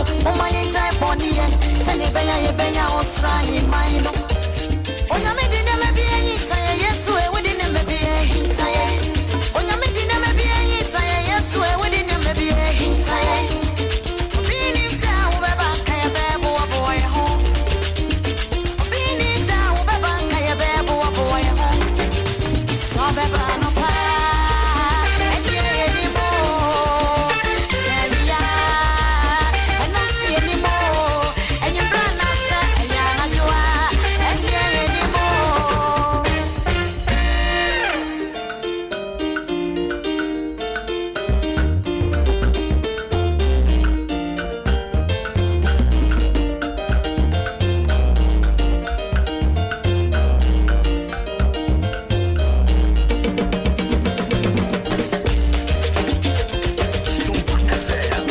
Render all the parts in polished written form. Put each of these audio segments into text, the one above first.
so. Momma yɛngyae bɔne yɛ, sɛnea ɛbɛyɛ a yɛbɛnya ɔsoro ahemman no. Onyame de nneɛma bi ahinta yɛn, Yesu e, wode nneɛma bi ahinta yɛn. Onyame de nneɛma bi ahinta yɛn, Yesu e, wode nneɛma bi ahinta yɛn. Obi nnim da a wobɛba nka yɛbɛboaboa yɛn ho. Obi nnim da a wobɛba nka yɛbɛboaboa yɛn ho. Sɛ ɔbɛba anɔpa, ɛnneɛ yɛnim o. Sɛ awia, ɛno nso yɛnim o. Anwummerɛ anaasɛ ɛyɛ anadwo a, ɛnneɛ yɛnim o. Sompa FM.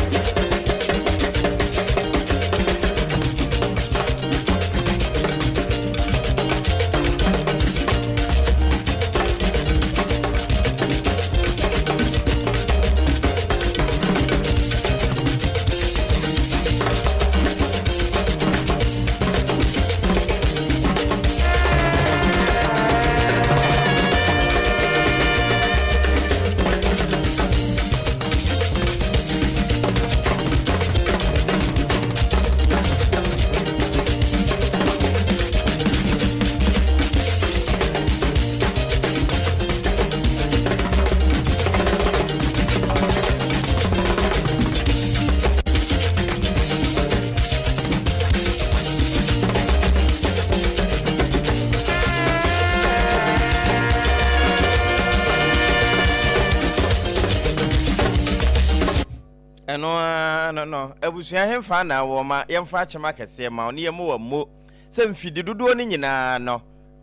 Ɛno ara no no, abusua hemfa na wɔ ma yɛmfa akyɛm akɛseɛ ma wo ne yɛmmɔ wɔ mmo sɛ mfidi dodoɔ no nyinaa no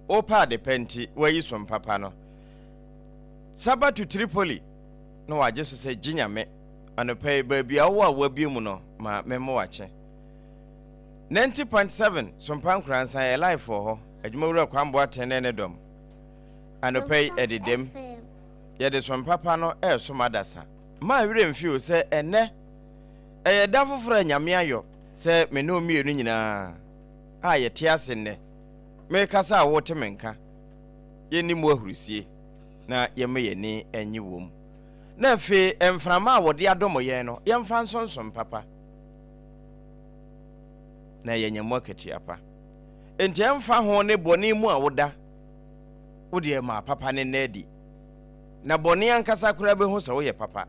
wopɛ ade pa nti woayi som papa no. Saba to Tripoli na wagye so sɛ gye Nyame. Anɔpa yi baabi a wowɔ a woabue mu no ma memmɔ wakye. 90.7 Sompa Nkoransan yɛ live wɔ hɔ. Adwumawura Kwame Boateng ne ne dɔm. Anɔpa yi ɛdedam. Yɛde som papa no ɛresom adasa. Mma werɛ mfi o sɛ ɛnnɛ ɛyɛ da foforɔ a Nyame ayɔ sɛ me ne wo mmienu nyinaa a yɛte ase nnɛ merekasa a wote me nka, yɛnni mu ahurusie na yɛmma yɛn ani nnye wom. Na afei mframa a wɔde adom yɛn no, yɛmfa nsonsom papa na yɛanya mu akatua pa. Enti ɛmfa ho ne bɔne mu a woda, wo deɛ ma papa no nna adi. Na bɔne ankasa koraa bɛhu sɛ woyɛ papa.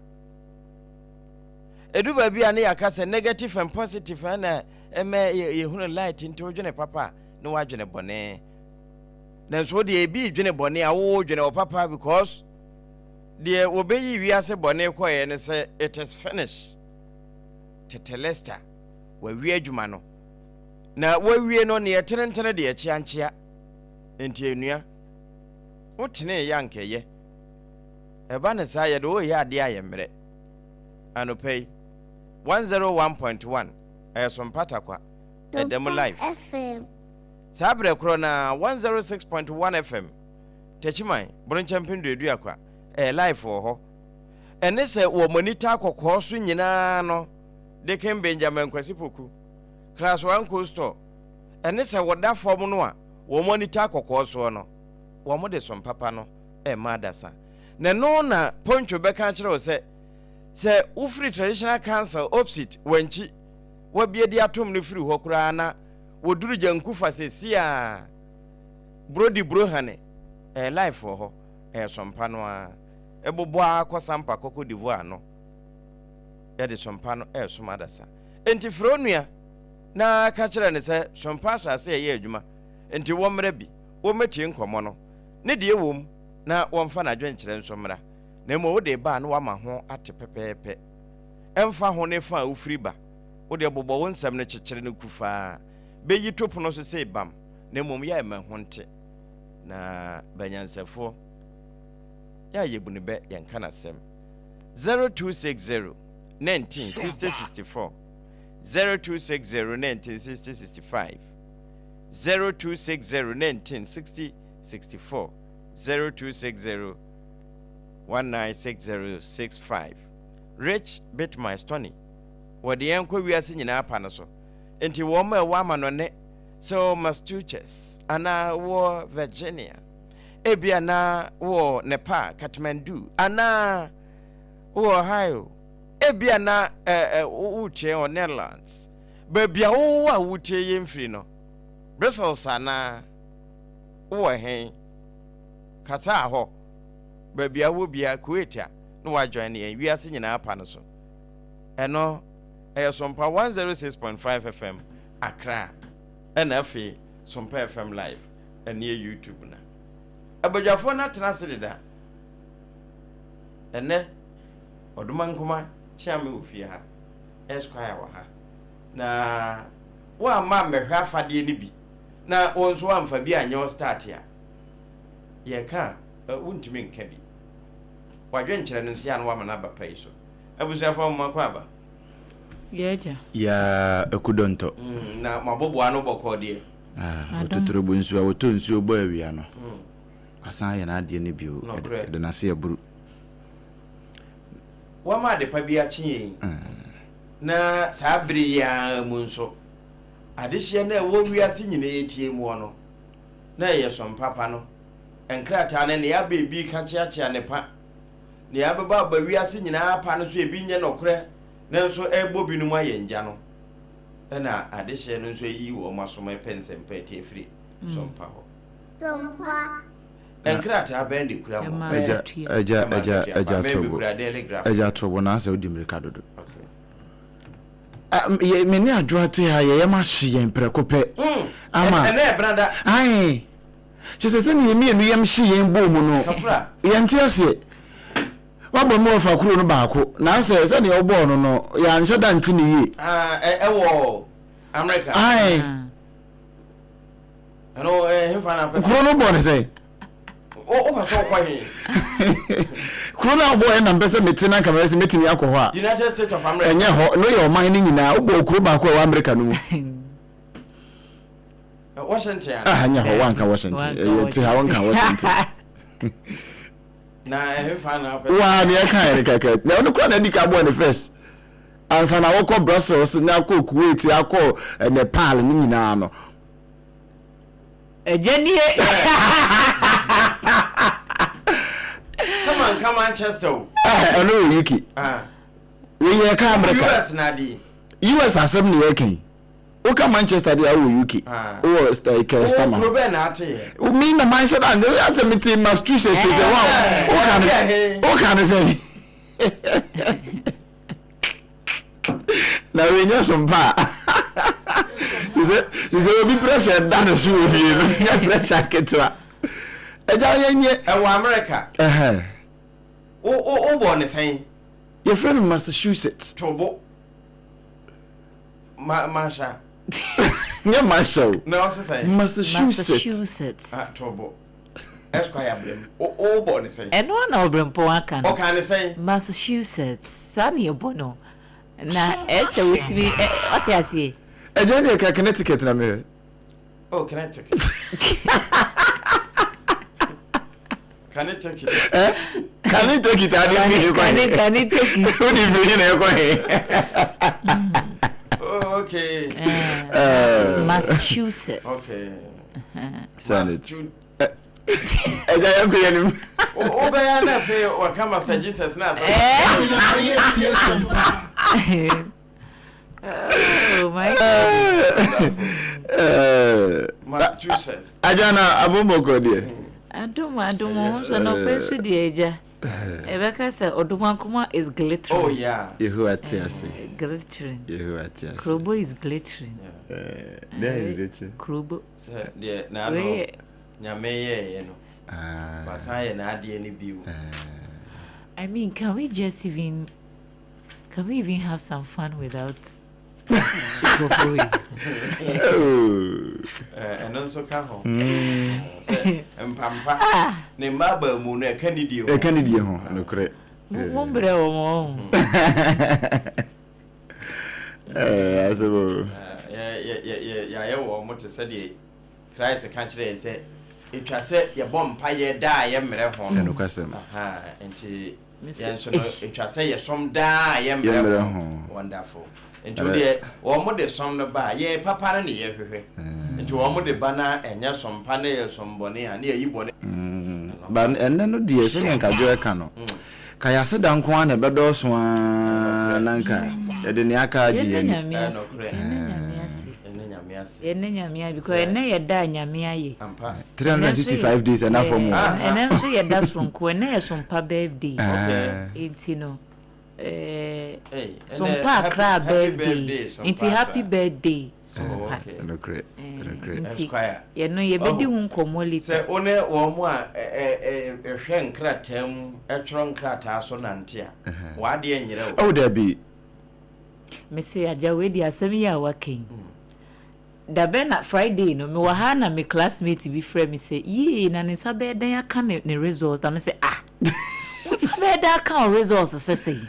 Ɛdu baabi a ne yɛaka sɛ negative and positive na ɛmɛ yɛhunu light nti wodwene papa a na woadwene bɔne. Nanso wo deɛ ebi dwene bɔne a wowɔ dwene wɔ papa because deɛ wɔbɛyi wiase bɔne kɔeɛ ne sɛ it is finished. Tetelesta wawie adwuma no. Na wawie no neɛ tenentene deɛ kyeankyea. Nti enua wotenee yɛ anka ɛyɛ. Ɛba ne saa yɛde woyɛ adeɛ a yɛ mmerɛ. Anɔpa yi 101.1 ɛyɛ so mpatakwa ɛda mu live. Saa berɛ korɔ na 106.1 FM Takyiman Boronkyɛmpem Duaduakwa ɛyɛ live wɔ hɔ. Ɛne sɛ wɔ monitor kɔkɔɔ so nyinaa no Deacon Benjamin Kwasi Poku Class 1 Co-store ɛne sɛ wɔda fam no a wɔn monitor kɔkɔɔ soɔ no wɔn de som papa no ɛma adasa. Na ɛno na Poncho bɛka akyerɛ wo sɛ sɛ wofiri Traditional Council opsit wankyi wabie de atom no firi hɔ koraa na wɔduru Gyankufa sɛsi a Brodi Brohane ɛyɛ life wɔ hɔ ɛyɛ sompa no ara ɛbobɔ ara kɔ Sampa kɔ Cote d'Ivoire no yɛde sompa no ɛresom adasa. Enti frɛ onua na ka kyerɛ no sɛ sompa ahyɛ ase ɛyɛ adwuma enti wɔmmra bi wɔmmɛtie nkɔmmɔ no ne deɛ ɛwɔ mu na wɔmfa n'adwenkyerɛ nso mmra na mmom wode ba a na wama ho ate pɛpɛɛpɛ. Ɛmfa ho ne fa a wofiri ba, wo deɛ bobɔ wo nsɛm no kyekyere no kufaa, bɛyi to pono so sei bam, na mmom yɛ ma ɛho nte. Na banyansafoɔ, yɛ a yɛbu no bɛ, yɛnka n'asɛm. 0260 19 60 64, 0260 19 60 65, 0260 19 60 64, 0260 196065. Rich Bitmine Stony. Wɔde yɛn kɔ wiase nyinaa pa no so. Enti wɔn a ɛwɔ amanɔne, sɛ wɔ Massachusetts anaa wɔ Virginia, ebia na wɔ Nepal, Kathmandu, anaa wɔ Ohio, ebia na woretie wɔ Netherlands, baabi a wowɔ a woretie yɛn firi no, Brussels anaa wowɔ he, Qatar hɔ, baabi a wowɔ biara, Kuwait a, na woajoin yɛn wiase nyinaa pa no so. Ɛno, ɛyɛ Sompa 106.5 FM Accra, ɛna afei Sompa FM Live, ɛne yɛ YouTube na. Abadwafoɔ no atena ase deda. Ɛnɛ, Ɔdoma Nkoma kyea me wɔ fie ha, Esquire wɔ ha. Na woamma ammɛhwɛ afadeɛ no bi, na wo nso woamfa bi anyɛ wo start a, yɛka a, wontumi nka bi. W'adwenkyerɛ no nso yɛ a na woama no aba pa yi so. Abusuafoɔ mo akɔ aba. Yɛ agya. Yaa akudɔntɔ. Na mo aboboa ano bɔkɔɔ deɛ. Ah, ototorobo nsuo a wɔtɔ nsuo bɔ awia no. Wasan ayɛ n'adeɛ no bio. Nokorɛ. Ɛde n'ase aburu. Wama adepa bi akye yɛn. Na saa bere yi ara mu nso, adehyeɛ no a ɛwɔ wiase nyinaa tie muɔ no, na ɛyɛ som papa no. Nkrataa no, nea aba ebi ka kyeakyea ne pa. Nea abɛbɔ aba wiase nyinaa pa no nso ebi nyɛ nɔkorɛ, nanso ɛrebɔ binom ayɛ ngya no. Ɛna adehyeɛ no nso ayi wɔn asom ɛpɛ nsɛmpa atie afiri sompa hɔ. Sompa. Nkrataa bɛn de kura mo? Agya, agya, agya, agya Trobo. Agya Trobo, na asɛ wodi mmirika dodo. Okay. Ah, me ne adwoa te ha, yɛyɛ ma hye yɛn prɛko pɛ. Ama. Ɛnɛ ɛbena da. Ae. Kyɛ sɛ sɛnea yɛn mmienu yam hye yɛn bɔɔ mu no, Kafra. yɛnte aseɛ. Wabɔ me ɔfa kuro no baako, na asɛ sɛnea wobɔɔ no no, yɛanhyɛ da nte ne yie. Ah, ɛwɔ Amerika. Ae. Ɛno ɛhefa na apɛ sɛ. Kuro no bɔ ne sɛn? Wopɛ sɛ wokɔ he? Kuro no a wobɔɔ yɛ na mpɛ sɛ mete na nka mɛyɛ sɛ mɛtumi akɔ hɔ a. United States of America. Ɛnyɛ hɔ, no yɛ ɔman no nyinaa. Wobɔɔ kuro baako a ɛwɔ Amerika no mu. Washington ana? Ah, nyɛ hɔ, wanka Washington. Ɛyɛ te ha, wanka Washington. Na ɛhefa na apɛ sɛ. Waa, nea ɛka yɛ no kɛkɛ. Na ɔno kora na adi ka bɔɔ ne first. Ansa na wɔkɔ Brussels na akɔ Kuwait akɔ eh, Nepal ne nyinaa no. Agya nie. Sɛ manka Manchester o. Ɛno wɔ UK. Ah. Wei yɛ ka America. US na ade. US asɛm na yɛka yi. Woka Manchester deɛ wowɔ UK. Ah. Wowɔ Stama. Kuro bɛn na ate yɛ? Me na manhyɛ da asɛ mete Massachusetts sɛ wa woka ne woka ne sɛ na wenya so mpa a sɛ sɛ obi pressure da ne so wɔ fie no nyɛ pressure ketewa ɛgya yɛnyɛ ɛwɔ America wo wo wobɔ ne sɛn yɛfrɛ no Massachusetts tobo ma masha nyɛ masha o na ɔsɛ sɛn Massachusetts Massachusetts ah tobo Esquire brem wo wobɔ ne sɛn ɛno na ɔbrempɔn aka no ɔka ne sɛn Massachusetts saa na yɛbɔ no na ɛsɛ wotumi ɔte aseɛ. Ɛgya deɛ ka Connecticut na mehwɛ. Oh, Connecticut. Connecticut. Eh? Connecticut ade fi he kɔ he? Connecticut. Wode fi he na ɛkɔ he? Oh, okay. Massachusetts. Okay. Massachusetts. Ɛgya yɛn kɔ yɛn nim. Wobɛyɛ na afei waka Master Jesus na asɛ. Oh my God. Massachusetts. Agya na abombɔkɔ deɛ. Adom adom ho nso na ɔpɛ nso deɛ agya. Ɛbɛka sɛ Ɔdomankoma is glittering. Oh yeah. Yehowa te ase. Glittering. Yehowa te ase. Krobo is glittering. Deɛ is glittering. Krobo. Sɛ deɛ n'ano Nyame yɛɛyɛ no, wasan ayɛ n'adeɛ no bio. I mean, can we just even, can we even have some fun without nkurɔfoɔ yi? Ɛno nso ka ho. Sɛ mpampa ne mma abaamu no ɛka nidie ho. Ɛka nidie ho, nokorɛ. Mo mbrɛ wɔn wɔn. Asɛm o. Yɛayɛ wɔn te sɛ deɛ Christ ka kyerɛɛ sɛ ɛtwa sɛ yɛbɔ mpaeɛ da a yɛmmerɛ ho no. Ɛnokwasɛm. Nti. Yɛn nso no, ɛtwa sɛ yɛsom daa a yɛmmerɛ ho. Wonderful. Nti wo deɛ, wɔn de som no ba a, yɛn papa no ne yɛhwehwɛ. Nti wɔn de ba na ɛnyɛ som pa na ɛyɛ som bɔne a, ne yɛyi bɔne. Ba ɛnnɛ no deɛ, sɛdeɛ Nkadwo ɛka no, ka yɛn aseda nko ara na ɛbɛdɔɔso ara na nka yɛde nea aka agye yɛn ani. Ɛnokorɛ. Yɛnna Nyame ase. Yɛnna Nyame ase because ɛnnɛ yɛ da a Nyame ayɛ. Ampa. 365 days ɛna fam o. Ɛnɛ nso yɛ da soronko, ɛnɛ yɛ Sompa birthday. Nti no, Sompa Accra birthday. Nti happy birthday Sompa. Nokorɛ, nokorɛ. Nti yɛno yɛbɛdi ho nkɔmmɔ later. Sɛ wo ne wɔn a ɛhwɛ nkrataa mu, ɛtwerɛ nkrataa so nante a, w'adeɛ nyerɛ o. Oh dabi. Mese agya wei deɛ asɛm yi a waka yi. Dabɛn na Friday no mewɔ ha na me classmate bi frɛ me sɛ yee na ne nsa bɛyɛ dɛn aka ne ne results na mese ah wo nsa bɛyɛ dɛn aka wo results sɛ sɛn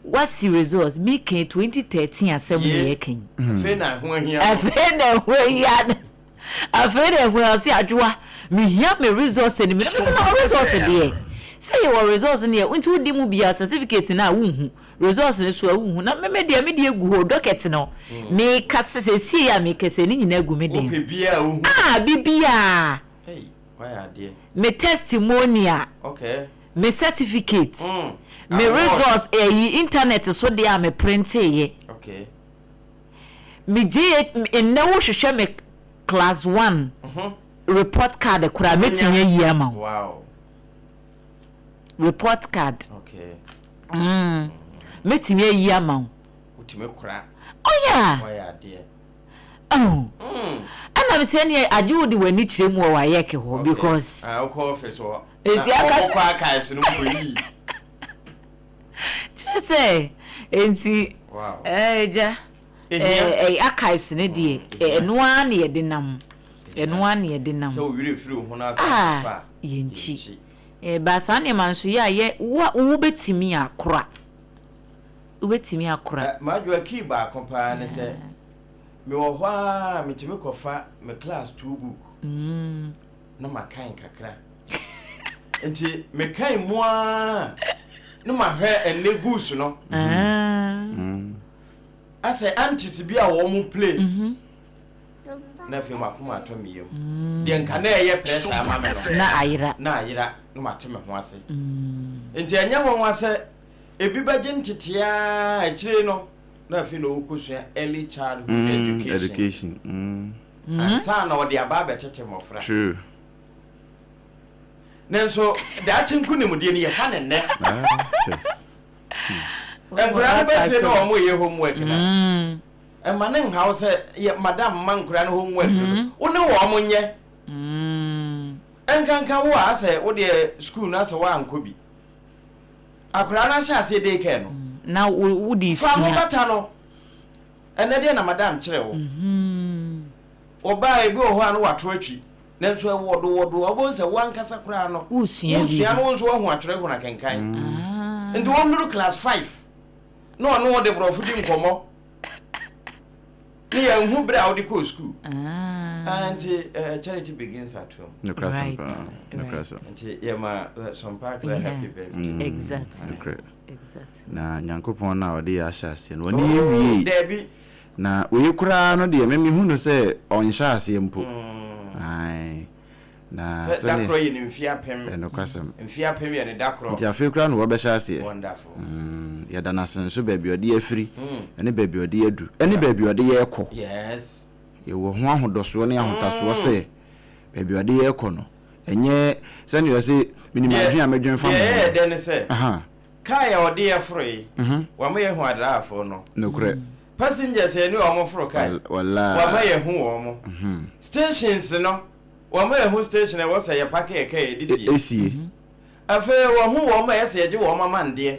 wasi results me kan 2013 asɛm na yɛka yi. Afei na ɛho ahia no. Afei na ɛho ahia no. Afei na ɛho ɔse Adwoa mehia me results no bi na mese na wo results deɛ sɛ yɛwɔ results no yɛ nti wodi mu bia certificate no a wonhu results no so a wonhu na me me deɛ me deɛ gu hɔ docket no meka sɛ sɛsie a meka sɛ ne nyinaa gu me den Wopɛ biaa wohu. Ah bibiaa Ei wayɛ adeɛ. Me testimonial Okay. Me certificate Mm. Me Award. results ɛyi internet so deɛ a me printeeɛ. Okay. Me JH nnɛ wo hwehwɛ me class one report card koraa mɛtumi ayi ama wo. Wow. Report card. Okay. Mɛtumi ayi ama wo. Wotumi kora. Oh yeah. Wayɛ adeɛ. Oh. Ɛna me sɛ neɛ agye wo de w'ani kyerɛ mu wɔ wayɛke hɔ because. Ah, wokɔ office hɔ. Esi aka sɛ. Wɔkɔ archives no mu kɔ yi. Kyerɛ sɛ nti ɛgya ɛɛ archives ne deɛ ɛno ara na yɛde nam ɛno ara na yɛde nam. Sɛ wo werɛ firi wo ho na asan fa yɛn nkyi ɛɛ saa nneɛma nso yɛ a yɛ wo a wobɛtumi akora wobɛtumi akora. Madwoa key baako paa ne sɛ mewɔ hɔ a metumi kɔfa me class 2 book. Mm. Na makan kakra. Nti mekan mu ara na mahwɛ ɛnɛ goose no. Ah. Asɛ aunties bi a wɔn play. Mm-hmm. Na afei makoma atɔ me yam. Mm. Deɛ nka na ɛyɛ pressure ama me no. Na ayera. Na ayera na mate me ho ase. Mm. Nti ɛnyɛ nwanwa sɛ ebi bɛgye ntetea akyire no na afei na ɔkɔsua early childhood education. Education. Mm. Ansa na ɔde aba abɛtete mmɔfra. True. Nanso daakye nkonimdie no yɛfa ne nnɛ. Ah, hwɛ. Nkwadaa no bɛ fie na wɔn yɛ homework na. Ɛma ne nhaw sɛ yɛ madam ma nkwadaa no homework no. Wo ne wɔn nyɛ. Nkanka wo a asɛ wo deɛ school no asɛ woankɔ bi. Akwadaa no ahyɛ aseɛ day care no. Na wo de Fa ho sua. bata no. Ɛnnɛ deɛ na madam kyerɛ wo. Ɔbaa ebi wɔ hɔ a na wato atwi. Nanso ɛwɔdowɔdo a wobɛhu sɛ wo ankasa koraa no Wosua wosua biribi. no wo nso woahu atwerɛ ho na kenkan. Nti wɔnnuru class 5 na ɔne wo de borɔfo di nkɔmmɔ ne yɛnhu berɛ a wode kɔɔ sukuu. Ah, nti eh, charity begins at home. Nokorɛ asɛm Right, paa. Nokorɛ right. asɛm. Nti yɛma eh, Sompa Akra happy birthday. Exactly. Nokorɛ. Exactly. Na Nyankopɔn no a ɔde yɛ ahyɛ aseɛ no, ɔne yɛ wiei. Daabi. Na wei koraa no deɛ, me mehu no sɛ ɔnhyɛ aseɛ mpo. Ae. Na Sɛ da sɛdeɛ. korɔ yɛ ne mfeɛ apem. Ɛnokwasɛm. Mfeɛ apem yɛ ne da korɔ. Nti afei koraa na wɔbɛhyɛ aseɛ. Wonderful. Mm, yɛda no ase nso baabi a ɔde yɛ afiri, ɛne baabi a ɔde yɛ adu, ɛne baabi a ɔde yɛ rekɔ. Yes. Yɛwɔ ho ahotɔsoɔ ne ahotasoɔ sɛ baabi a ɔde yɛ rekɔ no, ɛnyɛ sɛdeɛ ɔse, menim Deɛ adwene a medwene fa deɛ mo ho ɛyɛ no. dɛ ne sɛ, Aha. Kaa a ɔde yɛ foroe, wama yɛahu adraafo no. Nokorɛ. Passengers a yɛne wɔn foro kae, wama yɛahu wɔn. Stations no, wama yɛahu station a ɛwɔ sɛ yɛpake yɛ kaa yɛde sie. Esie. Afei wahu wɔn a ɛyɛ sɛ yɛgye wɔn amandeɛ.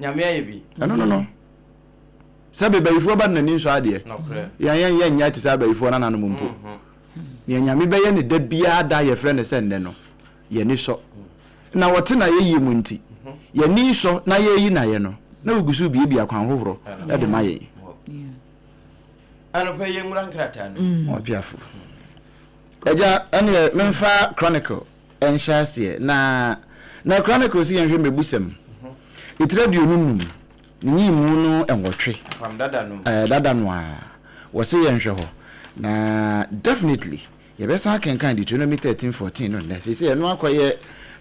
Nyame ayɛ bi. Ɛno no no. Sɛ bebayifoɔ ba no n'ani nsɔ adeɛ. Nokorɛ. Yɛn yɛn yɛn nyɛ te sɛ abayifoɔ nananom mpo. Nea Nyame bɛyɛ no da biara da a yɛfrɛ no sɛ nnɛ no, yɛn ani sɔ. Na wɔte n'ayɛyie mu nti, yɛn ani sɔ na yɛreyi no ayɛ no, na wɔgu so rebuebue akwan hohorɔ de ma yɛn. Anɔpa yi yɛnwura nkrataa no mu. Ɔpiafo. Agya, ɛneɛ memfa Chronicle nhyɛ aseɛ na. Na Chronicles yɛnhwɛ mmebusɛm etire 25 ne nyiyimu no nwɔtwe. Apam dada no mu. Ɛɛ dada no ara. Wɔse yɛnhwɛ hɔ. Na definitely yɛbɛsan akenkan Deuteronomy 13, 14 no nnɛ. Seesei ɛno akɔyɛ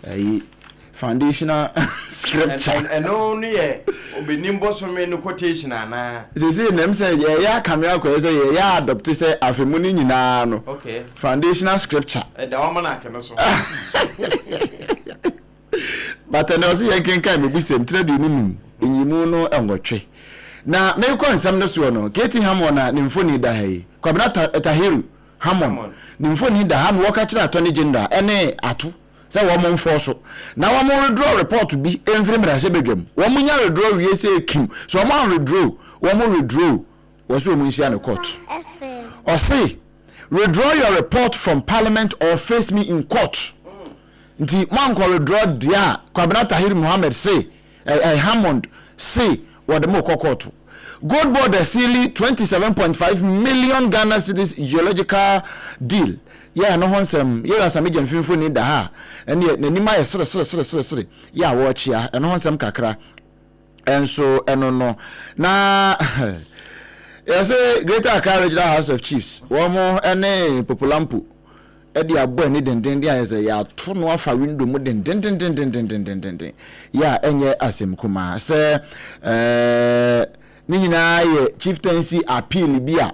ɛyi foundational scripture. Ɛno no yɛ Obenim bosome no quotation anaa? Seesei na ɛm sɛ yɛyɛ akame akɔyɛ sɛ yɛyɛ adopt sɛ afe mu no nyinaa no Okay. foundational scripture. Ɛda almanac no so. But ɛnɛ ɔse yɛnkenkan Mebusɛm tiri 25 nyimu no nwɔtwe. Na merekɔ nsɛm no soɔ no, KT Hammond a ne mfoni da ha yi, Kwabena Tahiru Hammond ne mfoni da ha na wɔka kyerɛ Attorney General ne Ato sɛ wɔn mfɔɔ so na wɔn redraw report bi mfiri mmarahyɛbadwam. Wɔn nya redraw wie sɛ kim, so wɔn an redraw, wɔn redraw, wɔse wɔn nhyia no court. Ɔse, Withdraw your report from parliament or face me in court. Nti moankɔ withdraw deɛ a Kwabena Tahir Mohammed se, eh, eh, Hammond se wɔde mo kɔ kɔɔto. Gold Board asiili 27.5 million Ghana cedis geological deal. Yɛ ɛno ho nsɛm. Yɛwura Sami Gyamfi mfoni da ha a, ɛneɛ n'anim ayɛ sere sere sere sere sere yɛ a wɔrekyea. Ɛno ho nsɛm kakra nso ɛno no. Na yɛse Greater Accra Regional House of Chiefs, wɔn ne Popolampo de abɔ ani dendenden ayɛ sɛ yɛato no afa window mu dendendendendendendenden yɛ a ɛnyɛ asɛm kumaa sɛ ɛɛ ne nyinaa yɛ chieftaincy appeal bi a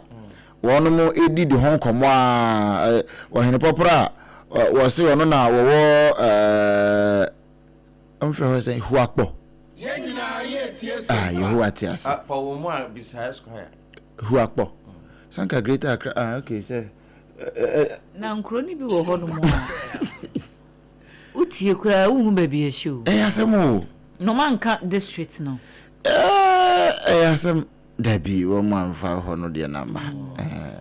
wɔn di di ho nkɔmmɔ a ɔhene pɔporɔ a wɔse ɔno na wɔwɔ ɛɛ mfrɛ hɔ sɛ Huakpɔ ah Yehowa te ase Huakpɔ sanka Greater Accra ah okay sɛ Na nkuro no bi wɔ hɔnom a wotie koraa wohu baabi ɛhyɛ o. Ɛyɛ asɛm o. Na ɔma nka district no. Ɛyɛ asɛm. Dabi wɔn amfa hɔ no deɛ na ma.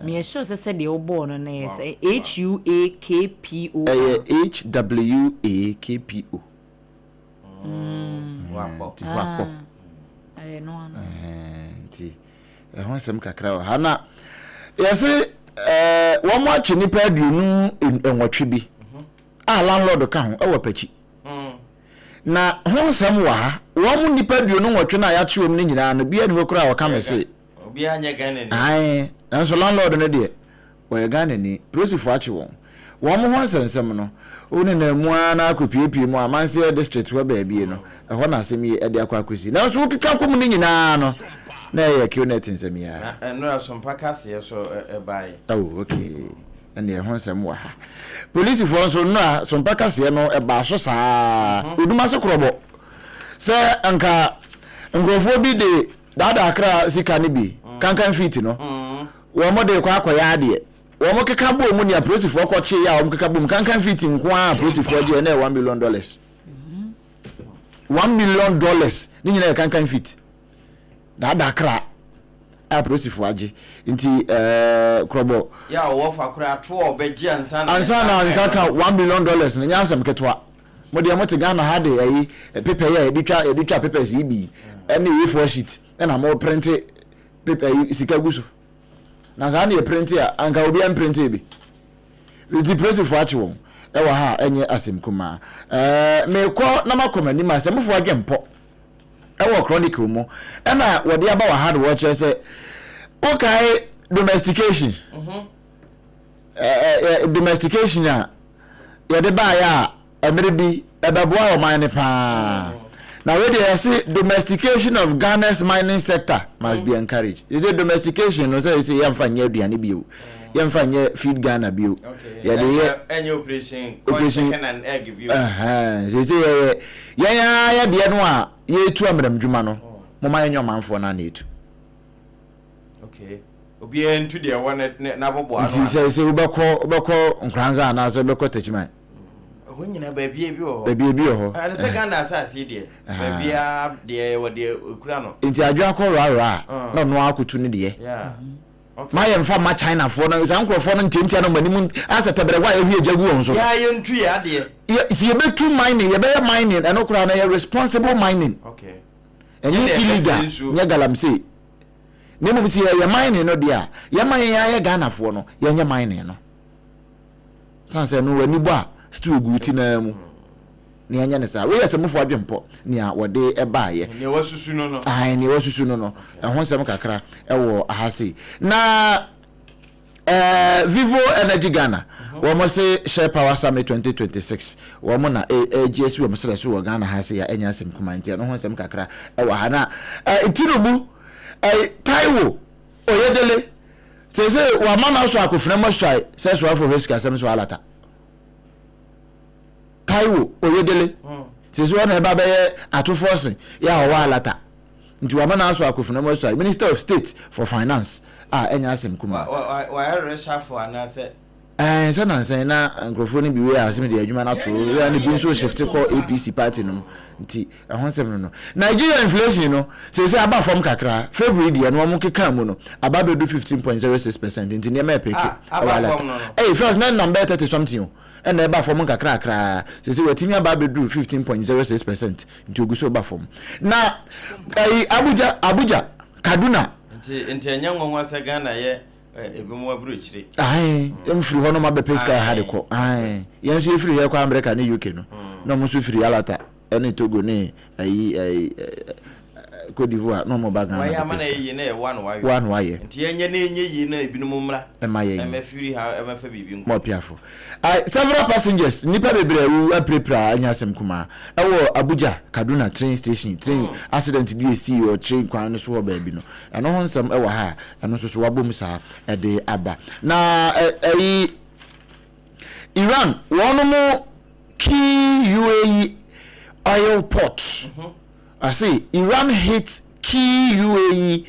Meyɛ sure sɛ sɛdeɛ wobɔɔ no no yɛ sɛ H U A K P O R. Ɛyɛ H W A K P O. Wakpɔ. Nti wakpɔ. Ɛyɛ no ano. Nti ɛho nsɛm kakra wɔ ha na yɛse ɛɛ wɔn akye nipa 28 bi a landlord ka ho ɛwɔ pɛkyi na ho nsɛm wɔ ha wɔn nipa 28 no a yɛakye wɔn no nyinaa no bia ni hɔ koraa a wɔka me se obiara nyɛ Ghana ni ae nanso landlord no deɛ Wɔyɛ Ghanani. Polisifo akye wɔn. Wɔn ho nsɛnsɛm no, wo nenam mu ara na akɔpiepie mu Amanseɛ district hɔ baabie no, ɛhɔ na asɛm yi de akɔ akɔsi. Nanso wokeka kɔ mu no nyinaa no, na ɛyɛ Qnet nsɛm yi ara. Na nnora Sompa kaseɛ so baeɛ. Oh, okay. Ɛnneɛ ɛho nsɛm wɔ ha. Polisifoɔ nso, nnora Sompa kaseɛ no ɛbaa so saa ara. Odumase korɔbɔ sɛ anka nkurɔfoɔ bi de daadaa kra sika no bi, kankan feet no, Wɔn de rekɔ akɔyɛ adeɛ. Wɔn keka bɔɔ mu nea polisifoɔ kɔ kyeeɛ a wɔn keka bɔɔ mu kankan fiti nko ara polisifoɔ gyeɛ na yɛ $1 million. $1 million ne nyinaa yɛ kankan fit. Daadaa kra a polisifoɔ agye nti ɛɛ korɔbɔ. Yɛ a ɔwɔ fa koraa to a ɔbɛgye ansa na ansa na nsa ka $1 million no nyɛ asɛm ketewa. Mo deɛ mo te Ghana ha de ɛyi paper yi a yɛde twa yɛde twa papers yi bi ɛne A4 sheet ɛna mo printe paper yi sika gu so na saa na yɛprinte a anka obiara mprinte bi nti presifoɔ akye wɔn ɛwɔ ha a ɛnyɛ asɛm kumaa ɛɛ mekɔ na makɔ m'anim a sɛmofoɔ adwempɔ ɛwɔ chronicle mu ɛna wɔde aba wɔ ha de wɔkyerɛ sɛ wokae domestication mhm. ɛɛ domestication a yɛde baeɛ a Mmere bi, ɛbɛboa ɔman no paa. Na wei deɛ yɛse domestication of Ghana's mining sector must be encouraged. Yɛse domestication no sɛ yɛse yɛmfa nyɛ aduane bio, yɛmfa nyɛ feed Ghana bio. Yɛde yɛ ɛnyɛ operation operation chicken and egg bio. Ɛhɛn, sɛ yɛyɛ yɛn ara yɛ deɛ no a yɛretu amram dwuma no, momma yɛnyɛ ɔmanfoɔ no ara na ɛtu. Okay. Obiara ntu deɛ ɛwɔ ne n'aboboa ano. Nti sɛ sɛ wobɛkɔ wobɛkɔ Nkoranza anaasɛ wobɛkɔ Techiman. Ɛhɔ nyinaa baabi ebi wɔ hɔ. Baabi ebi wɔ hɔ. Ɛno sɛ Ghana asase yi deɛ. Baabiara deɛ wɔ deɛ ekura no. Nti adwo akɔ wura a na ɔno akotu ne deɛ. Yeah. Okay. Ma yɛn fa ma Chinafoɔ no saa nkurɔfoɔ no ntiantia no wɔn anim asɛ tɛbrɛwa a yɛhwie gya gu wɔn so. Yɛ yɛntu yɛ adeɛ. Yɛ sɛ yɛbɛtu mining yɛbɛyɛ mining ɛno koraa na yɛ responsible mining. Okay. Ɛnyɛ illegal nyɛ galamsey. Na mmom sɛ yɛyɛ mining no deɛ a yɛma yɛn ayɛ Ghanafoɔ no yɛnyɛ mining no. San sɛ no w'ani bɔ a still gu ti naa mu. Na yɛnyɛ no saa. Wei yɛ Sɛmufo adwempɔ, nea wɔde baeɛ. Nea wɔasusu no no. Ae, nea wɔasusu no no. Ɛho nsɛm kakra wɔ ha sei. Na eh, Vivo Energy Ghana, mhm. wɔn se Share Power Summit 2026, wɔn na ɛregye asi wɔn serɛ so wɔ Ghana ha sei a ɛnyɛ asɛm kuma nti ɛno ho nsɛm kakra wɔ ha. Na eh, Tinubu, eh, Taiwo Oyedele, seesei wɔama no aso akofena mu asuae sɛ soafo hwɛ sikasɛm so alata. Taiwo Oyedele sisi hɔ na ɛba bɛyɛ atofoɔ se yɛ a ɔwɔ alata nti wama n'aso akofena mu asua Minister of State for Finance a ɛnyɛ asɛm kumaa. Wayɛ reshuffle anaasɛ? Ɛɛ sɛ nansa yi na nkurɔfoɔ no bi wei a sɛ mede adwuma no ato yɛ na bi nso shift kɔ APC party no mu nti ɛho nsɛm no no. Nigeria inflation no seesei aba fam kakra February deɛ no wɔn keka mu no aba abɛdu 15.06% nti nneɛma ɛpeke Ah, ɛwɔ aba alata. fam no no. Ɛy first na ɛnam bɛyɛ 30 something o. Ɛna ɛba fam nkakrakra. Seesei watumi aba abɛduru 15.06 percent, nti ogu so ba fam. Na ɛyi Abuja, Abuja, Kaduna. Nti nti ɛnyɛ nwanwa sɛ Ghana yɛ ebinom aburokyire. Ae, wɔn firi hɔ na wɔn abɛpɛ sika ha de kɔ. Ae, yɛn nso yɛfiri ha kɔ America ne UK no, na wɔn nso firi Alata ɛne Togo ne ayi ɛyi Cote d'Ivoire na wɔn ba Ghana Wayɛ ama bɛpɛ na sika. ɛyɛ yie na ɛyɛ wa na wayɔ. Wa na wayɛ. Nti yɛnyɛ na ɛnyɛ yie na ebinom mmra. Ɛma yɛn. Ɛmɛfiri ha ɛmɛfa biribi nkɔ. Mɔpiafo. I several passengers, nnipa bebree awuwu apirapira anya asɛm kumaa ɛwɔ Abuja Kaduna train station train accident bi esii wɔ train kwan no so hɔ baabi no. Ɛno ho nsɛm ɛwɔ ha a ɛno nso so wabom saa ɛde aba. Na ɛyi Iran wɔn mo key UAE oil port. Ase Iran hit key UAE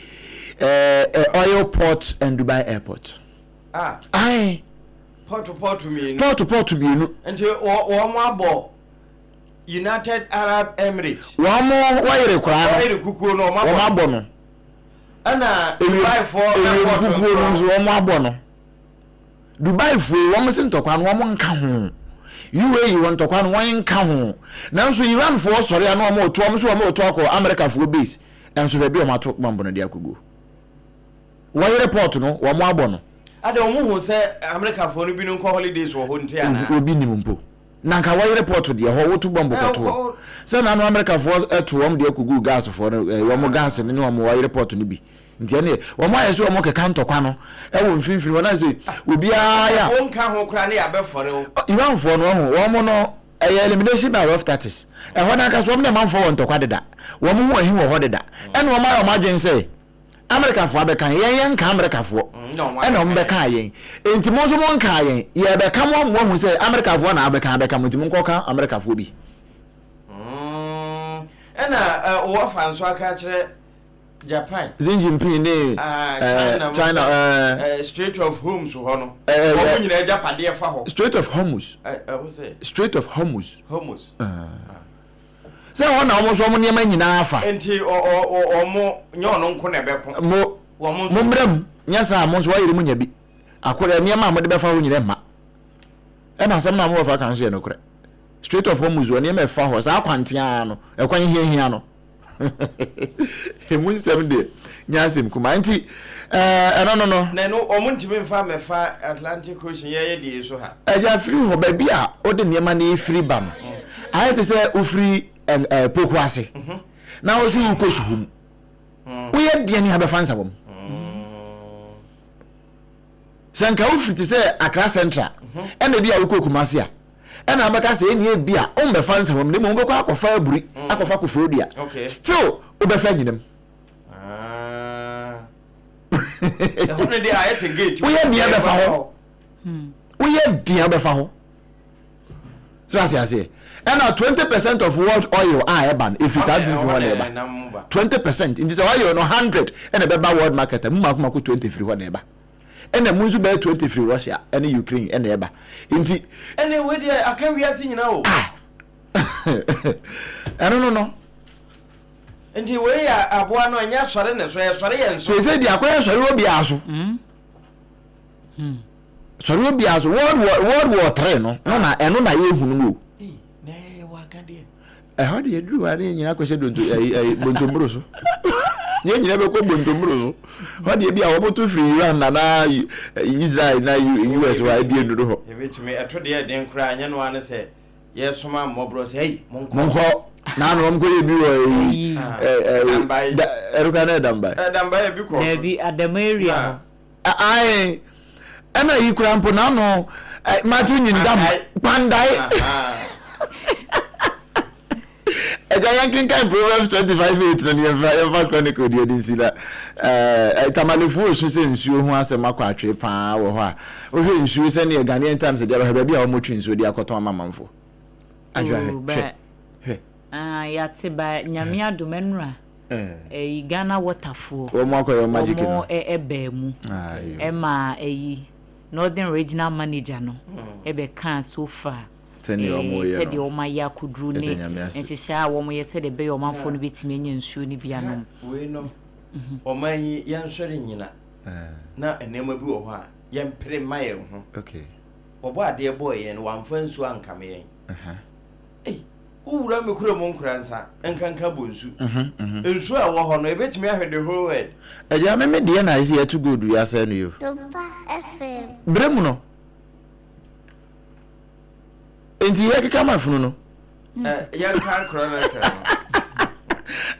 oil port and Dubai airport. Ah. Aye. Pɔto pɔto mmienu. Pɔto pɔto mmienu. Nti wɔn abɔ United Arab Emirates. Wɔn wɔyere koraa no. Wɔyere kukuo no wɔn abɔ. Wɔn abɔ no. Ɛna Dubai foɔ airport nso. Ewiem kukuo no nso wɔn abɔ no. Dubai foɔ yi wɔn se ntɔkwa no wɔn nka ho. UAE wɔn ntɔkwa no wɔn nka ho. Nanso Iran foɔ sɔre a na wɔn reto wɔn nso wɔn reto akɔ America foɔ base. Ɛnso baabi a wɔn ato bɔmbo no de akɔguo. Wɔyere port no wɔn abɔ no. Adɛn wɔn hu sɛ Americafoɔ no binom kɔ holidays wɔ hɔ nti anaa? Obi nim mpo. Na nka wɔyere port deɛ hɔ woto bɔmbo kɔto hɔ. Sɛ nano Americafoɔ to wɔn deɛ kɔguu gas foɔ no wɔn gas no ne wɔn wɔyere port no bi. Nti ɛneɛ wɔn ayɛ sɛ wɔn keka ntɔkwa no ɛwɔ mfimfini hɔ na sɛ obiara yɛ a. Wonka ho koraa ne yɛabɛfɔre wo. Iranfoɔ no wahu wɔn no ɛyɛ elimination by rough tactics. Ɛhɔ no ankasa wɔn ne amanfoɔ wɔ ntɔkwa deda. Wɔn ho ahi wɔ hɔ deda. Ɛna wɔn ayɛ wɔn adwene sɛ Amerikafoɔ abɛka yɛn, yɛn yɛnka Amerikafoɔ, ɛna wɔn bɛkaa yɛn. Enti mo nso monkaa yɛn, yɛrebɛka mo ama moahu sɛ Amerikafoɔ na abɛka abɛka mo, nti monkɔka Amerikafoɔ bi. Ɛna wɔfa nso aka akyerɛ Japan. Xi Jinping ne China, China Strait of Hormuz hɔ no, wɔn nyinaa agyapadeɛ fa hɔ. Strait of Hormuz. Strait of Hormuz. Hormuz. Sɛ hɔ na wɔn nso wɔn nneɛma nyinaa fa. Nti wɔn nyɛ ɔno nko na ɛbɛko. Mo mo mmerɛ mu nyɛ saa mo nso wɔayere mo nya bi. Akorɛ nneɛma a mode bɛfa hɔ nyinaa mma. Ɛna asɛm no a mowɔfa ka nso yɛ nokorɛ. Strait of Hormuz wɔ nneɛma ɛfa hɔ saa kwanteaa no ɛkwan hiahia no. Emu nsɛm deɛ nyɛ asɛm kumaa nti ɛno no no. Na ɛno wɔn ntumi nfa mɛfa Atlantic Ocean yɛyɛ deɛ so ha. Ɛgya firi hɔ baabi a wode nneɛma no efiri ba no ayɛ te sɛ wofiri ɛɛ poku ase na wosi wokɔ suhum woyɛ deɛ ne abɛfa nsa wɔm sɛ nka wofiri te sɛ Accra Central ɛna ebi a wokɔ Kumasi a. Ɛna abɛka sɛ ɛnni ebi a wombɛfa nsɛm na mmom wobɛkɔ akɔfa aburi mm. akɔfa koforodua still wobɛfa anyinam. Ah. Woyɛ deɛ bɛfa hɔ hmm. woyɛ deɛ bɛfa hɔ so ase aseɛ ɛna 20% of world oil a ɛba no ɛfiri saa mfimfini hɔ na ɛba 20% nti sɛ oil no 100 ɛna ɛbɛba world market a mu mako mako 20 firi hɔ na ɛba. Ɛna mu nso bɛyɛ 20 firi Russia ɛne Ukraine ɛna ɛba nti. Ɛne wei deɛ aka wiase nyinaa o. Ah ɛno no no. Nti wei yɛ aboa no ɛnyɛ sɔre ne so ɛyɛ sɔre yɛn so. Seesei deɛ akɔyɛ sɔre wɔ biara so. Mm. Hmm. Sɔre wɔ biara so World War 3 no no na ɛno na yɛhunu no o. Na ɛyɛ wɔ aka deɛ. Ɛhɔ de yɛduru hɔ a ne yɛn nyinaa kɔhyɛ donto ɛyi ɛyi bontomboro so. Yɛn nyinaa bɛkɔ bontomboro so. Hɔ deɛ bi a wɔbɛto firi Iran na na Israel na US hɔ a ebi nnuru hɔ. Ebetumi ɛto deɛ ɛden koraa nyɛ no ara ne sɛ. Yɛsoma mmɔborɔ sɛ, Ei, monkɔ. Monkɔ. Na ano wɔn kɔyɛ bi wɔ eyi. Dambae. Ɛreka na ɛdambae. Ɛdambae ebi kɔ. Daabi, Adama area hɔ. Ae, ɛna yi kura mpo na ano Matthew Nyindam. Kpandae. Ɛgya yɛn kenkan Proverbs 25:8 no ne yɛmfa yɛmfa Chronicle deɛ de nsi na ɛɛ Tamalefoɔ osu sɛ nsuo ho asɛm akɔ atwee paa wɔ hɔ a wohwɛ nsuo sɛdeɛ Ghanaian Times de aba hwɛ baabi a wɔtwe nsuo de akɔtɔn ama amanfoɔ adwa hwɛ hwɛ hwɛ. Ah, yɛate ba nyame adom ɛnora ɛyi Ghana waterfoɔ wɔn akɔyɛ wɔn magic no wɔn ɛbaa mu ɛma ɛyi Northern Regional Manager no ɛbɛkaa so far Sɛdeɛ wɔn reyɛ no. Sɛdeɛ wɔn ayɛ akɔduru ne Yɛda Nyame ase. nhyehyɛɛ a wɔn yɛ sɛdeɛ ɛbɛyɛ ɔmanfoɔ no bɛtumi anya nsuo no bi anom. Wei no, ɔman yi yɛnsɔre nnyina na nneɛma bi wɔ hɔ a yɛmpere mma yɛn ho. Okay. Ɔbɔ adeɛ bɔɔ yɛn no, wamfa nsuo ankame yɛn. Ei, wowura me kurom Nkoransa, nkanka Bonsu. Nsuo a ɛwɔ hɔ no, ɛbɛtumi ahwɛ the whole world. Agya, me me deɛ na ayɛ sɛ yɛatu gold yi asɛe no yi o. Berɛ mu no. Nti yɛkeka ma funu no. Yɛnka chronicle no.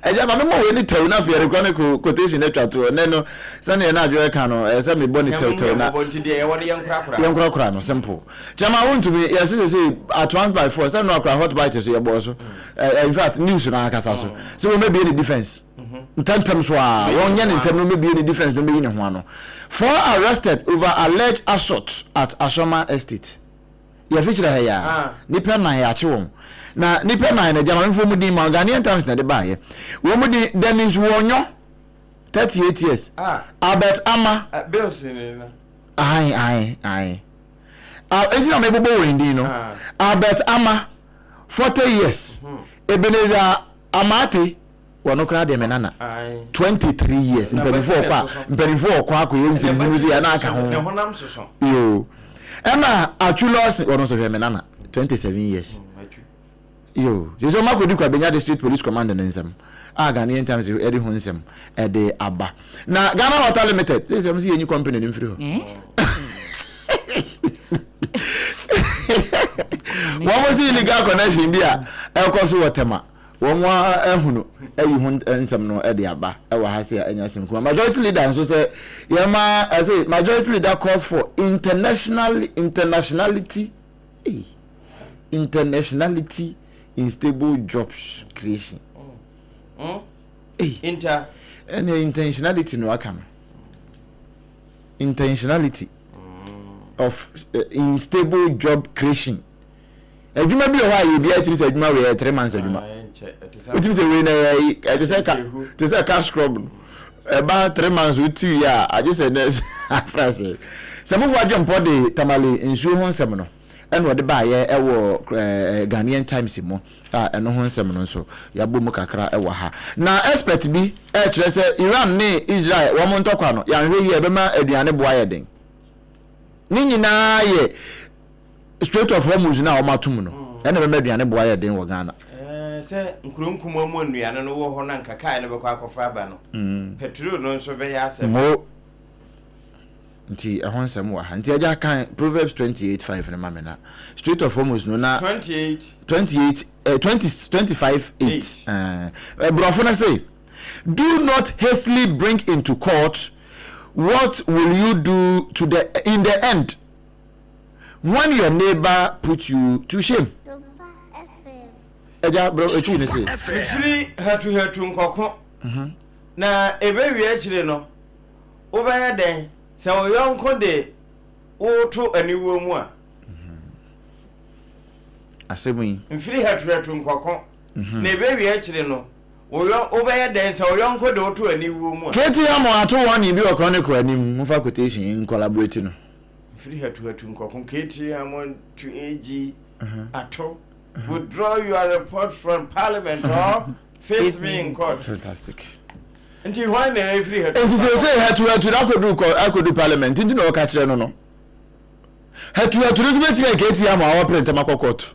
Ɛgya ma memmɔ wei ne tɛw na afei yɛde chronicle quotation atwa toɔ. Nɛ no sɛdeɛ na adwoɛ ka no ɛyɛ sɛ mebɔ ne tɛwtɛw na yɛnkorakora no simple. Kyɛma wontumi yɛse sɛ sɛ at once by force sɛ no akora hot bite so yɛbɔɔ so. In fact news no ankasa so sɛ wɔmɛbie ne defense. Ntɛmntɛm so ara, wɔnyɛ no ntɛm na wɔmmɛbue ne defence na wɔmmɛyi ne ho ano. Four arrested over alleged assault at Asɔma Estate. Yɛfikyerɛ ha yi ara, nnipa nnan yɛakye wɔn. Na nnipa nnan no, Gyamamefoɔ mu din ma Ghanaian Times na ɛde baeɛ. Wɔn mu din, Dennis Wonyo, 38 years, Albert Ama, Ae, ae, ae. Enti na mebobɔ wɔn din no. Albert Ama, 40 years, Ebenezer Amartey, Wɔno koraa deɛ me nana 23 years mpanimfoɔ ɔkɔ a mpanimfoɔ ɔkɔ akɔyɛ nsɛmhunu sɛ ɛna aka ho yoo ɛna atwu lɔɔse wɔno nso hwɛ me nana 27 years yoo sɛ sɛ ɔma akɔdi Kwabenya district police command ne nsɛm a Ghanaian Times ɛde ho nsɛm ɛde aba na Ghana Water Limited sɛ sɛ ɔmo sɛ yɛnyi company no mfiri hɔ wɔn si illegal connection bi a ɛkɔ so wɔ Tema. Wɔahunu ayi ho nsɛm no de aba wɔ ha se a ɛnyɛ asɛm kuma. Majority leader nso sɛ yɛma ɛsɛ majority leader calls for international internationality hey, internationality in stable jobs creation. Mm. Hey. Inter. Ɛna intentionality no aka no. Intentionality mm. of in stable job creation. Adwuma bi wɔ hɔ a yɛ biara tumi sɛ adwuma wei yɛ 3 months adwuma. Wotumi sɛ wei na yɛ ɛte sɛ ka te sɛ cash crop no. Ɛba 3 months wotiw yɛ a agye sɛ nurse afra sɛ. Sɛ mofo adwempɔ de Tamale nsuo ho nsɛm no ɛna ɔde baayɛ ɛwɔ ɛɛ Ghanaian Times mu a ɛno ho nsɛm no nso yɛabɔ mu kakra ɛwɔ ha. Na expert bi ɛkyerɛ sɛ Iran ne Israel wɔn ntɔkwa no yɛanhwɛ yie a ɛbɛma aduane bo ayɛ den. Ne nyinaa yɛ Strait of Hormuz no a wɔato mu no, ɛna ɛbɛma aduane bo ayɛ den wɔ Ghana. Ɛɛ, sɛ nkuro nkumaa mu nnuane no wɔ hɔ na nka kaa no bɛkɔ akɔfa aba no, petrol no nso bɛyɛ asɛm. Mo. Nti ɛho nsɛm wɔ ha. Nti agya kan Proverbs 28:5 no ma me na. Strait of Hormuz no na. 28. 28, eh, 20, 25, 8. Eh, Borɔfo no se, Do not hastily bring into court what will you do to the in the end. When your neighbor put you to shame. Ẹja bro etwi ne se. Mfiri hatuhatu nkɔko, na ɛbɛwie akyire no, wobɛyɛ dɛn sɛ wo yɔnko de wo to aniwuo mu a? Asɛm yi. Mfiri hatuhatu nkɔko, na ɛbɛwie akyire no, wobɛyɛ dɛn sɛ wo yɔnko de wo to aniwuo mu a? KT Hammond ato warning bi wɔ Chronicle anim, momfa quotation yi nkɔlaborate no. Mfiri hatuhatu nkɔko KT Hammond to AG Ato withdraw your report from parliament or face me in court. Fantastic. Nti hwan na efiri hatu? Nti sɛ sɛ hatuhatu no akɔduru kɔ akɔduru parliament nti na ɔka kyerɛ no no. Hatuhatu no nso bɛtumi ayɛ KT Hammond a wɔpere ntɛm akɔ court.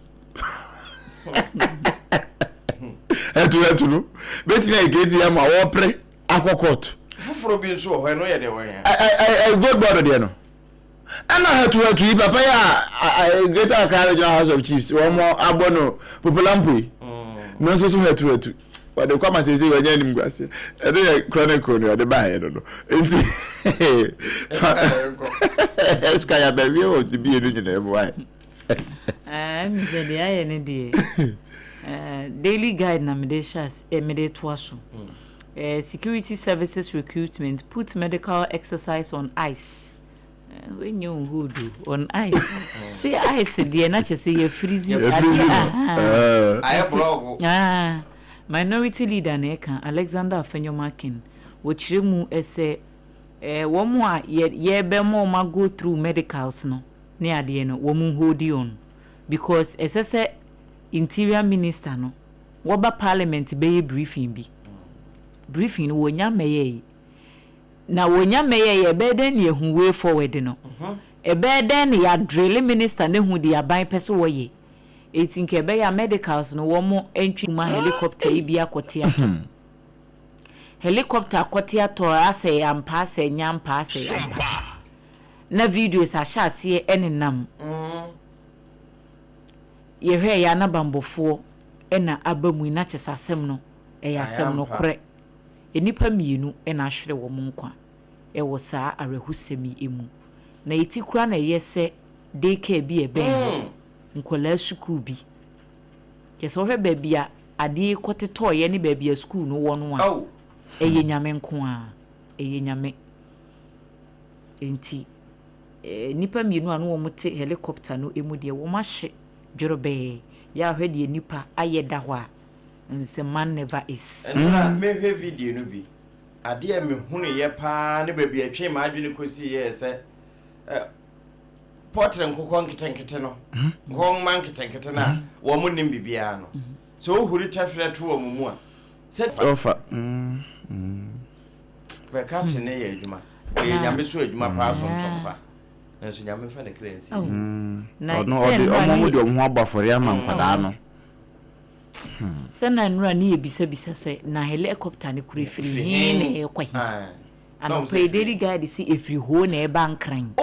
Hatuhatu no bɛtumi ayɛ KT Hammond a wɔpere akɔ court. Foforɔ bi nso wɔ hɔ, ɛno yɛ deɛ wɔn yɛ. Ɛ ɛ ɛ gold board deɛ no. Ɛna hatuhatu yi papa yi a Greater Accra Regional House of Chiefs wɔn abɔ no popolampo yi no nso so hatuhatu wɔde kɔ ama sese wɔnyɛ anim guase ɛno yɛ chronicle no ɔde baayɛ no no nti fa ɛsika yɛ abɛwie wɔ bie no nyinaa mu ayɛ. Ɛmi sɛ deɛ ayɛ ne deɛ daily guide na mede hyɛ ase eh, mede toa so. Mm. Security services recruitment put medical exercise on ice. Wei nyɛ on hold o, on ice. Sɛ ice deɛ na kyerɛ sɛ yɛ freeze adeɛ ahaa. Ayɛ blɔɔgo. Ah, minority leader na ɛka, Alexander Afenyo-Markin. Wɔkyerɛ mu sɛ eh, wɔn a yɛ yɛbɛma wɔn a go through medicals no ne adeɛ no, wɔn hold on because ɛsɛ sɛ interior minister no wɔba parliament bɛyɛ briefing bi. Briefing no wɔnya mmɛyɛe. Na wɔnya mmɛyɛeɛ ɛbɛyɛ dɛn na yɛahu way forward no? Ɛbɛyɛ dɛn na yɛadrille minister no ahu deɛ aban pɛ sɛ wɔyɛ? Enti nka ɛbɛyɛ a medicals no wɔn ntwe kuma helicopter yi bi akɔte atɔ. Helicopter akɔte atɔ asɛ ɛyɛ ampa asɛ ɛnyɛ ampa asɛ ɛyɛ ampa. Na videos ahyɛ aseɛ ɛnenam. Yɛhwɛeɛ a na banbɔfoɔ ɛna aba mu yi na kyerɛ sɛ asɛm no ɛyɛ asɛm nokorɛ. Nnipa mmienu na ahwere wɔn nkwa wɔ saa awerɛhosɛm yi mu. Na eti koraa na ɛyɛ sɛ day care bi a ɛbɛn hɔ, nkwadaa sukuu bi. Kyerɛ sɛ wohwɛ baabi a adeɛ yi kɔtetɔeɛ ne baabi a sukuu no wɔ no a, ɛyɛ Nyame nko ara. Ɛyɛ Nyame. Enti nnipa mmienu a na wɔte helicopter no mu deɛ, wɔahye dworobɛɛ. Yɛ a hwɛ deɛ nnipa ayɛ da hɔ a, Nse man never is. Ɛnora mehwɛ video no bi, adeɛ a mehunuiɛ paa ne baabi a ɛtwee m'adwene kɔsiiɛ yɛ sɛ pɔtre nkokɔ nketenkete no, nkokɔ nwoma nketenkete no a wɔn nnim biribiara no, sɛ wohuri tɛfrɛ to wɔn mu a, sɛ Ɔfa. Pɛ captain no yɛ adwuma, ɔyɛ nyame so adwuma paa somsom pa, nanso nyame mfa ne kra nsi yie. Ɔno ɔde ɔmo de ɔmo ho abɔ afɔre ama nkwadaa no. Sɛ na nnora ne yɛbisabisa sɛ na helicopter no kura ɛfiri he na ɛrekɔ he. Anɔpa yi Daily Guide se ɛfiri Ho na ɛreba Nkran.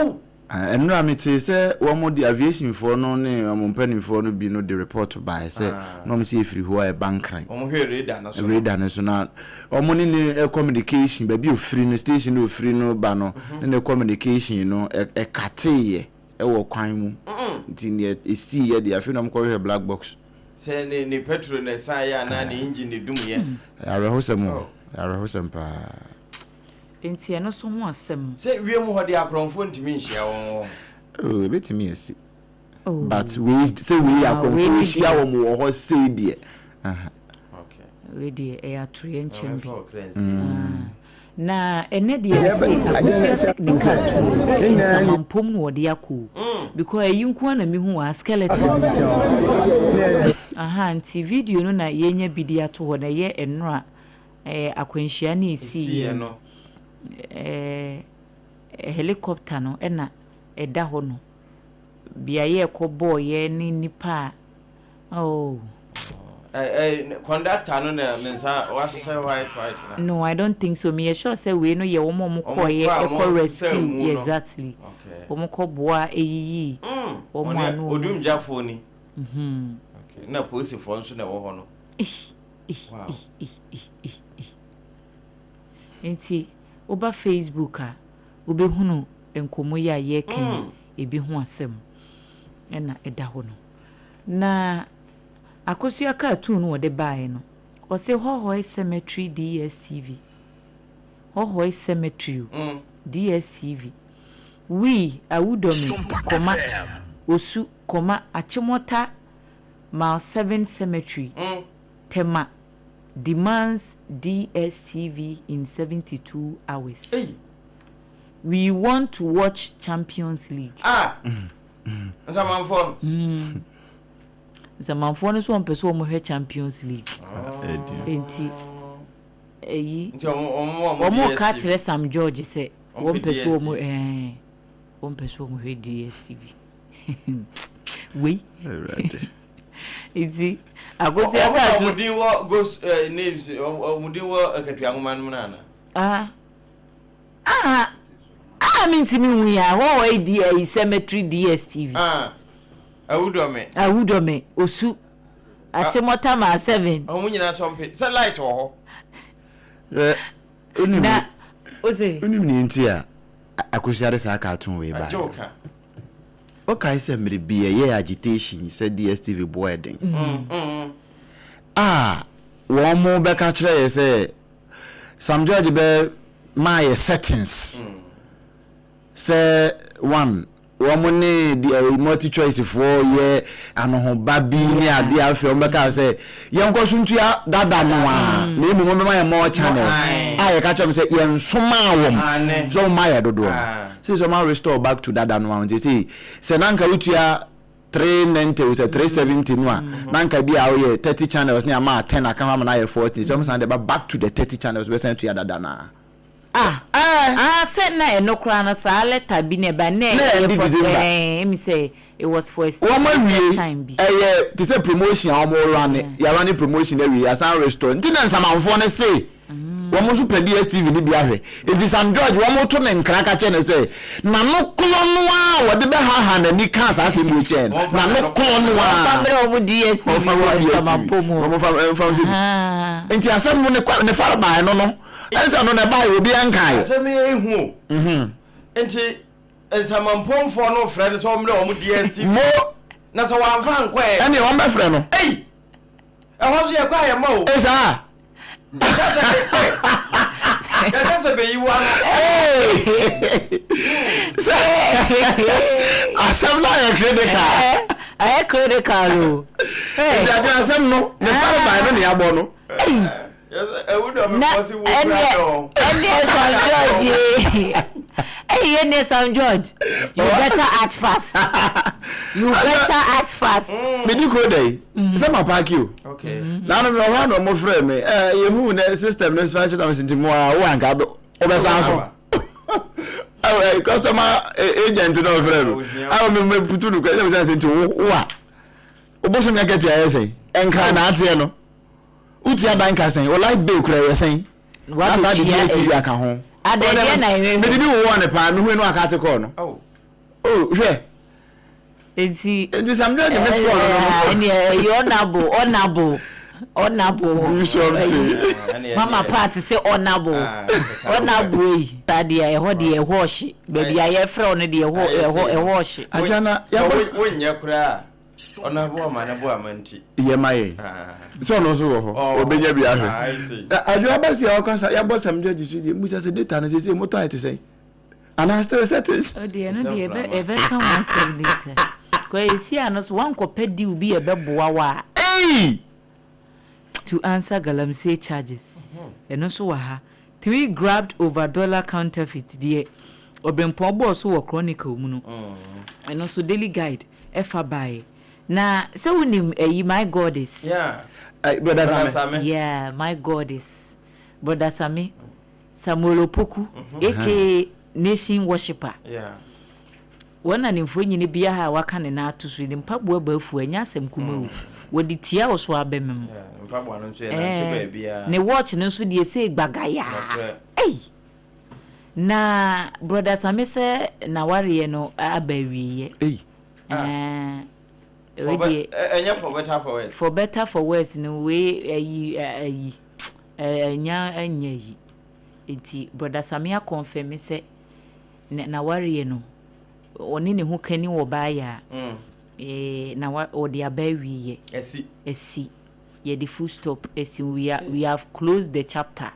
Nnora metee sɛ wɔn de aviation foɔ no ne wɔn mpanimfoɔ no bi no de report baeɛ sɛ na wɔn sɛ ɛfiri Ho a ɛba Nkran. Wɔn hwɛ radar no so no. Radar no so na wɔn ne ne communication baabi a ofiri no station no ofiri no ba no ne ne communication no ɛkateeɛ wɔ kwan mu nti deɛ ɛsiiɛ deɛ afei na wɔn kɔhwehwɛ black box. Sɛ ne ne petrol na ɛsan yɛ anaa ne engine na edum yɛ. Ɛyɛ awerɛhosɛm o, ɛyɛ awerɛhosɛm paa. Enti ɛno nso ho asɛm. Sɛ wiem hɔ deɛ akorɔmfoɔ ntumi nhyia wɔn wɔ hɔ. Oh, ebetumi asi. But wei sɛ wei yɛ akorɔmfoɔ hyia wɔn wɔ hɔ sei deɛ. Aha. Okay. Wei deɛ ɛyɛ atoyerɛnkyɛm bi. Ɛmfa ɔkra nsie. Na ɛnɛ deɛ mese Akosua sɛ ne car tuo nsamampom na wɔde akɔ o because ɛyi nko ara na mehu wɔ ha skeletons aha nti video no na yɛnya bi de ato hɔ na ɛyɛ ɛnora ɛɛ akwanhyia no ɛsiiɛ no ɛɛ helicopter no ɛna ɛda hɔ no beaeɛ ɛkɔ bɔɔyɛ ne nipa a oh. Eh, eh, conductor no na ne nsa wahyehyɛ white white na. No, I don't think so. Me sure sɛ wei no yɛ wɔn a wɔn kɔɔyɛ ɛkɔ rescue exactly. Wɔn kɔ boa eyiyi wɔn ano. Odumgyafoɔ ni. Okay. Na polisifoɔ nso na ɛwɔ hɔ no. Wow. Nti woba Facebook a wobɛhunu nkɔmmɔ yi a yɛreka yi ebi ho asɛm ɛna ɛda hɔ no. Na Akosua cartoon no wɔde baeɛ no ɔse Hohoe Cemetery DSTV Hohoe Cemetery o DSTV We Awudome kɔma Osu kɔma Achimota Mile 7 Cemetery Tema demands DSTV in 72 hours We want to watch Champions League. Ah! Nsamanfoɔ no. Nsamanfoɔ no nso wɔn pɛ sɛ wɔn hwɛ Champions League. Nti ɛyi wɔn ka kyerɛ Sam George sɛ wɔn pɛ sɛ wɔn ɛɛ wɔn pɛ sɛ wɔn hwɛ DSTV. Wei. Nti akosua kaa tu. Wɔn din wɔ ghost eh, names wɔn din wɔ akatua nwoma no mu nana. Ah ah ah. a mentumi nhu yi a, hɔ hɔ yi di ayi cemetery DSTV. Ah, Awudɔme. Awudɔme, Osu, Achimota Mile 7. Wɔn nyinaa sɔmpe sɛ light wɔ hɔ. Hwɛ, wonim Na, ose. wonim nea nti a Akosua de saa cartoon wei baeɛ? Agye wo ka. Wokae sɛ mmere bi yɛyɛɛ agitation sɛ DSTV boɔ yɛ den a wɔn bɛka kyerɛ yɛ sɛ Sam George bɛ maa yɛ settings sɛ one wɔn ne deɛ multi choice foɔ yɛ anohoba bi ne adeɛ afei wɔn bɛka sɛ yɛn kɔ so ntua dada no a na emu wɔn bɛma yɛ more channels a yɛka kyerɛ wɔn sɛ yɛn nsomaa wɔn sɛ wɔn ma yɛ dodoɔ no sɛ sɛ wɔn restore back to dada no a nti sɛ sɛ nanka wotua 390 o sɛ 370 no a na nka bi a woyɛ 30 channels ne ama 10 aka ho ama no ayɛ 40 sɛ wɔn san de ba back to the 30 channels bɛsan tua dada no a. Ah ah sɛ na ɛno koraa no saa letter bi na ɛba na ɛyɛ for ɛɛ emi sɛ it was for a Wɔn awie time bi. Ɛyɛ te sɛ promotion a wɔn rane yɛarane promotion awie yɛasan restore nti na nsamanfoɔ no se wɔn nso pɛ DSTV no bi ahwɛ nti Sam George wɔn to ne nkra ka kyerɛ no sɛ n'ano korɔ no ara a wɔde bɛhaha n'ani kaa saa asɛm wei kyerɛ no n'ano korɔ no Wɔmfa ara mmerɛ wɔn DSTV wɔmfa wɔ mmerɛ DSTV nsamanpɔ mu. wɔmfa mfa nhwɛ bi Ah. nti asɛm no ne kwa ne far bae no no Ɛnsa no na ɛbae obiara nkae. Asɛm yi yɛ hu o. Nti nsamampɔnfoɔ no frɛ no sɛ ɔmmerɛ wɔn DSTV. Mo. Na sɛ wɔamfa ankɔ ɛ. Ɛneɛ wɔn bɛfrɛ no. Ei! Ɛhɔ nso yɛkɔ a yɛma o. Ei saa. Yɛka sɛ ɛ yɛka sɛ bɛyi wo ano. Ei! Sɛ asɛm no ayɛ critical. Ayɛ critical o. Nti adwene asɛm no ne fare bae no ne yɛabɔ no. Ei! Na ɛneɛ ɛneɛ Sam George yee ɛyi ɛneɛ Sam George you better act fast you better act fast. Medi kuro da yi sɛ ma paaki o na ano mi ɔhɔ ano ɔmo frɛ mi ɛɛ yehu nɛ system ne nso akyerɛ mi nti mo a wo anka ɔbɛsan so ɛɛ customer agent na ɔfrɛ mi ɛwɔ mi mi putu no kura ɛna mi sɛ nti wo wo a obosom yɛ kɛtua yɛ sɛn ɛnkran na ateɛ no. Wotua dan ka sɛn? Wo light bill kura yɛ sɛn? Na saa de DSTV aka ho. Adɛn na ɛhwehwɛ? Mede bi wowɔ ne paa, mehu no aka ate kɔɔ no. Oh, hwɛ. Nti. Nti Sam George me score no no. Ɛni ɛyɛ ɔnabo ɔnabo ɔnabo. Do something. Mama part sɛ ɔnabo ɔnabo yi. Saa deɛ ɛhɔ deɛ ɛhɔ ɔhye. Baabi a yɛfrɛ wo no deɛ ɛhɔ ɛhɔ ɛhɔ ɔhye. Adwana yɛbɔ. Wonyɛ koraa. Ɔno aboa ma ne boa ma nti. Yɛ ma yɛ. Sɛ ɔno nso wɔ hɔ. Ɔbɛnya bi ahwɛ. Adwo aba si a ɔkɔ sa yɛabɔ sam judge so deɛ musa sɛ data no sɛsɛ motɔ ayɛ te sɛn? Anaa still settings? O deɛ ɛno deɛ ɛbɛ ɛbɛka ho asɛm later. Kɔ esi ano so wankɔpɛ deal bi a ɛbɛboa wo a. Ei! To answer galamsey charges. Ɛno nso wɔ ha. Three grabbed over dollar counterfeit deɛ Ɔbrempɔn bɔɔ so wɔ Chronicle mu no, ɛno nso Daily Guide fa baeɛ. Na sɛ wonim ayi My Goddess? Yeah. Brother Same. Yeah, My Goddess. Brother Same. Samuel Opoku, aka Nation Worshipper. Yeah. Wɔn na ne mfonini bea ha a waka ne nan ato so yi, ne mpaboa bɔ afu, ɛnyɛ asɛm kumaa o. Wɔde tia wo so abɛmem. Yeah, mpaboa no nso yɛ nante baabiara. Ne watch no nso deɛ sei gbagayaa. Nokorɛ. Ei! Na Brɔda Same sɛ n'awareɛ no aba awieɛ. Ei. Ɛɛ, For wei be, deɛ. ɛnyɛ for better for worse. For better for worse no wei ayi ayi ɛnya ɛnyɛ ayi. Nti Brɔda Same akɔnfɛme sɛ n'awareɛ no ɔne ne ho kani wɔ baayɛ a, mm. na ɔde aba awieɛ. Asi. Asi. Yɛde full stop asi. We are, we have closed the chapter.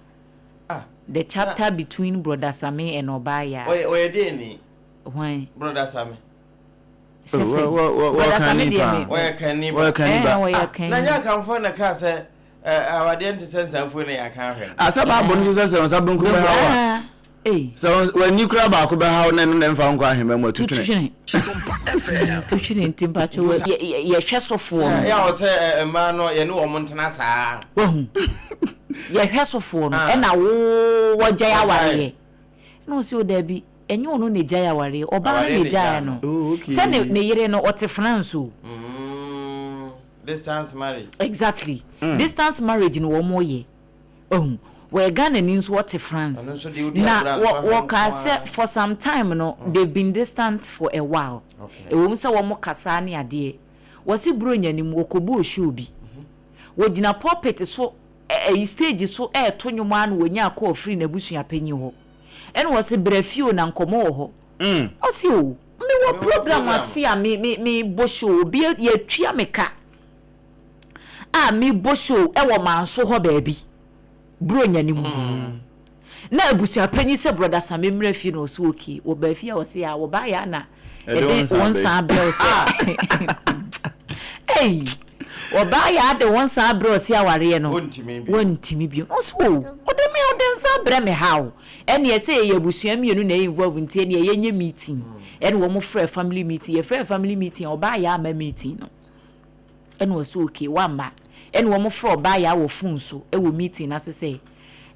Ah. The chapter ah. between Brother Same and Ɔbaayɛ. Ɔyɛ ɔyɛ deɛ ni. Hwan? Brother Same. Sese. Brother Same deɛ mi. Ɔyɛ kanni ba. Ɔyɛ kanni ba. Ɔyɛ kanni. Na nyɛ akanfoɔ na kaa sɛ. Awadeɛ nte sɛ nsanfuo na yɛaka ahwɛ no. Ah, sɛ Bible no nso sɛ sɛ nsa benkum bɛhaw a, sɛ w'ani kura baako bɛhaw na ɛno na ɛmfa wo nkɔ ahemman mu a, tu twene. Tu twene nti mpakyɛ yɛhwɛ sofoɔ no. Yɛ wɔ sɛ mmaa no yɛne wɔn ntena saa. Wahu yɛhwɛ sofoɔ no ɛna wo wɔgyae awareɛ ɛna ɔsɛ o daabi ɛnyɛ ɔno na egyae awareɛ ɔbaa no na egyae no sɛ ne yere no ɔte France o. Distance marriage. Exactly. Mm. Distance marriage no wɔn yɛ. Ɔhu. Wɔyɛ Ghanani nso ɔte France. Ɔno nso deɛ odi Na agorɔ wɔ anfa ho wɔkaa nko sɛ ara. for some time no they've been distant for a while. Okay. Ɛwɔ mu sɛ wɔn kasaa ne adeɛ. Wɔse Buronya no mu wɔkɔbɔɔ show bi. Wɔgyina pulpit so ɛ ɛyi stage so ɛreto nnwom ara na wɔnyaa call firi n'abusuapanyin hɔ. Ɛna wɔse bra fie o na nkɔmmɔ wɔ hɔ. Ɔse o mewɔ Mewɔ program program. ase a me me mebɔ show obi yɛtua me ka a mebɔ show ɛwɔ Manso hɔ baabi. Buronya no mu. Na abusuapanyin sɛ brɔda Same mmra fie na ɔse okay. Wɔbaa fie a ɔse a wɔbaa yɛ a na Ɛde wo ɛde nsa wo abɛ. nsa abrɛ wo sɛ ei wɔbaa yɛ a de wo nsa abrɛ wo sɛ awareɛ no Wontumi bio. wontumi bio. Na ɔse o wode me wode nsa abrɛ me how? Ɛneɛ sɛ yɛyɛ abusua mmienu na ɛyɛ involve nti ɛneɛ yɛnyɛ meeting. Ɛne wɔn frɛ family meeting. Yɛfrɛ family meeting a ɔbaa yɛ ama meeting no. Ɛna ɔse okay wamma. Ɛna wɔn frɛ ɔbaa yaa wɔ phone so wɔ meeting no ase sɛ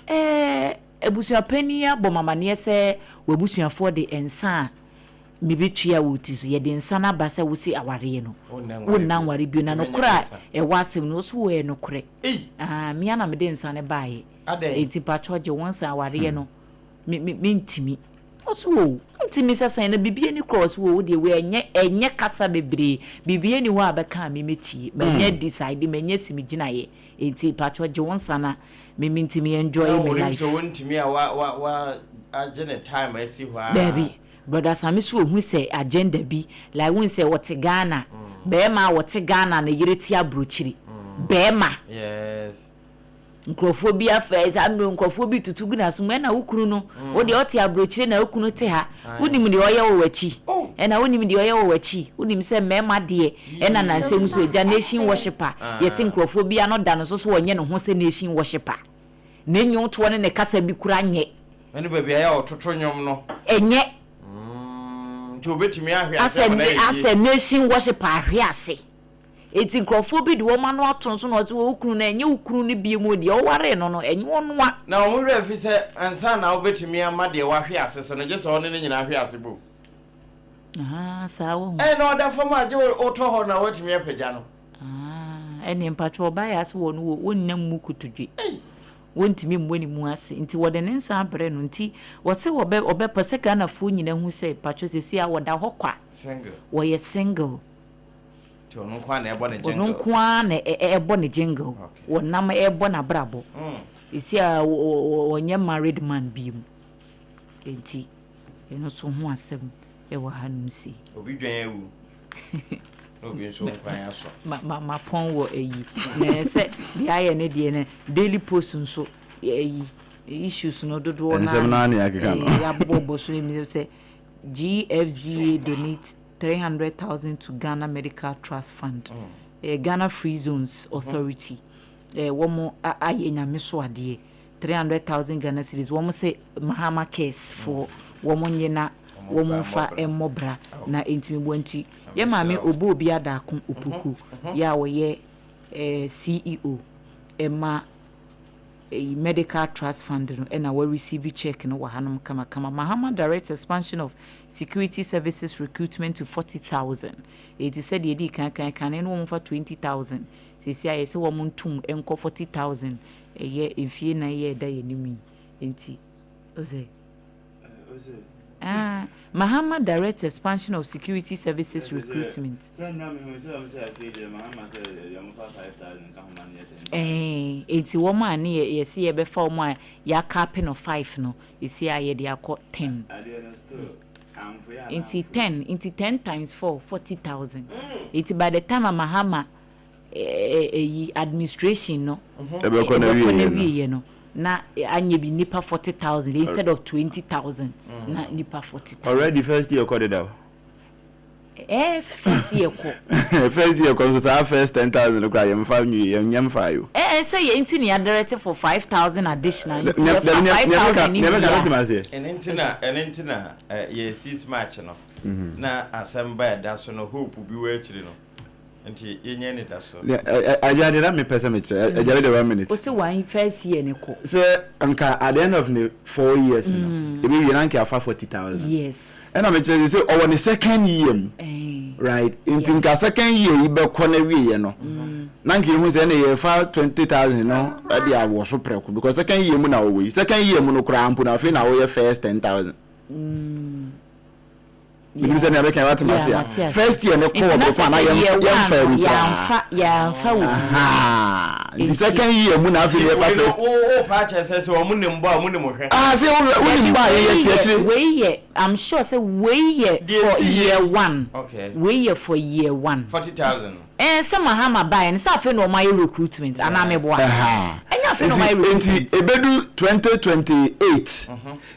ɛɛ abusua panin abɔ me amaneɛ sɛ w'abusuafoɔ de nsa a mebɛtua wɔ ti so yɛde nsa no aba sɛ wose awareɛ no wonna nware bio na nokorɛ a ɛwɔ asɛm no ɔse oo ɛyɛ nokorɛ aah mea na mede nsa no baeɛ enti mpakyɛw gye wo nsa awareɛ no me me mentumi Ɔse oo wontumi sɛ sɛn na biribi ani kora ɔse oo wodeɛ wei ɛnyɛ ɛnyɛ kasa bebree biribi ani hɔ a bɛka a me mɛtie manya decide manya si me gyinaeɛ enti pakyɛ gye wo nsa na me mentumi enjoy Na me onim life. sɛ wontumi a wa wa wa agye ne time asi hɔ aa. Daabi brother Same so ohu sɛ agenda bi like wohu sɛ ɔte Ghana bɛɛma a ɔte Ghana ne yere te abrokyire bɛɛma. Yes. Nkurɔfoɔ bi afa saa mmerɛ nkurɔfoɔ bi tutu gu n'aso mu ɛna wo kunu no wo deɛ ɔte aburokyire na wo kunu te ha wonim deɛ ɔyɛ wɔ w'akyi ɛna wonim deɛ ɔyɛ wɔ w'akyi wonim sɛ mmarima deɛ ɛna nansɛm so agya nation worshiper yɛse nkurɔfoɔ bi ano da no so so ɔnyɛ ne ho sɛ nation worshiper ne nnwontoɔ ne ne kasa bi kura nyɛ ɛne baabi a yɛ ɔtoto nnwom no ɛnyɛ nti obetumi ahwe ase ama no ayɛ yie asɛ nation worshiper ahwe ase. Enti nkurɔfoɔ bi de wɔn ano ato no so na wɔse, Wo kunu no, ɛnyɛ wo kunu no bio o, deɛ wowaree no no, ɛnyɛ ɔno a. Na wɔn werɛ afi sɛ ansa na wobɛtumi ama deɛ wahwe ase so no, gye sɛ ɔne no nyinaa hwe ase bom. Ahaa, saa wahu. Ɛɛ, na ɔda fam a, gye wotɔ hɔ na woatumi apagya no. Ahaa, ɛnneɛ mpakyɛw ɔbaa yi ase wɔ no wɔ, wɔnnya mmu kotodwe. Wɔntumi mmɔ ne mu ase, nti wɔde ne nsa abrɛ no, nti wɔse wɔbɛ, wɔbɛpɛ sɛ Ghanafoɔ nyinaa hu sɛ, mpakyɛw seesei a wɔda hɔ kwa. Single. Wɔyɛ single. Nti ɔno nko ara na ɛbɔ ne jingle. Ɔno nko ara na ɛbɔ ne jingle. Wɔnam ɛbɔ n'abrabɔ. Esi a ɔnyɛ married man bi mu. Nti ɛno nso ho asɛm ɛwɔ hanom sei. Obi dwan awu. Na obi nso nkwan asɔ. Ma ma mapɔn wɔ ayi. Na ɛsɛ deɛ ayɛ ne deɛ no Daily Post nso ayi issues no dodoɔ naa. Nsɛm naa ne akeka no. Yɛabobɔbɔ so sɛ GFZA donate 300,000 to Ghana Medical Trust Fund, ɛyɛ Ghana Free Zones Authority, ɛɛ wɔn ayɛ nyame so adeɛ, 300,000 Ghana cedis, wɔn se Mahama Cares foɔ wɔn nye na wɔn nfa mmɔ bra na ɛntumi boa nti yɛ maame Obo Obi Adaako Opoku yɛ a ɔyɛ ɛɛ CEO ɛma eyi Medical Trust Fund no na wa receive check no wɔ hanom kamakama. Mahama directs expansion of security services recruitment to 40,000. Eti sɛdeɛ yɛdii kan kan kane no wɔn fa 20,000 seesei ayɛ sɛ wɔn ntum nkɔ 40,000 ɛyɛ mfie nan yi a ɛda yɛn anim yi. Enti ɔsɛ. Ah, Mahama directs expansion of security services recruitment. Eh, enti wɔn a ne yɛ yɛsi yɛbɛfa wɔn a yɛakape no five no, esi a yɛde akɔ 10. Nti 10, nti 10 times 4, 40,000. Nti by the time a Mahama ɛyi administration no ɛbɛkɔ n'awieɛ no na anyɛ bi nipa 40,000 instead of 20,000 na nipa 40,000. Already first year kɔ deda o. Ɛɛ sɛ first year kɔ. First year kɔ nso saa first 10,000 no koraa yɛn fa nwie yɛn nyɛ nfa yo. Ɛɛ sɛ yɛn ti ni adirect for 5,000 additional nti yɛ fa 5,000 ni bia. Ɛne nti na ɛne nti na yɛ 6 March no na asɛm ba ɛda so no hope bi wɔ akyiri no. Nti yɛnya anidasoɔ. Agya deɛ na mepɛ sɛ mekyerɛ agya wei deɛ one minute. Ose one first year ne kɔ. Sɛ nka at the end of ne 4 years no ebi wie na nka afa 40,000. Yes. Ɛna mekyerɛ sɛ ɔwɔ ne second year mu. Right, nti nka second year yi bɛkɔ na wie yɛ no na nka ehu sɛ ɛna yɛfa 20,000 no ɛde awɔ so prɛko, because second year mu na ɔwɔ yi, second year mu no koraa mpo na afei na ɔyɛ first 10,000. Menim sɛ nea bɛka wate ma se a first year ne kɔɔ bɛkɔ ana yɛmfa mu koraa. Yɛamfa wɔ. Nti second year mu na afei yɛfa first. Wo pa kyerɛ sɛ ɔmo nim bɔ a ɔmo nim hwɛ. Ah, sɛ wonim bɔ a yɛyɛ te akyire. Wei yɛ, I'm sure sɛ wei yɛ for year one. Wei yɛ for year one. 40,000. Ɛn sɛ Mahama baeɛ no, sɛ afei na ɔmo ayɛ recruitment anaa meboa? Ɛnyɛ afei na ɔmo ayɛ recruitment. Nti ebedu 2028,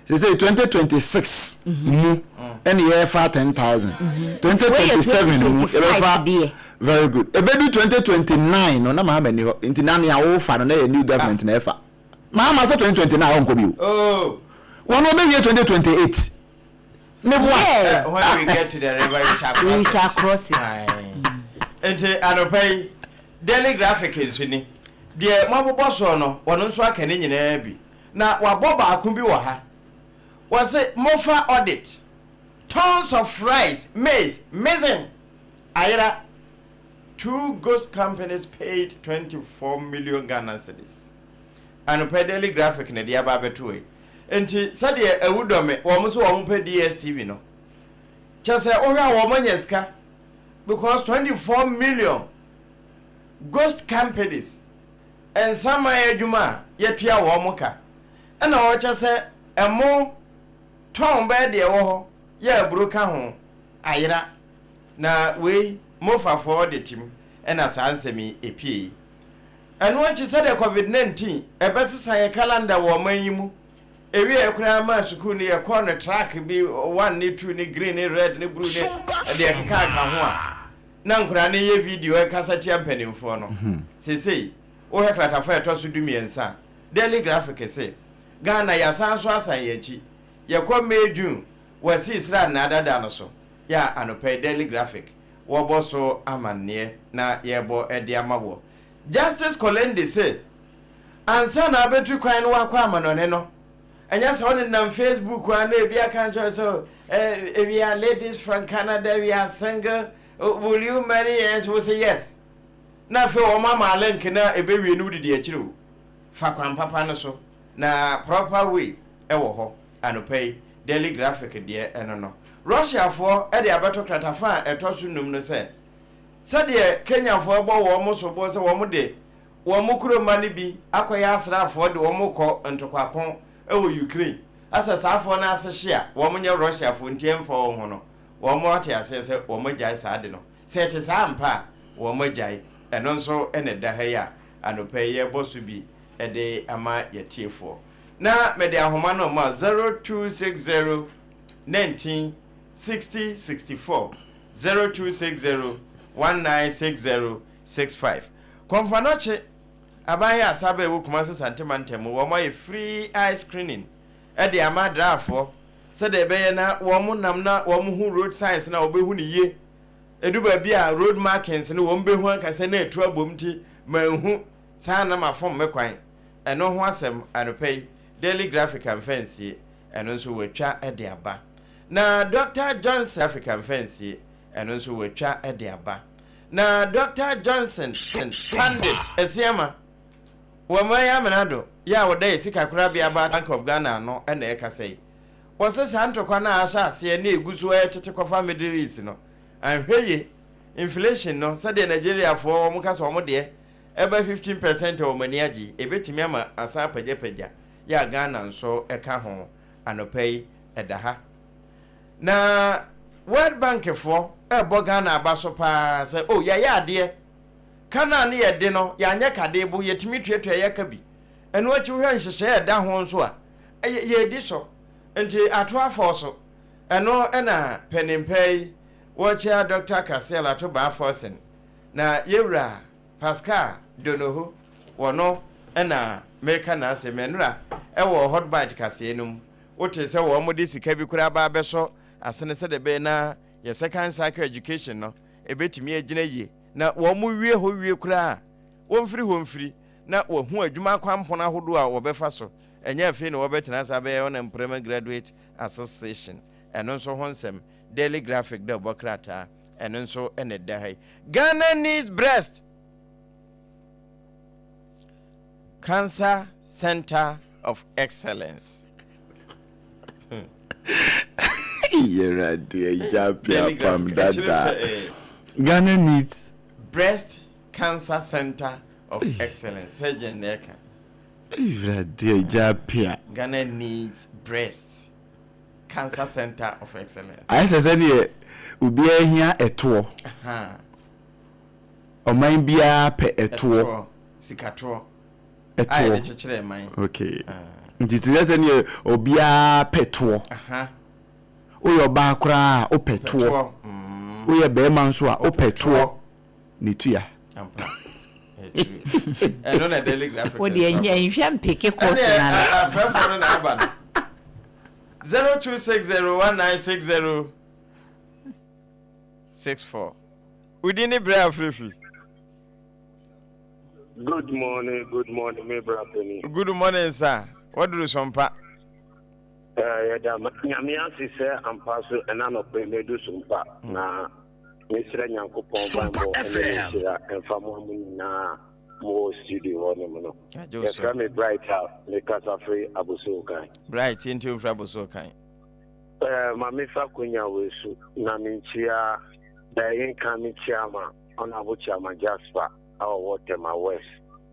sɛ 2026 mu ɛna yɛfa 10,000, 2027 mu yɛbɛfa. Very good. Ebedu 2029 no na Mahama ni hɔ, nti na nea wofa no na yɛ new government na ɛfa. Mahama sɛ 2029 ɔnkɔ bi o, wɔn ɔbɛwie 2028 ne boa. When we get to the river, we shall cross. We shall cross it. Nti anɔpa yi Daily Graphic nso ni deɛ moabobɔ soɔ no, wɔno nso aka ne nyinaa bi na wabɔ baako bi wɔ ha. Wɔse mofa audit, tons of rice, maize missing, ayera, two ghost companies paid 24 million Ghana cedis. Anɔpa Daily Graphic na de aba abɛto yi. Nti sɛdeɛ awudɔme wɔn nso wɔn pɛ DSTV no kyɛ sɛ wohwɛ a wɔn anya sika, because 24 million, ghost companies nsaman adwuma a yɛtua wɔn ka, ɛna wɔkyɛ sɛ ɛmo tɔn bɛyɛ deɛ ɛwɔ hɔ yɛ aburo ka ho ayera. Na wei mofafoɔ de tim ɛna saa nsɛm yi epie yi. Ɛno akyi, sɛdeɛ COVID-19 ɛbɛsesa yɛ calendar wɔ ɔman yi mu, ewie koraa ma sukuu no yɛkɔɔ no track bi one ne two ne green ne red ne blue ne deɛ ɛkeka aka ho a na nkwadaa no yɛ video ɛkasa tia mpanimfoɔ no. Seesei wohwɛ kratafa a ɛtɔ so 13, Daily Graphic se Ghana yɛasan so asan yɛn akyi, yɛkɔ May, June wɔasi sra nnaadada no so. Yɛ a anɔpa yi Daily Graphic wɔbɔ so amanneɛ na yɛbɔ de ama wɔ. Justice Kulendi se ansa na abɛtu kwan no wakɔ amanɔne no, ɛnyɛ sɛ ɔne nam Facebook a na ebi aka nkyerɛ sɛ we are ladies from Canada, we are single, will you marry us? Wo say yes, na afei wɔn ama link na ɛbɛwie no wodidi akyire o. Fa kwan papa no so na proper way ɛwɔ hɔ. Anɔpa yi Daily Graphic deɛ ɛno no, Russiafoɔ de abɛto kratafa a ɛtɔ so num no sɛ sɛdeɛ Kenyafoɔ bɔ wɔn soboɔ sɛ wɔn de wɔn kuroma no bi akɔyɛ asraafoɔ de wɔn kɔ ntokwako wɔ Ukraine, asɛ saafoɔ no ase hye a wɔn nyɛ Russiafoɔ nti ɛmfa wɔn ho no, wɔn ate aseɛ sɛ wɔn agyae saa de no. Sɛ ɛte saa ampa a, wɔn agyae. Ɛno nso na ɛda ha yi a anɔpa yi yɛrebɔ so bi de ama yɛtiefoɔ. Na mede ahoma no ma 0260 19 60 64, 0260 1960 65. Kɔmfanɔkye aban yɛ asaba ɛwɔ Kumase Santema ntam, wɔn ayɛ free eye screening ɛde ama adraafoɔ sɛdeɛ ɛbɛyɛ na wɔn nam na wɔn hu road signs na wɔbɛhu ne yie. Edu baabi a road markings no wɔn bɛhu ankasa na etu abom, nti manhu saa na mafom me kwan. Ɛno ho asɛm anɔpa yi Daily Graphic amfa ɛno nso wɔatwa de aba. Na Dr Johnson Graphic amfa ɛno nso wɔatwa de aba. Na Dr Johnson Pandit Asiama wɔn yɛ amena do yɛ a wɔda yɛ sika korabea ba Bank of Ghana ano ɛna ɛkasa yi, wɔsɛ saa ntɔkwa no a ahyɛ aseɛ na egu so ɛtete kɔfa Middle East no, anhwɛ yie inflation no, sɛdeɛ Nigeriafoɔ wɔn kasa wɔn deɛ ɛbɛ 15% a wɔn ani agye, ebetumi ama asan apagyapagya yɛ a Ghana nso ɛka ho. Anɔpa yi ɛda ha na World Bank foɔ ɛrebɔ Ghana aba so paa sɛ o yɛyɛ adeɛ ka no a ne yɛde no yɛanyɛ kade bo, yɛtumi tuatua yɛka bi. Ɛno akyi wohwɛ nhyehyɛeɛ ɛda ho nso a yɛdi so, nti ato afɔ so. Ɛno ɛna panimpa yi wɔkyea Dr Cassiel Ato Baah Forson na yɛwura Pascal Donoho wɔno ɛna meka n'asɛm. Ɛnora ɛwɔ Hot Bite kaseɛ no mu wote sɛ wɔn de sika bi koraa ba abɛsɔ asene sɛdeɛ ɛbɛyɛ na yɛ second cycle education no ɛbɛtumi agyina yie. Na wɔn wie hɔ wie koraa a, wɔmfiri hɔ mfiri na wɔahu adwuma akwampɔn ahodoɔ a wɔbɛfa so. Ɛnyɛ afei na wɔbɛtena ase abɛyɛ Unemployment Graduate Association. Ɛno nso ho nsɛm, Daily Graphic dɛ ɔbɔ krataa, ɛno nso na ɛda ha yi. Ghana needs breast cancer center of excellence. Awurade agya apam dada. Ghana needs breast cancer center of excellence. Surgeon na ɛka. Awurade agya apia. Ghana needs breast cancer center of excellence. Ayɛ sɛ sɛdeɛ obiara hia ɛtoɔ. Ɔman biara pɛ ɛtoɔ. Sikatoɔ. Ɛtoɔ. A yɛde kyekyere man. Okay. Nti te sɛ sɛdeɛ obiara pɛ toɔ. Woyɛ ɔbaa koraa a wopɛ toɔ. Woyɛ barima nso a wopɛ toɔ. Ne tua. Ampa. Ɛno na Daily Graphic. Wo deɛ nhwɛ mpeke kɔɔse na no. Afrɛfoɔ no na aba no. 02601960 64. Wodi ne berɛ a frɛ fi. Good morning, good morning, me bra penny. Good morning, sir. Waduru sɔmpa. Eh, yɛda nyame ase sɛ ampa so ɛna nɔpɛ mɛdu so mpa hmm. na mesrɛ nyankopɔn banbɔ ɛne ne nhyira ɛmfa mo mo nyinaa mowɔ studio hɔ nom no. Yɛfrɛ me Bright a mekasa firi Abossey Okai. Bright, yɛnti mfiri Abossey Okai. Eh, ma mefa konya wei so na menkyia nka me chairman Honorable Chairman Jasper a ɔwɔ Tema West.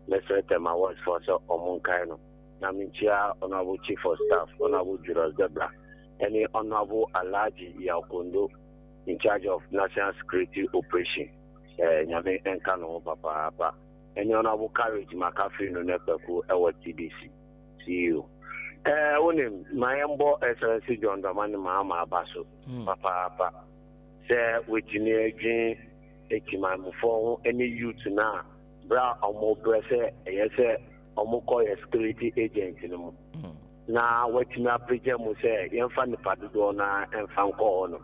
Mɛsrɛ Tema West foɔ sɛ ɔmo nkae no. Na menkyia Honorable Chief of Staff Honorable Julius Debra ɛne Honorable Alhaji Yaw Kondo in charge of National Security Operation. Eh, Nyame nka no ho papaapa. Ɛne Honorable Courage Makafiri no ne Kpaku ɛwɔ TBC CEO. Eh, wonim, ma yɛmbɔ Excellency John Dramani Mahama aba so hmm. papaapa sɛ watumi adwen atimanmufoɔ ho ne youth no a berɛ a wɔbrɛ sɛ ɛyɛ sɛ wɔkɔ yɛ security agent no mu hmm. na watumi apagya mu sɛ yɛmfa nipa dodoɔ no ara mfa nkɔ hɔ no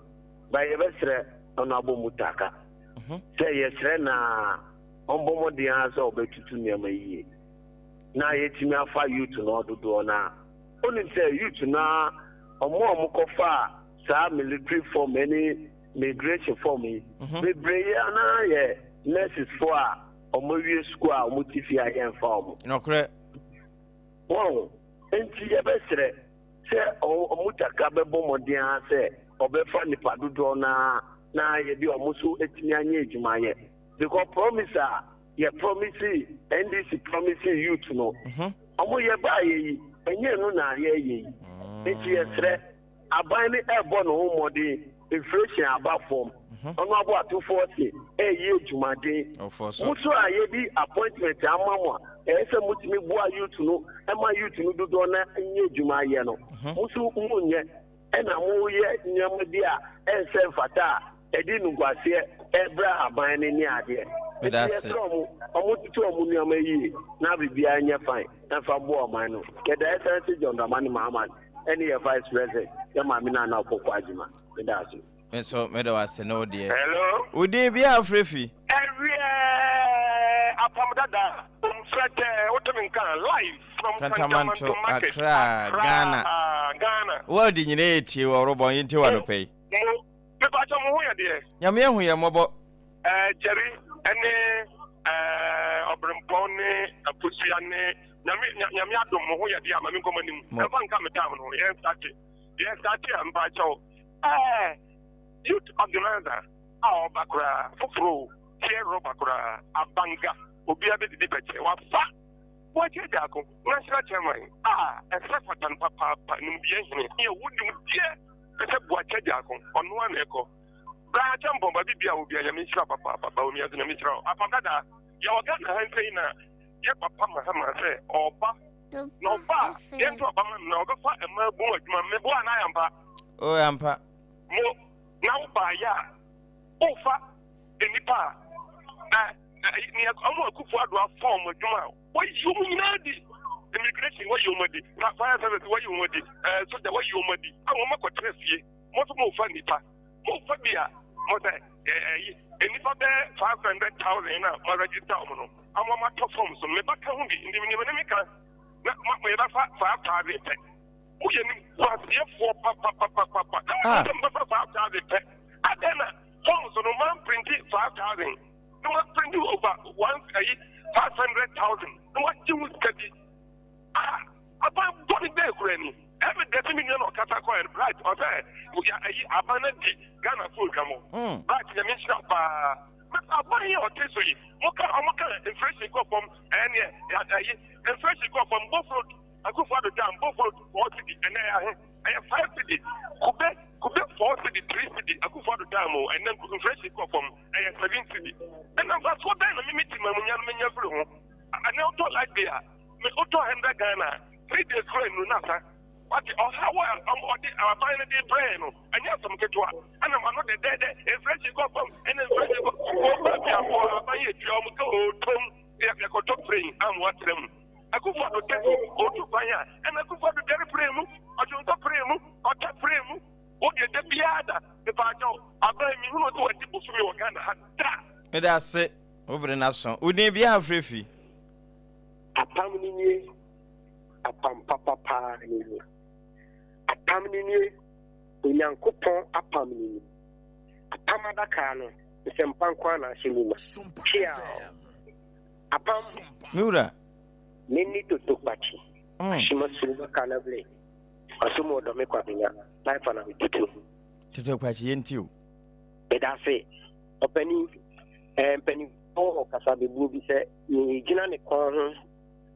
ba yɛbɛsrɛ ɔno abɔ mu taka mhm. sɛ yɛsrɛ na ɔmbɔ mmɔden ara sɛ ɔbɛtutu nneɛma yie na yɛtumi afa youth no dodoɔ no a wonim sɛ youth no a ɔmo a ɔmo saa military form ne migration form yi mhm. bebree yi anaa yɛ nurses fo a ɔmo awie sukuu a ɔmo ti fie a yɛmfa ɔmo. Nɔkorɛ. Wɔn nti yɛbɛsrɛ sɛ ɔmo taka bɛbɔ mmɔden ara sɛ ɔbɛfa nipa dodoɔ naa na yɛde ɔmo so atumi anyɛ adwuma yɛ because promise a yɛ promise NDC promise youth no mhm. ɔmo yɛ baa yɛ yi ɛnyɛ no na yɛyɛ yi nti yɛsrɛ aban no ɛbɔ ne ho mmɔden inflation aba fam mhm. ɔno abo atofoɔ se ɛyɛ adwumaden mo so a yɛde appointment ama mo a ɛyɛ sɛ motumi boa youth no ɛma youth no dodoɔ na nyɛ adwuma yɛ no mhm. mo so monyɛ ɛna moyɛ nneɛma bi a ɛnsɛ mfata a ɛde nunguaseɛ ɛbrɛ aban no ne adeɛ nti yɛsrɛ ɔmo ɔmo tutu ɔmo nneɛma yie na biribiara nyɛ fine ɛmfa boa ɔman no yɛda ɛsɛnse John Dramani Mahama ɛne yɛ vice president yɛ maame Nana Opoku Agyima meda ase. Me nso meda wo ase ne wo deɛ. Hello. Wo din bia a wofrɛ fi? Ɛwiɛ apam dada mfrɛtɛ wote me nka live from Kantamanto Market Accra Ghana Ghana. World nyinaa etie wɔ ɔrobɔn yi nti wɔ anɔpa yi. Mo mepakyɛ mo ho yɛ deɛ. Nyame ahu yɛn mmɔbɔ. Ɛɛ Jerry ɛne ɛɛ ɔbrempɔn ne Akosua ne Nyame Nyame adom mo ho yɛ deɛ ama me nkɔmɔ anim. Ɛmfa nka me time no yɛn starte yɛn starte a mpakyɛw ɛɛ youth organizer a ɔba koraa foforo tiɛ rɔba koraa abanga obiara bɛdidi pɛkyɛ wafa wɔakyɛ gyaako national chairman a ɛsɛ fata no papaapa nimdeɛ hene yɛ wo nimdeɛ ɛsɛ boakyɛ gyaako ɔno a na ɛkɔ braa kyɛ mpɔn baabi bia obia nyame nhyira papaapa ba omi ase nyame nhyira apam dada yɛwɔ Ghana ha nsɛyi na yɛ papa Mahama sɛ ɔba na ɔba a yɛnto aba ma no na ɔbɛfa mmaa bun adwuma meboa anaa yɛmpa o yɛmpa mo na wobaayɛ a wofa nnipa a nea ɔmo akufo ado afa ɔmo adwuma a wɔyi ɔmo nyinaa di immigration wɔyi ɔmo adi fire service wɔyi ɔmo adi ɛɛ soja wɔyi ɔmo adi a wɔn akɔtena fie mo nso mo fa nnipa mo fa bi a mo sɛ ɛɛ ɛyi. Nnipa bɛyɛ 500,000 na ma register wɔn no, ama wɔn atɔ forms no, me ba ka ho bi, nti menim ne meka na ma yɛbɛfa 5,000 pɛ. Moyɛ nimguaseɛfoɔ papapapapa. Na mo sɛ mobɛfa 5,000 pɛ. Adɛn na forms no man printi 5,000 na mo printi over one ayi 500,000 na moagye ho sika bi. Ah, aban bɔne bɛɛ kura ni. Ɛmi dɛ sɛ me nua na ɔkasa kɔɛ no Bright ɔsɛ ya ayi aban no di Ghana fo odwa mo. Bright Nyame nhyira wo paa. But aban yi a ɔte so yi mo ka ɔmo ka inflation kɔ fam ɛneɛ ayi inflation kɔ fam bofrot Akufo Addo dam bofrot 4 cedi ɛnɛ ɛyɛ ahe ɛyɛ 5 cedi kube kube 4 cedi 3 cedi Akufo Addo dam o ɛnɛ inflation kɔ fam ɛyɛ 7 cedi ɛna mfasoɔ bɛn na mimi ti ma mu nya no menya firi ho ɛnɛ wotɔ light bill a me wotɔ 100 Ghana a 3 days kora nnuru no asa. Wate ɔhaw a ɔde aban no de brɛ yɛn no, ɛnyɛ asɛm ketewa. Ɛna ma no dɛdɛɛdɛ, inflation kɔ fam, ɛna inflation kɔ wɔn baabiafoɔ aban yɛ tua wɔn ka ɔtɔm yɛkɔtɔ plane a mo atena mu. Akufo Addo te so ɔtu kwan a ɛna Akufo Addo dɛre plane mu, ɔdwontɔ plane mu, ɔtɛ plane mu. Wo deɛ da biara da mepaakyɛw aban mehunu sɛ wadi bosome wɔ Ghana ha da. Meda ase, wo bere no aso. Wo din biara frɛ fi. Apam no nie, apam papa paa no nie. Apam no nie, Onyankopɔn apam no nie. Apam adaka no, nsɛmpa nko ara na ahyɛ mu ma. Kyeaw! Apam. Me wura. Menni toto kpakye. Ahyema suo kanable. Asom ɔdɔ me kwabenya. Life na me tutu. Toto kpakye yɛnti o. Meda ase. Ɔpanin, eh, mpanimfoɔ wɔ kasabebuo bi sɛ nea ɛgyina ne kɔn ho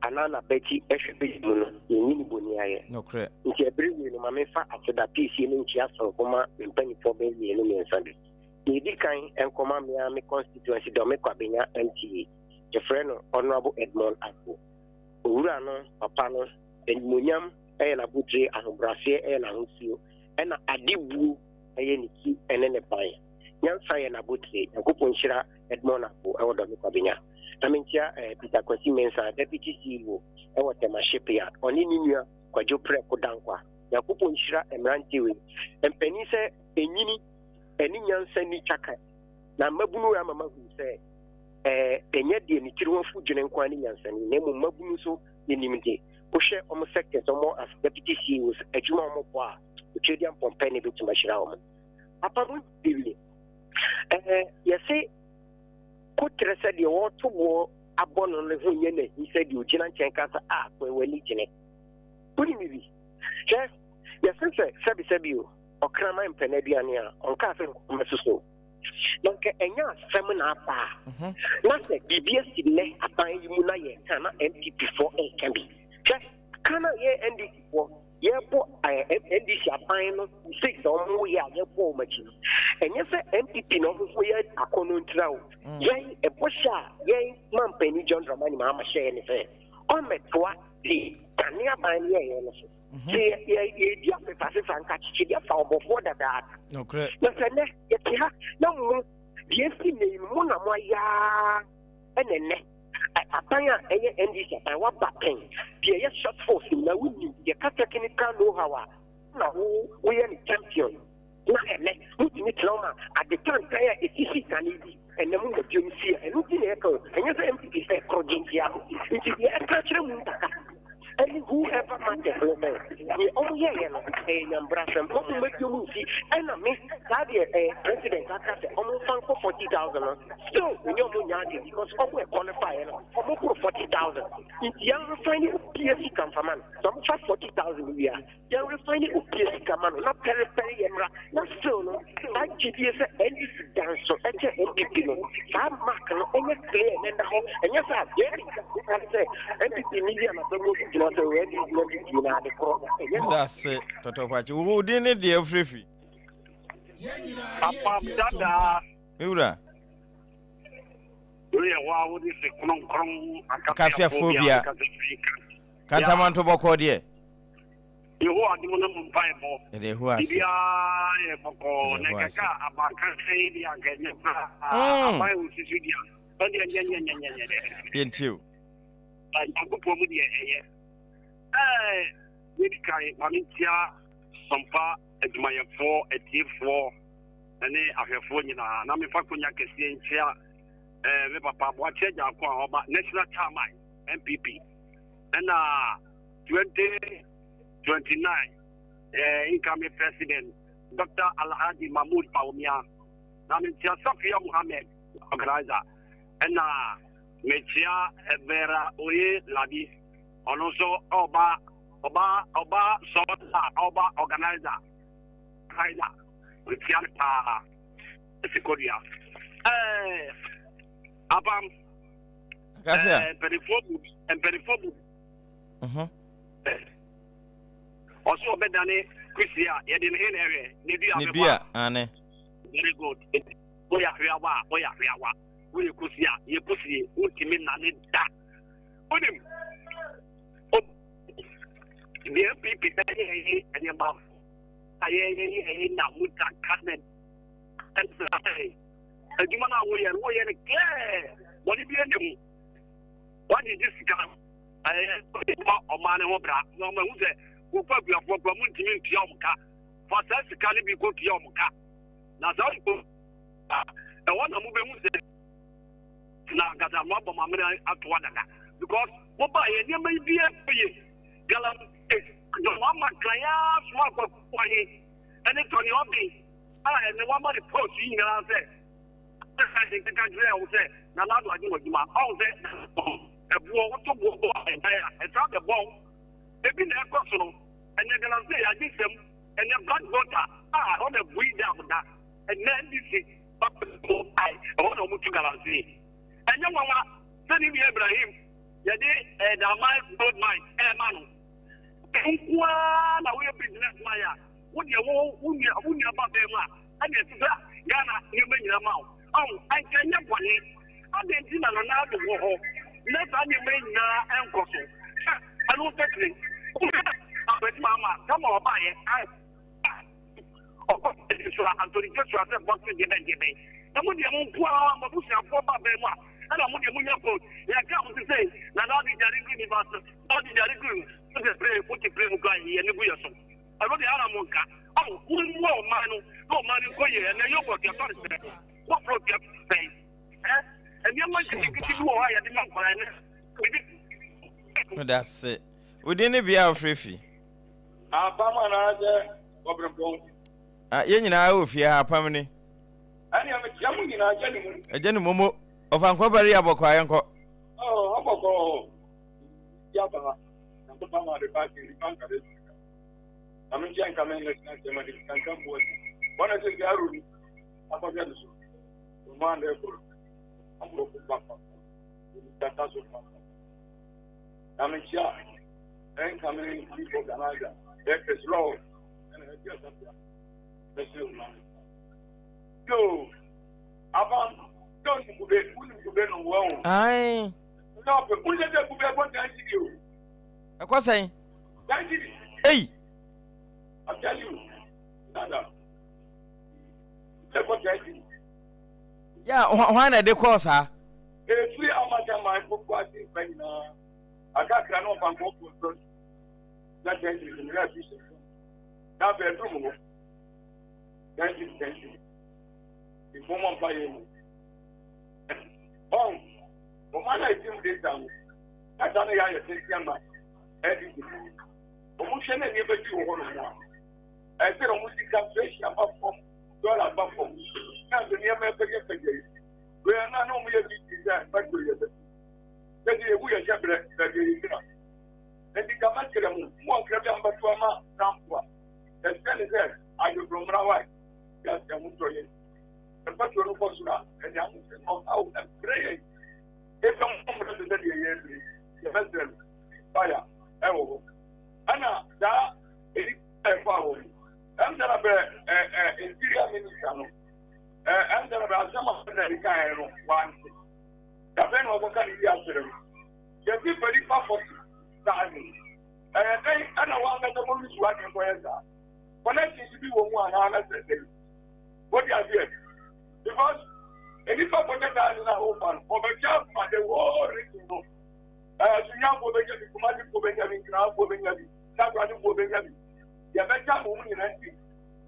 anaa n'abati hwɛ bɛyi mu no, yɛnyi ne boni ayɛ. Nokorɛ. Nti ɛbere wei no, ma memfa aseda piesie ne nkyea sononko ma me mpanimfoɔ bɛyɛ mmienu mmiɛnsa bi. Nea ɛdi kan nkɔma me ara me constituency Dɔme Kwabenya MTA, yɛfrɛ no Honourable Edmond Agbo. Owura no, papa no, animuonyam yɛ n'abotire, ahobraseɛ yɛ n'ahosuo, ɛna adebuo yɛ ne su ne ne ban. Nyansa yɛ n'abotire. Nyankopɔn nhyira Edmond Agbo wɔ Dɔme Kwabenya. Na menkyia eh, Peter Kwasi Mensah, Deputy CEO wɔ Tema Shipyard, ɔne ne nua Kwadwo Prɛko Dankwa. Nyankopɔn nhyira mmeranteɛ wei. Mpanin sɛ ɛnyini ɛne nyansa nni twaka. Na mmabunu wei ama mahunu sɛ eh, ɛnyɛ deɛ ne tiri ho afu dwene nko ara ne nyansani, na mmom mmabunu nso yɛnim de. Wohwɛ wɔn sectors, wɔn as deputy CEOs, adwuma a wɔbɔ a, Otwedeɛ Mpɔmpɛ ne bɛtumi ahyira wɔn. Papa mo wie. Ɛɛ yɛse koterɛ sɛ deɛ wɔreto boɔ abɔ no no ho nyɛ n'ahi sɛ deɛ ogyina nkyɛn ka sɛ a kɔɛ w'ani gyene. Wonim biribi? Hwɛ, yɛse sɛ sɛbisɛbi o, ɔkraman mpɛ n'aduane a, ɔnkaa sɛ nkɔmɛ soso. Na nka ɛnyɛ asɛm na aba a, na sɛ biribi asi nnɛ aban yi mu na yɛka na NPP foɔ nka bi. Hwɛ, ka na yɛ NDC foɔ yɛbɔ NDC aban no mistakes a wɔn yɛ a yɛbɔ wɔn akyi no, ɛnyɛ sɛ NPP na wɔn ho yɛ akɔnɔ ntira o. Yɛn ɛbɔ hyɛ a yɛn mampanin John Dramani Mahama hyɛ yɛn ne sɛ ɔmmɛtoa de kane aban no yɛyɛ no so. Sɛ yɛdi afefafefa nka kyekyede afa ɔbɔfoɔ dadaada. Na sɛ nnɛ yɛte ha na mo deɛ esi nnɛ yi mo na mo ayɛ ara ɛna nnɛ aban a ɛyɛ NDC aban waba pɛn deɛ ɛyɛ short force nyinaa wonim yɛka technical know how a na wo woyɛ ne champion na ɛnɛ motumi tena ma ade tantan a ɛsisi kane bi ɛnɛ mo ma biom si a ɛno nti na ɛka o ɛnyɛ sɛ MPP sɛ korɔgye ntia nti deɛ ɛka kyerɛ mu ntaka ɛne whoever matters no sɛ deɛ ɔmo yɛyɛ no ɛyɛ nyambrasɛm ɔmo ma biom nsi ɛna me saa deɛ ɛyɛ president aka sɛ ɔmo nfa nkɔ 40,000 no still ɛnyɛ ɔmo nya ade because ɔmo ɛ qualify no ɔmo boro 40,000 nti yɛn refine obia sika mfama no sɛ ɔmo fa 40,000 wie a yɛn refine obia sika ma no na pɛrepɛre yɛ mmra na still no saa gyedie sɛ NDC danso ɛkyɛ NPP no saa mark no ɛnyɛ clear na ɛda hɔ ɛnyɛ sɛ yɛn de sɛ NPP ni bi a na bɛmu gyina sɛ NDC na NPP na ade korɔ ɛnyɛ Meda ase tɔtɔpakye wo din ne deɛ wofiri fi. Apam dadaa. Me wura. Wei yɛ hɔ a wode se kronkron akafiafoɔ bia. Kantamanto bɔkɔɔ deɛ. Yehowa adom ne mo mpaebɔ. Yɛde Yehowa ase. Biribiara yɛ bɔkɔɔ na ɛkɛkɛ a abakan yi deɛ anka ɛnyɛ koraa. Aban a wɔsisi deɛ ɛdeɛ nyɛnyɛnyɛnyɛnyɛ dɛ. Yɛntie o. Nyankopɔn mu deɛ ɛyɛ. Ɛɛ yɛdi kan ma mentia Sɔmpa adwumayɛfoɔ atiefoɔ. ne ahwɛfoɔ nyinaa na mefa konya kɛseɛ nkyea eh, me papa Boakye Agyarko a ɔba National Chairman NPP ɛna 2029 eh, incoming President Dr. Alhaji Mahmoud Bawumia na mekyea Safia Mohammed organizer ɛna mekyea Vera Oye Labi ɔno nso ɔba ɔba ɔba sɔɔla ɔba organizer organizer mekyea no paa ɛsi kɔdua ɛɛ apam ɛɛ mpanyinfoɔ bu mpanyinfoɔ bu ɔso ɔbɛdane kusi a yɛde ne hene ɛhwɛ ne dua ne dua ane very good woyɛ ahweawa a woyɛ ahweawa woyɛ kusi a yɛ kusie wontumi nane da wonim deɛ npp bɛyɛ ɛyɛ nneɛma a yɛyɛ yɛ na muta kanet adwuma no a woyɛ no woyɛ no clear bɔne bi ɛne ho wagye gye sika ɛyɛ ma ɔman no ho bra na ɔma hu sɛ wokɔ akuafoɔ kora montumi ntua ɔm ka fa saa sika no bi kɔtua ɔm ka na saa mpo ɛhɔ na mobɛhu sɛ na ankasa moabɔ mo amene atoa dada because mobaa yɛ nneɛma yi biara yɛ galamsey dɔm ama kan ara soma akɔkɔ he ɛne Tony Obin a ɛne wama ne post yi nyinaa sɛ ɛsɛ nkeka kyerɛ wo sɛ Nana Addo agye w'adwuma ɔho sɛ ɛboɔ woto boɔ bɔ ɛdan a ɛsan bɛbɔ wo ebi na ɛkɔ so no ɛnɛ galamsey yɛagye nsɛm ɛnɛ black water a ɛhɔ na bui dam da ɛnɛ NDC ɛhɔ na wɔtu galamsey ɛnyɛ nwanwa sɛ ne nua Ibrahim yɛde ɛdaman gold mine ɛɛma no nko ara na woyɛ business man a wo deɛ wo wo nua wo nua ba bɛn mu a ɛna ɛte sɛ Ghana nneɛma nyinaa ma wo ɔho ɛnka ɛnyɛ bɔne adɛn nti na Nana Addo wɔ hɔ na saa nneɛma yi nyinaa ɛnkɔ so ɛno sɛtire wohwɛ abɛdi ma ama kama ɔbaayɛ ɔkɔ Joshua Anthony Joshua sɛ boxing deɛ bɛn deɛ bɛn na mo deɛ mo nko ara mo abusuafoɔ ba bɛn mu a ɛna mo deɛ mo nya post yɛka mo te sɛ Nana Addo gyare gu nipa so Ɔde yare gu mu sɛ pere wote pere mu kora yɛ ne gu yɛ so ɛno deɛ ara mo nka ɔmo mo mmoa ɔman no na ɔman no nkɔ yie ɛnɛ yogurt yɛtɔ ne sɛ bɔfrɔ yɛ sɛn ɛ nneɛma nketenkete bi wɔ hɔ a yɛde ma nkwadaa ɛnɛ bibi. Meda ase. Wo din ne bea a wofrɛ fi? Apam anaasɛ ɔbrempɔn? Ah, yɛn nyinaa wɔ fie ha, apam ni. Ɛnea mekyia mo nyinaa, agya ne mu. Agya ne momo. Ɔfa nkɔ bari abɔkɔ a yɛnkɔ. Oh, ɔbɔkɔ. Ti aba ha, Nyankopɔn ama ade pa ase, nipa nka bɛ sika. Na me nkyɛn nka me nna sika nsɛm ade sika nka mbu ase. Wɔn na sɛ sɛ aro ni, akɔhwɛ no so. Ɔmo anda ɛkɔrɔ, aborɔfo ba pa, tata so pa. Na me nkyia, ɛnka me chief organizer, ɛkɛ slow, ɛna ɛdi asafia, bɛsɛ ɔmo. Yo, abam, yo nkube, wuni nkube no wɔn. Ae. Ɛkɔ sɛn? Ei! Yɛ hwan na ɛde kɔɔ saa? Efiri amataman koko ase mfa nyinaa akakra na ɔfa nkɔfoɔ so na tɛntiri so mmerɛ afi so na afei aduru mu hɔ tɛntiri tɛntiri ìfowópamọ́ mpa yɛ mu ɔn. Ɔman a ɛtim de sa no, na saa na yɛayɛ tenten ama NDC fo yi. Wɔn hwɛ na nneɛma bi wɔ hɔ nom a, ɛsɛ sɛ wɔn sika inflation aba fam, dollar aba fam, na nso nneɛma ɛpɛgyɛpɛgyɛ yi. Wei na na wɔn yɛ meeting sɛ petrol yɛ bɛsi. Sɛdeɛ yɛhu yɛ hyɛ brɛ baabi a yɛgyina. Nti nka mɛkyerɛ mo, mo ɔkra bi a mobɛto ama Trump a, ɛsɛ ne sɛ adwobrɔ mmra hɔ a, yɛasɛ ho tɔ yɛn. Mpatuo no kɔ soro a, ɛde ahokyere ne ɔhaw brɛ yɛn. Ebia mo mmerɛ te sɛ deɛ yɛn bere yɛbɛsrɛ no fire ɛwɔ hɔ. Ɛna saa nnipa ɛfa wɔ mu. Ɛm sɛ na bɛ ɛ ɛ interior minister no ɛ ɛm sɛ na bɛ asɛm a na ɛde kaeɛ no wante. Dabɛn na wɔkɔka ne yi akyerɛ no. Yɛsi fɛ nipa 40,000. Ɛyɛ dɛn ɛna wɔn ankasa kɔ lusu adwene kɔyɛ saa? Connections bi wɔ mu anaa na sɛ dɛn? Wode aseɛ? Because nnipa 40,000 a wofa no, wɔbɛkyɛ ama the whole region no. Ɛɛ Sunyanfoɔ bɛnya bi, Kumasifoɔ bɛnya bi, Nkrafoɔ bɛnya bi, Takoradifoɔ bɛnya bi. Yɛbɛkyɛ ama wɔn nyinaa nti.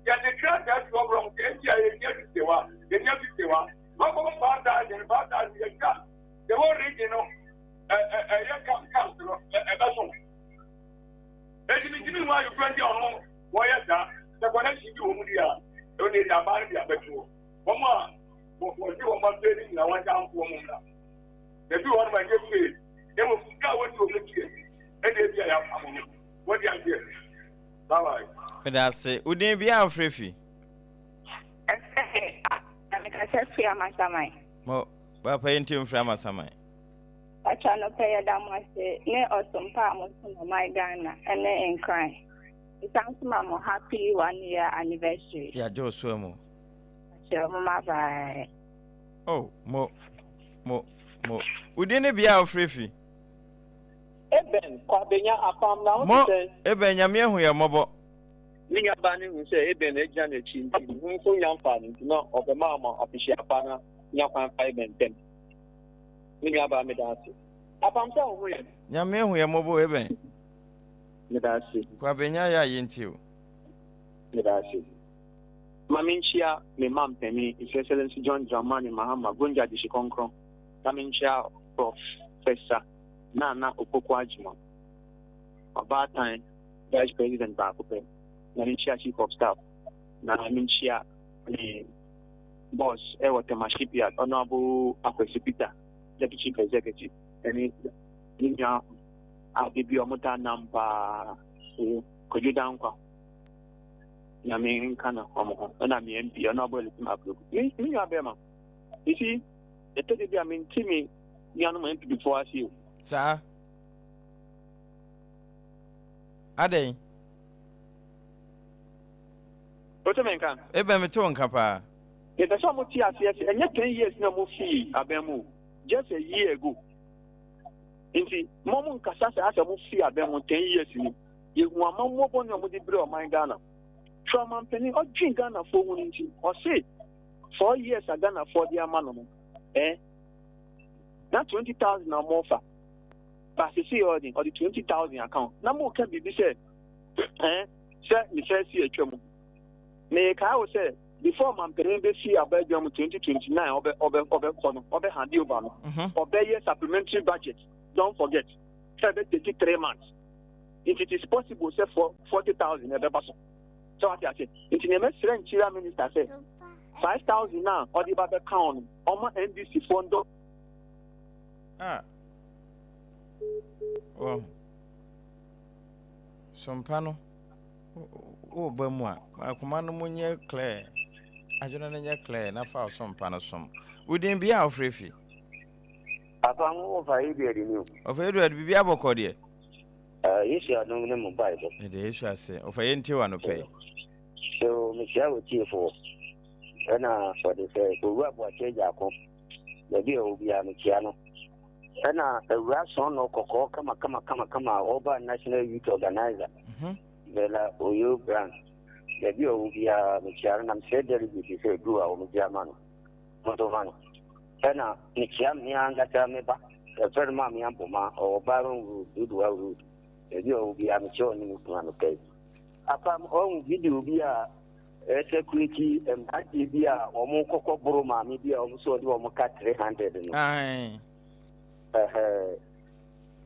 Yɛde krataa si hɔ brɛ wɔn sɛ ebia yɛhia fifty wa, yɛhia fifty wa. Wɔkɔbɔ 5,000, 5,000 yɛtwa the whole region no ɛ ɛ ɛyɛ camp camps no ɛ ɛbɛso. Eti mi ntumi nhu ayokura nti a ɔno wɔyɛ saa. Sɛ connection bi wɔ mu di a, ɛno deɛ abaa no de abɛto hɔ. Wɔn a wɔde wɔn afei no nyinaa wɔn nsa mpo wɔn mmra. Na ebi wɔ hɔ nom a ɛnyɛ fee, na mmom sika a wɔdi wɔn akyi ɛna ebi a yɛapam no. Wɔde adeɛ. Bye bye. Meda ase. Wo din bia a wofrɛ fi? Ɛfɛ a, mekasa firi Amasaman. Mo, papa yi nti mfrɛ Amasaman. Pacho anɔpɛ yɛda mo ase ne ɔsom pa a mosom ɔman Ghana ne Nkran. Mesan nso ma mo happy one year anniversary. Yɛagye wo so amu. Pacho moma bye. Oh, mo, mo, mo. Wo din ne bia a wofrɛ fi? Eben, Kwabenya Apam, na wo Mo, te sɛn? Eben, Nyame ahu yɛn mmɔbɔ. Ne nuabaa no hu sɛ Eben agyina n'akyi nti, ne ho nso nya mfaa no nti na ɔbɛma ama afehyia pa na nya kwan fa Eben ntam. Me nuabaa meda ase. Apam sɛ wo ho yɛ. Nyame ahu yɛn mmɔbɔ o, Eben. Meda ase. Kwabenya yɛ a yɛntie o. Meda ase. Ma menkyia me mampanin, His Excellency John Dramani Mahama, Gonja Adehye Kronkron, na menkyia Professor Nana Opoku Agyemang, ɔbaatan Vice President baako pɛ, na menkyia Chief of Staff, na menkyia me boss ɛwɔ Tema Shipyard, Honourable Akwasi Peter, Deputy Chief Executive, ɛne ne nua a da bi ɔmo taa nam paa, Kwadwo Dankwa, Nyame nka na ɔmo ho, ɛna me MP, Honourable Elisim Apreku. Me nua bɛrima, you see, ɛtɔ da bi a mente me nuanom NPP foɔ ase o. Saa. Adɛn? Wote me nka? Ebɛn mete wo nka paa. Mepɛ sɛ ɔmo te aseɛ sɛ ɛnyɛ 10 years na ɔmo fii aban mu o, just a year ago. Nti mo ɔmo nkasa sɛ asɛ ɔmo fii aban mu 10 years ni. Yɛhu amammuo bɔne a ɔmo de brɛ ɔman Ghana. Hwɛ ɔmanpanin, ɔdwen Ghanafoɔ ho no nti, ɔse 4 years a Ghanafoɔ de ama no no, eh, na 20,000 na ɔmo fa. Ba sesei ɔde ɔde 20,000 aka ho. Na mo ka biribi sɛ eh, sɛ ne first year atwa mu. Mekae wo sɛ before mampanin bɛsi aba adwa mu 2029 ɔbɛ ɔbɛ ɔbɛkɔ no ɔbɛ hand over no ɔbɛyɛ supplementary budget, don't forget sɛ ɛbɛ take 3 months. Nti it is possible sɛ for 40,000 ɛbɛba so. Sɛ wate ase. Nti nea mɛsrɛ nkyira minister sɛ 5,000 na ɔde ba bɛka ho no ɔma NDC foɔ ndɔ. Ah. Wɔn. Sompa no woba mu a akoma no mu nyɛ clear, adwene no nyɛ clear na fa ɔsompa no som. Wo din bia a wofrɛ fi? Papa mo wɔfa Edward ni o. Ɔfa Edward biribi abɔkɔ deɛ? Yesu adom ne mo mpaebɔ. Yɛda Yesu ase. Ɔfa yɛntie wɔ anɔpa yi. So mekyia wɔ tiefoɔ ɛna wɔde sɛ Owura Boakye Agyarko baabi a ɔwɔ biara mekyia no. Ɛna awura sɔn no kɔkɔɔ kama kama kama kama a ɔba National Youth Organizer Bella Oyo Brand baabi a ɔwɔ biara mekyia no na mesrɛ delegate sɛ aduru a wɔgye ama no moto ma no. Ɛna mekyia me ankasa me ba yɛfrɛ no Maame Ampoma ɔwɔ Baron Road Dodowa Road baabi a ɔwɔ biara mekyia ɔne ne kunu anɔpa yi. Apam ɔhu video bi a ɛsɛkuleti mmeranteɛ bi a wɔn kɔkɔ boro maame bi a wɔn sɛ ɔde wɔn ka 300 no.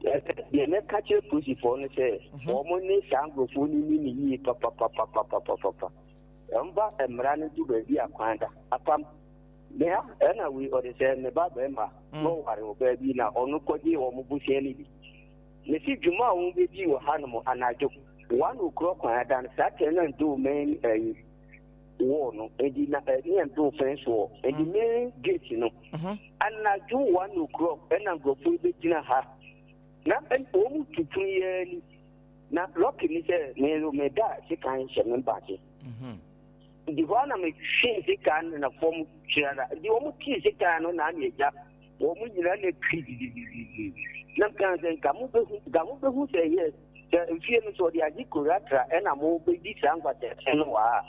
Deɛ mɛka kyerɛ polisifoɔ no sɛ wɔn ne saa nkurɔfoɔ no ni ne yie papapapapapapa. Ɛmfa mmara no to baabi a kwan da. Apam mea ɛna wei ɔde sɛ me ba bɛrima na ɔware ɔbaa bi na ɔno kɔgye wɔn bosea no bi. Mesi dwuma a wɔn bɛdi wɔ hanom anadwo 1 o'clock kwan ada no saa tɛn na ndo main ɛyi wall no edi na ne ndo fence wall edi main gate no anadwo 1 o'clock ɛna nkurɔfoɔ yi bɛgyina ha na wɔn tutu yɛ ani na lɔki ni sɛ me me da sekan hyɛ me mpaakye nti hɔ a na metwe sekan no na fam kyerɛ nti wɔn tee sekan no na ana agya Wɔn nyinaa na twi na nka sɛ nka mo bɛhu nka mo bɛhu sɛ yɛ sɛ mfie no sɛ ɔde agye koratra ɛna mo bɛdi saa nkwatɛsɛn no wɔ ha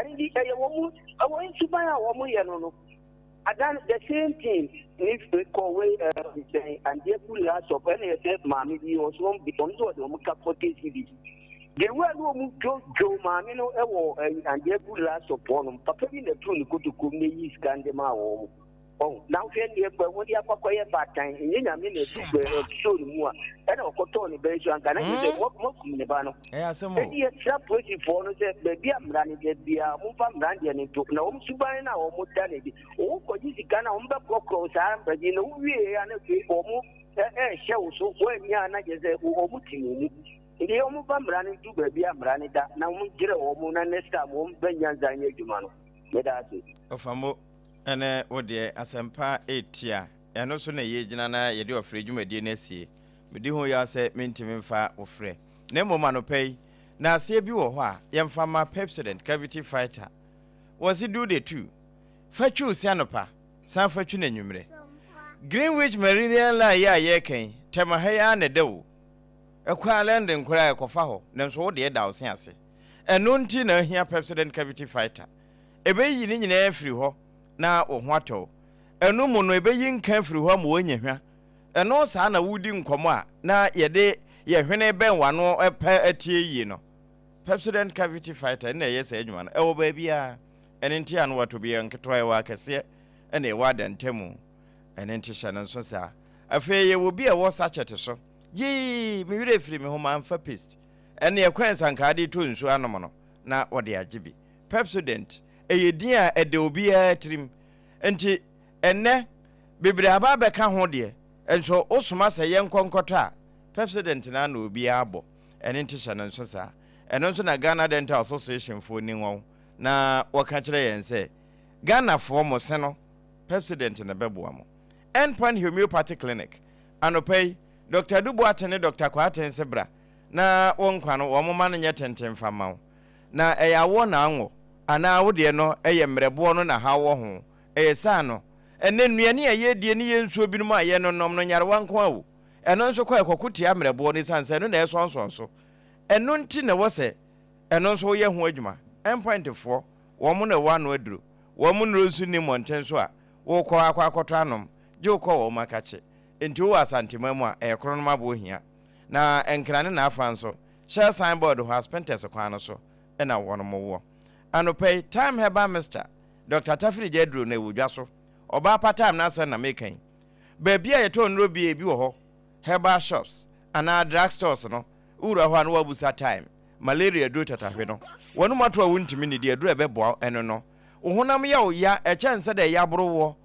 ɛne di ɛyɛ wɔn ɛwɔ nsuban a wɔn yɛ no no adan the same thing ne kɔwe ɛɛ sɛn adeɛ pu last up ɛna yɛ sɛ maame bi ɔso wɔn bi wɔn nso wɔde wɔn ka 40 cedis. The way a na wɔn dwodwo maame no wɔ ɛyi adeɛ gu last stop hɔ nom, papa bi na ɛtoo ne kotokuom na eyi sika no de maa wɔn. Ɔho, na wohwɛ ndeɛ kɔ ɛho de akɔ akɔyɛ baatan, ɛnyɛ nyame na ɛsoo ne mu a, ɛna ɔkɔtɔɔ ne ba yi so anka na kyerɛ sɛ mo moakum ne ba no. Ɛyɛ asɛm o. Ɛnti yɛsrɛ apolisifoɔ no sɛ baabi a mmara no da biara wɔmfa mmara deɛ no nto, na wɔn suban no a wɔn da no adi, wɔn kɔgye sika no a wɔn bɛkorɔkorɔ wo saa baabi na wowie a na afei wɔn ɛɛhyɛ wo so, woannya a na kyerɛ sɛ wɔn te wo mu. Nti wɔmfa mmara no nto baabi a mmara no da na wɔn gyerɛ wɔn na next time wɔn bɛ nyansa nyɛ adwuma no. Meda ase. Ɔfamo ɛne wo deɛ asɛmpa ɛretia ɛno so na yɛgyina na yɛde ɔfrɛ dwumadie no asie. Medi ho yaw sɛ mentumi mfa wo frɛ na mmom anɔpa yi na aseɛ bi wɔ hɔ a yɛmfa ma Pepsodent Cavity Fighter. Wɔse do the two. Fa twi wo se anɔpa san fa twi no anwummerɛ. Greenwich Meridian line yi a yɛreka yi, Tema ha yi ara na ɛda o. Ɛkɔ a London koraa ɛkɔfa hɔ nanso wo deɛ da wo se ase. Ɛno nti na ahia Pepsodent Cavity Fighter. Ɛbɛyiyi ne nyinaa afiri hɔ na wo ho atɔ wo. Ɛno mu no ɛbɛyi nka afiri hɔ ama woanya hwa. Ɛno saa na woredi nkɔmmɔ a na yɛde yɛn hwene bɛn w'ano pɛ atie yie no. Pepsodent Cavity Fighter ɛno na ɛyɛ saa adwuma no. Ɛwɔ baabiara. Ɛno nti ano watɔ bi, ɛyɛ nketewa, ɛwɔ akɛseɛ ɛna ɛwɔ adantamu. Ɛno nti hyɛ no nso saa. Afei yɛwɔ bi a ɛwɔ sachet so. Yii, me werɛ firi me ho mamfa paste. Ɛnneɛ kwan sankaa de tɔ nsuo anom no na wɔde agye bi. Pepsodent, ɛyɛ din a ɛda obiara tirim. Nti ɛnnɛ bebree aba abɛka ho deɛ, nso wosoma sɛ yɛnkɔ nkɔtɔ a, Pepsodent no ara na obiara bɔ. Ɛno nti hyɛ no nso saa. Ɛno nso na Ghana Dental Association foɔ ni wɔn na wɔka kyerɛ yɛn sɛ, Ghanafoɔ mo se no, Pepsodent na ɛbɛboa mo. Endpoint Homeopathy Clinic, Anɔpa yi, Dɔkta Adu Boateng ne Dɔkta Kwarteng se bra na wo nkwa no wɔn mma no nyɛ tenten mfa mma wo. Na ɛyɛ awoɔ na anwɔ anaa wo deɛ no yɛ mmerɛboɔ no na haw wɔ ho. Ɛyɛ saa no, ɛnnɛ nnuane a yɛredie ne yɛn nsuo binom a yɛnonom no nyarewa nko ara o. Ɛno nso kɔ ɛkɔko tia mmerɛboɔ no ɛsiane sɛ ɛno na ɛsɔnsɔn so. Ɛno nti na ɛwɔ sɛ ɛno nso woyɛ ho adwuma. Endpoint foɔ, wɔn na ɛwɔ ano aduro. Wɔn nnuro nso nni mmɔnten so a wokɔ akɔ akɔtɔ anom, gye wokɔ wɔn akakye. Enti wowɔ Asanteman mu a, ɛyɛ kronom aboɔ hia. Na Nkran ne n'afa nso, Shell sign board hɔ, Aspentɛs kwan no so na wɔnom wɔ. Anɔpa yi, Thyme Herbal Mixture, Dɔkta Tafiri gya aduro no ɛwɔ dwa so. Ɔbaa pa Thyme n'asɛm na meka yi. Baabi a yɛtɔn nnuro bi a ebi wɔ hɔ, herbal shops anaa drug stores no, wowura hɔ a na woabusa Thyme, malaria aduro tatahwe no. Wɔnom ato a wontumi nnidi, aduro a ɛbɛboa wo ɛno no. Wo honam yɛ wo ya, ɛkyɛn sɛdeɛ yɛaboro woɔ.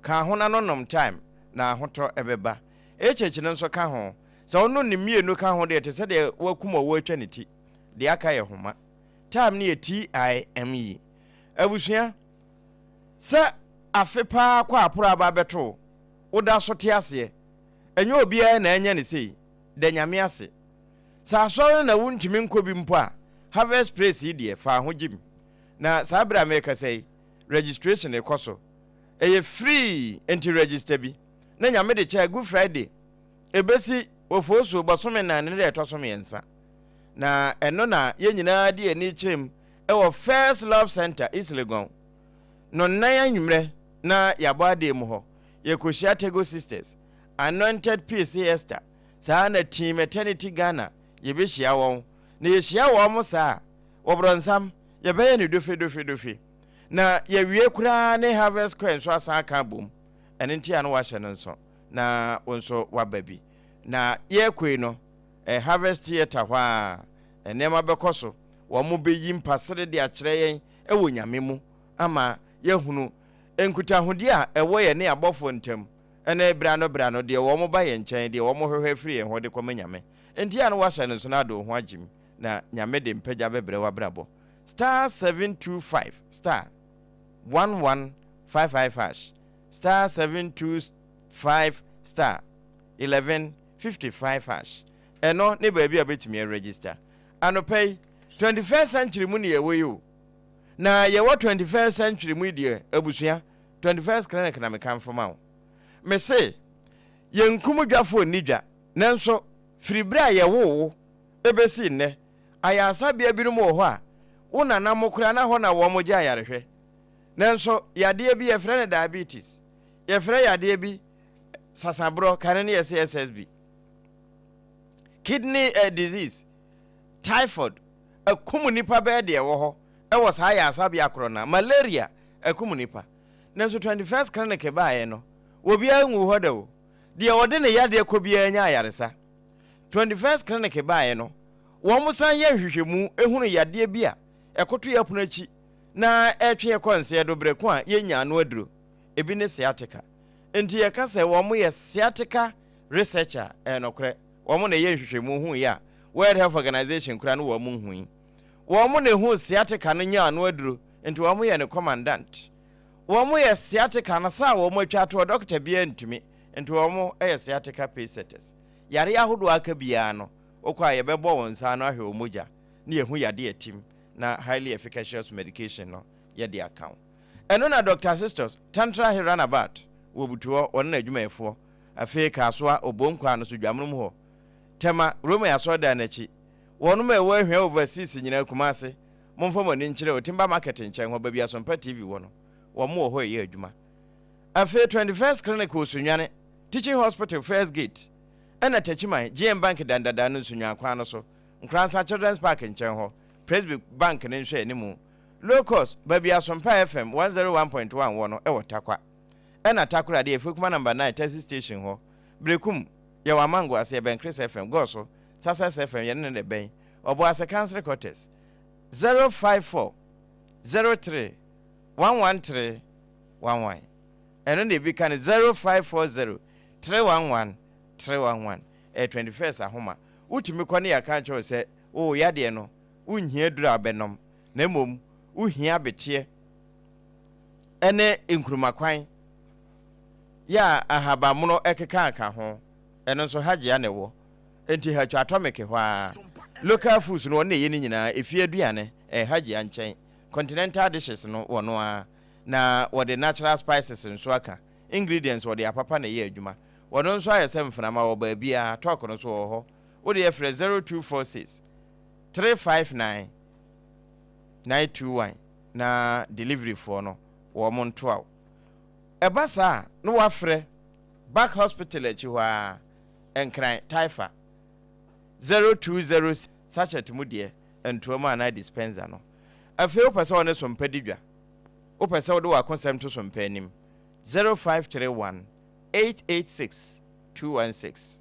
Ka ho na no nom time na ahotɔ bɛba. HH no nso ka ho. Sɛ wo nom ne mmienu ka ho deɛ te sɛ deɛ wakum ɔwɔ atwa ne ti. Deɛ aka yɛ homa. Time no yɛ TIME. Abusua, sɛ afe paa kɔ aporo aba abɛto wo, wo da so te aseɛ. Ɛnyɛ obiara na anya ne sei. Da Nyame ase. Sɛ asɔre no na wontumi nkɔ bi mpo a, Harvest Praise yi deɛ, fa ho gyim. Na saa berɛ a merekasa yi, registration rekɔ so. Ɛyɛ free nti register bi na Nyame de kyɛ Good Friday ɛbɛsi Ofosuo bɔsome nan ne da ɛtɔ so mmiɛnsa na ɛno na yɛn nyinaa de yɛn ani kyerɛ mu ɛwɔ First Love Center East Legon no nnan anwummerɛ na yɛabɔ adeɛ mu hɔ yɛkɔhyia Tego Sisters Anointed Peace Esther saa na Team Eternity Ghana yɛbɛhyia wɔn na yɛhyia wɔn saa wɔbrɔnsam yɛbɛyɛ no dofe dofe dofe Na yɛawie koraa ne Harvest Square nso asan aka abom. Ɛno nti a na wahyɛ no nso na wo nso waba bi. Na yɛrekɔ yi no, eh, Harvest Theatre hɔ a nneɛma bɛkɔ so. Wɔn bɛyi mpasere de akyerɛ yɛn wɔ Nyame mu ama yɛahunu nkutahodie a ɛwɔ yɛn ne abɔfoɔ ntam ɛne berɛ ano berɛ ano deɛ wɔn ba yɛn nkyɛn, deɛ wɔn hwehwɛ firi yɛn hɔ de kɔma Nyame. Nti a na wahyɛ no nso na ade wo ho agyem na Nyame de mpagya bɛbrɛ w'abrabɔ. Star 725 star 1155 hash star 725 star 1155 hash Ɛno ne baabi a wobɛtumi aregister. Anɔpa yi, 21st century mu ne yɛwɔ yi o. Na yɛwɔ 21st century mu yi deɛ, abusua, 21st clinic na mekamfo ma wo. Mese, yɛnkum dwafoɔ nni dwa, nanso firi berɛ a yɛwoo wo ɛbɛsi nnɛ, Ayaresabea binom wɔ hɔ a, wo nana mo koraa na hɔ na wɔgye ayarehwɛ. Nanso yadeɛ bi yɛfrɛ no diabetes, yɛfrɛ yadeɛ bi sasaborɔ, kane no yɛse SSB, kidney eh, disease, Typhoid akum nnipa bɛyɛ deɛ ɛwɔ hɔ wɔ saa ayaresabea korɔ no ara. Malaria akum nnipa. Nanso 21st Clinic baeɛ no, obiara nwuu hɔ da o. Deɛ ɔde ne yadeɛ kɔ biara nya ayaresa. 21st Clinic baeɛ no, wɔsan yɛ nhwehwɛmu hunu yadeɛ bi a ɛkoto yɛn apono akyi na ɛretwe yɛn kɔ nseɛ do berɛ ko a yɛnnya ano aduro. Ebi ne sciatica. Enti yɛka sɛ wɔyɛ sciatica research a, ɛyɛ nokorɛ. Wɔn na ɛyɛ nhwehwɛmu huiɛ a World Health Organization koraa no wɔn nhui. Wɔn na ɛhuu sciatica no nyaa ano aduro, nti wɔn yɛ no commandant. Wɔn yɛ sciatica no saa a wɔn atwa atoɔ, dɔkota biara ntumi, nti wɔn yɛ sciatica pace setters. Yareɛ ahodoɔ a aka biara no, wokɔ a yɛbɛbɔ wo nsa ano ahwɛ wo mogya na yɛahu yadeɛ a ɛtim na highly efficacious medication no yɛde aka wo. Ɛno na Dɔkta Sistos, Tantra Hill Runabout wɔ Butuhɔ, wɔne n'adwumayɛfoɔ, afei Kasoa, Obon kwan no so, Dwamonom hɔ, Tema, Roman asɔredan no akyi, wɔnom a ɛwɔ Ahwea Overseas nyinaa, Kumase, momfa mo ani nkyerɛ Otimba Market nkyɛn hɔ, baabi Asompa TV wɔ no, wɔn wɔ hɔ reyɛ adwuma. Afei 21st Clinic wɔ Sunyani, Teaching Hospital First Gate, ɛna Techiman, GM Bank dan dadaa no Nsunyuan kwan no so, Nkoransa Children's Park nkyɛn hɔ, Presby Bank no nhwɛanimu, Low cost, baabi Asompa FM 101.1 wɔ no wɔ Tarkwa. Ɛna Takoradi, Efekuma Number 9 Taxi Station hɔ, Berekum, yɛwɔ Amango ase, yɛbɛn Chris FM, Gɔso, Success FM, yɛne no na ɛbɛn, Ɔboase Council Quarters, 054 03 113 11. Ɛno na ebi ka no 0540 311 311. Ɛyɛ 21st ahoma. Wotumi kɔ ne yɛaka akyerɛ wo sɛ, wo yadeɛ no, wonhia aduru a wobɛnom, na mmom wohia abeteɛ ne nkurumakwan yɛ a ahabanmono keka ho. Ɛno nso Hajia na ɛwɔ. Enti Hatwa Atomic hɔ ara. Local foods no wɔn na ɛyɛ ne nyinaa. Efie aduane, ɛyɛ Hajia nkyɛn. Continental dishes no wɔn ara. Na wɔde natural spices nso aka. Ingredients wɔde apapa na ɛyɛ adwuma. Wɔn nso ayɛ sɛ mfenama wɔ baabiara. Talk no nso wɔ hɔ. Wo deɛ frɛ 0246 359 921 na delivery foɔ no wɔn ntoa wo. Ɛba saa a na wafrɛ Back Hospital akyi hɔ ara, Nkran, Taifa, 0206 sachet mu deɛ, ntoa mu anaa dispenser no. Afei wopɛ sɛ wɔne Sompa di dwa, wopɛ sɛ wode w'akosɛm to Sompa anim, 0531 886 216,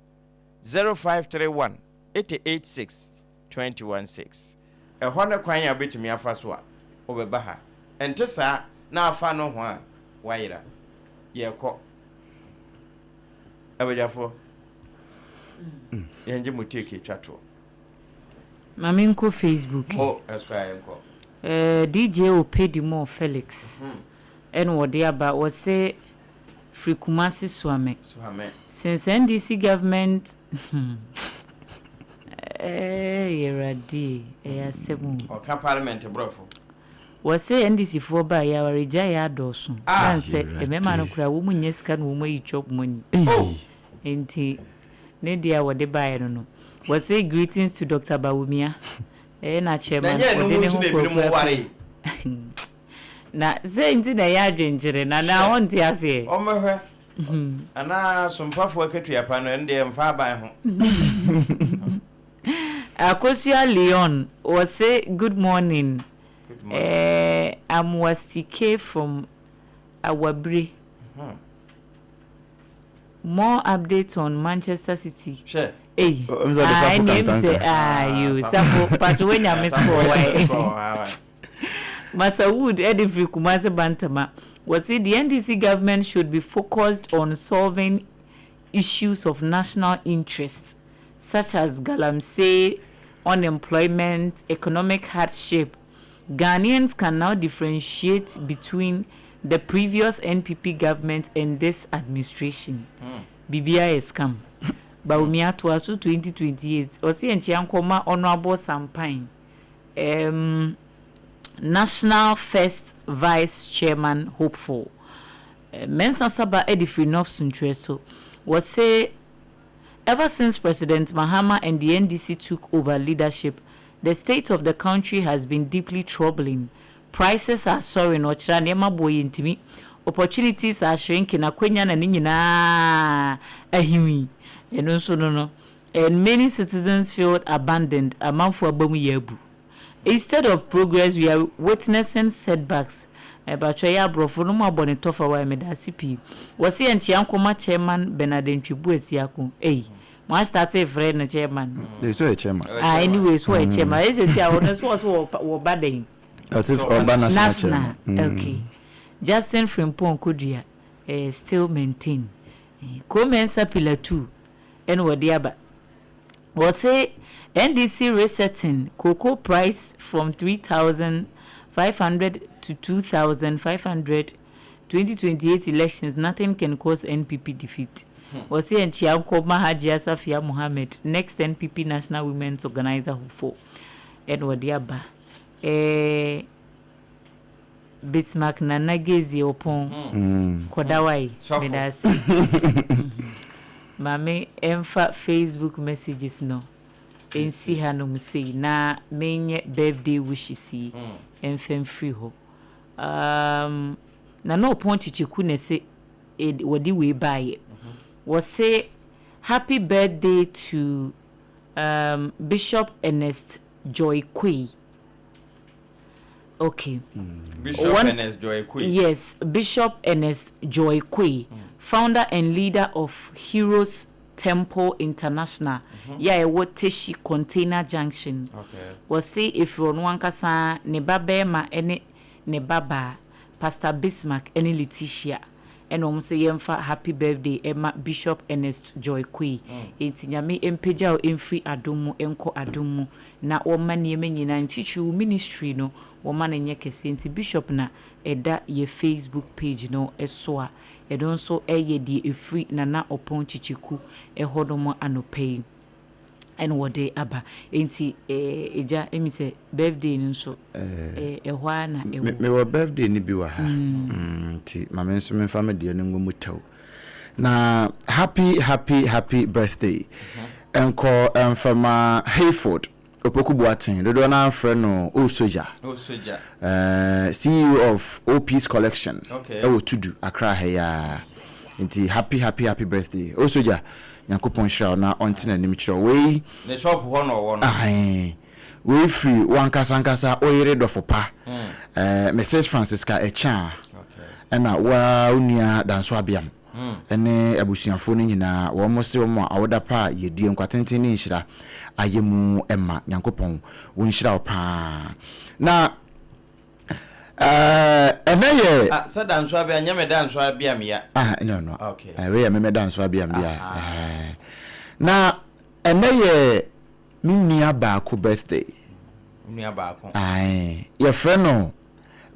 0531 886 216. Ɛhɔ ne kwan a wobɛtumi afa so a wobɛba ha. Ɛnte saa na afa nohoa a, woayera. Yɛrekɔ. Abadwafoɔ, yɛngye mo take twa toɔ. Ma menkɔ Facebook. Mo, Esquire yɛnkɔ. Eh, DJ Opedimo Felix ɛna wɔde aba, wɔse firi Kumasi Suame. Suame. Since NDC government hmm eh Awurade ɛyɛ asɛm o. Ɔka parliament borɔfo. Wɔse NDC foɔ baeɛ awaregyaeɛ adɔɔso sane sɛ mmarima no koraa wɔn nnya sika na wɔn ayi chop money nti ne deɛ a wɔde baeɛ no no. Wɔse greetings to Doctor Bawumia ɛyɛ na chairman ɔde ne ho kɔ akura Na sɛ nti na ɛyɛ adwenkyerɛ na na ɔnte aseɛ. Ɔmmɛhwɛ anaa sompafoɔ akatua pa no ɛno deɛ ɛmfa aban ho. Akosua Leon wɔse good morning eh Amoasike from Awabire more updates on Manchester City Hwɛ. Ei ah ɛnneɛ ɛmi sɛ ah yoo Safo patro wanya me score wae. Massa Wood de firi Kumasi Bantama, wɔse the NDC government should be focused on solving issues of national interest such as galamsey, unemployment, economic hardship. Ghanaians can now differentiate between the previous NPP government and this administration. Biribiara yɛ scam. Bawumia toa so 2028. Ɔse yɛnkyea nkɔma Honourable Sampan. Erm National First Vice Chairman hopeful Mensah Saba de firi North Suntreɛ so. Wɔse ever since President Mahama and the NDC took over leadership, the state of the country has been deeply troubling. Prices are soaring, ɔkyerɛ a nneɛma boɔ yɛntumi, opportunities are shrinking, akwanya na ne nyinaa ahiwi. Ɛno nso no no. And many citizens feel abandoned, amanfoɔ aba mu yɛ abu. Instead of progress we are witnessing setbacks. Ɛbatwɛ yɛ aborɔfo no mu abɔ ne tɔfa wae medaase pii. Wɔse yɛnkyea nkɔma chairman Bernard Antwi Boasiako. Ei, mo astarte frɛ no chairman. Ee, so ɔyɛ chairman. Ah, anyway, so ɔyɛ chairman. Ɛsɛ sɛ a ɔno so ɔso wɔba dɛn? Ɔse ɔba national chairman. National, okay. Justin Frimpong Kodua, eh, still maintain. Ko Mensah Pillar 2 ɛna wɔde aba. Wɔse NDC resetting cocoa price from 3,500 to 2,500 2028 elections nothing can cause NPP defeat. Wɔse nkyia nkɔma Hajia Safia Mohammed next NPP National Women's Organizer hopeful ɛna wɔde aba. Ɛɛ Bismarck Nana Gezie Opon Kɔdawai meda ase. Maame ɛmfa Facebook messages no nsi hanom sei na menyɛ birthday wishes yi ɛmfa mfiri hɔ. Um, Nana Opon Kyekyeku na ɛse wɔde wei baeɛ. Wɔse happy birthday to um, Bishop Ernest Joy Quay. Okay. Bishop One, Ernest Joy Quay. Yes, Bishop Ernest Joy Quay, founder and leader of Heroes Temple International. Yeah, ɛwɔ Teshi Container Junction. Wɔse efiri ɔno ankasa ne ba bɛrima ne ne ba baa Pastor Bismarck ne Letitia ɛna wɔn sɛ yɛmfa happy birthday ɛma Bishop Ernest Joy Quay. Enti Nyame mpagya wo mfiri adom mu nkɔ adom mu na wɔma nneɛma nyinaa nkyikyi wo ministry no wɔma no nyɛ kɛseɛ. Nti Bishop na ɛda yɛ Facebook page no so a ɛno nso ɛyɛ deɛ ɛfiri Nana Ɔpɔn Kyekyeku ɛhɔ nom anɔpa yi ɛna wɔde aba. Enti ɛgya ɛmi sɛ birthday no nso ɛhɔ ara na ɛwɔ. Mewɔ birthday no bi wɔ ha nti ma me nso memfa me deɛ no ngu mu tɛw. Na happy happy happy birthday nkɔ mfa ma Hayford Opoku Boateng, dodoɔ no ara frɛ no Old Soldier, CEO of OP's Collection ɛwɔ Tudu, Accra ha yi ara. Nti happy happy happy birthday Old Soldier, Nyankopɔn nhyira wo na ɔnte n'anim kyerɛ wo. Wei Ne shop hɔ na ɔwɔ no. Ahe. Wei firi w'ankasa ankasa wo yere dɔfo pa, Mrs. Francisca Akyang, ɛna wo ara wo nua Danso Abiam ne abusuafoɔ no nyinaa. Wɔn se wɔn awoda pa a yɛdie, nkwa tenten ne nhyira ayɛ mu ma. Nyankopɔn wo nhyira wo paa. Na ɛnɛ yɛ. Ah, sɛ Danso Abiam, nyɛ me Danso Abiam ya. Ah, ɛnyɛ ɔno. Okay. Wei yɛ me me Danso Abiam bia. Na ɛnɛ yɛ me nua baako birthday. Wo nua baako. Ae, yɛfrɛ no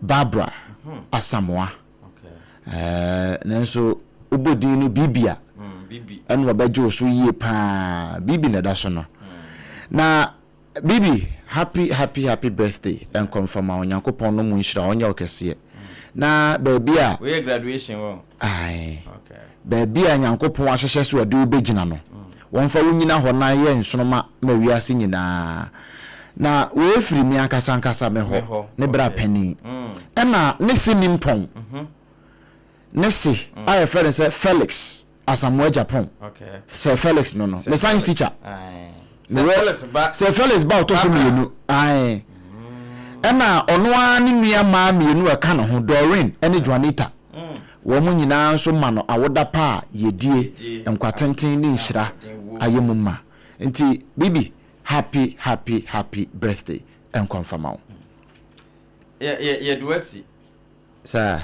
Barbara Asamoah. Okay. Ɛɛ, nanso wobɔ din no Bibi a, Bibi. ɛna ɔbɛgye wo so yie paa. Bibi na ɛda so no. Na Bibi, happy happy happy birthday. Nkɔmfama Onyankopɔn no mu nhyira, ɔnyɛ wo kɛseɛ. Na baabi a. Woyɛ graduation wɔ? Ae. Okay. Baabi a Nyankopɔn ahyehyɛ sɛ ɔde wo bɛgyina no, wɔmfa wo nnyina hɔ na yɛ nsoromma ma wiase nyinaa. Na wei firi me ankasa ankasa me hɔ, ne bra panin. Ɛna ne se nimpɔn, ne se a yɛfrɛ no sɛ Felix Asamoah Agyapong, Sir Felix no no, ne science teacher. Sir Felix ba ɔtɔ so mmienu. Ae. Ɛna ɔno ara ne nua mmaa mmienu a ɛka ne ho, Doreen ne Juanita. Wɔn nyinaa nso ma no awoda pa a yiedie, nkwa tenten ne nhyira ayɛ mu ma. Nti Bibi, happy happy happy birthday nkɔ mfa ma wo. Yɛde wo asi. Saa?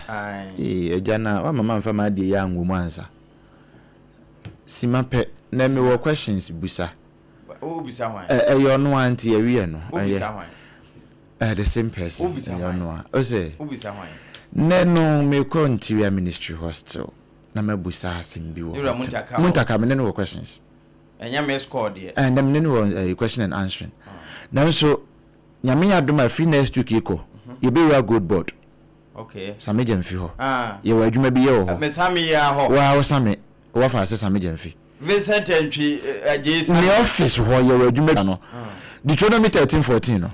Ee, agya na wama mamfa m'adeɛ yi anwɔ mu ansa. Sima pɛ, nɛ mewɔ questions busa. Wobisa hwan? Ɛyɛ ɔno ara nti yɛwiɛ no. Wobisa hwan? The same person. Wobisa Ɛyɛ hwan? ɔno a. Ose. Wobisa hwan? Nnɛ no mekɔ Interior Ministry hɔ still na mabusa asɛm bi wɔ Yɛwura hɔ. Muntaka hɔ. Muntaka me ne no wɔ questions. Ɛnyɛ miss call deɛ. Ɛɛ ndɛ me ne no wɔ eh, question and answering. Nanso Nyame yɛ adom a firi next week rekɔ yɛbɛwura gold board. Okay. Same Gyamfi hɔ. Ah. Yɛwɔ adwuma bi yɛ wɔ hɔ. Me Same yi ara hɔ. Wo ara wo Same, wɔfa ase Same Gyamfi. Vincent Antwi Adjei Same. Ne office hɔ yɛwɔ adwuma bi no. Deuteronomy 13 14 no,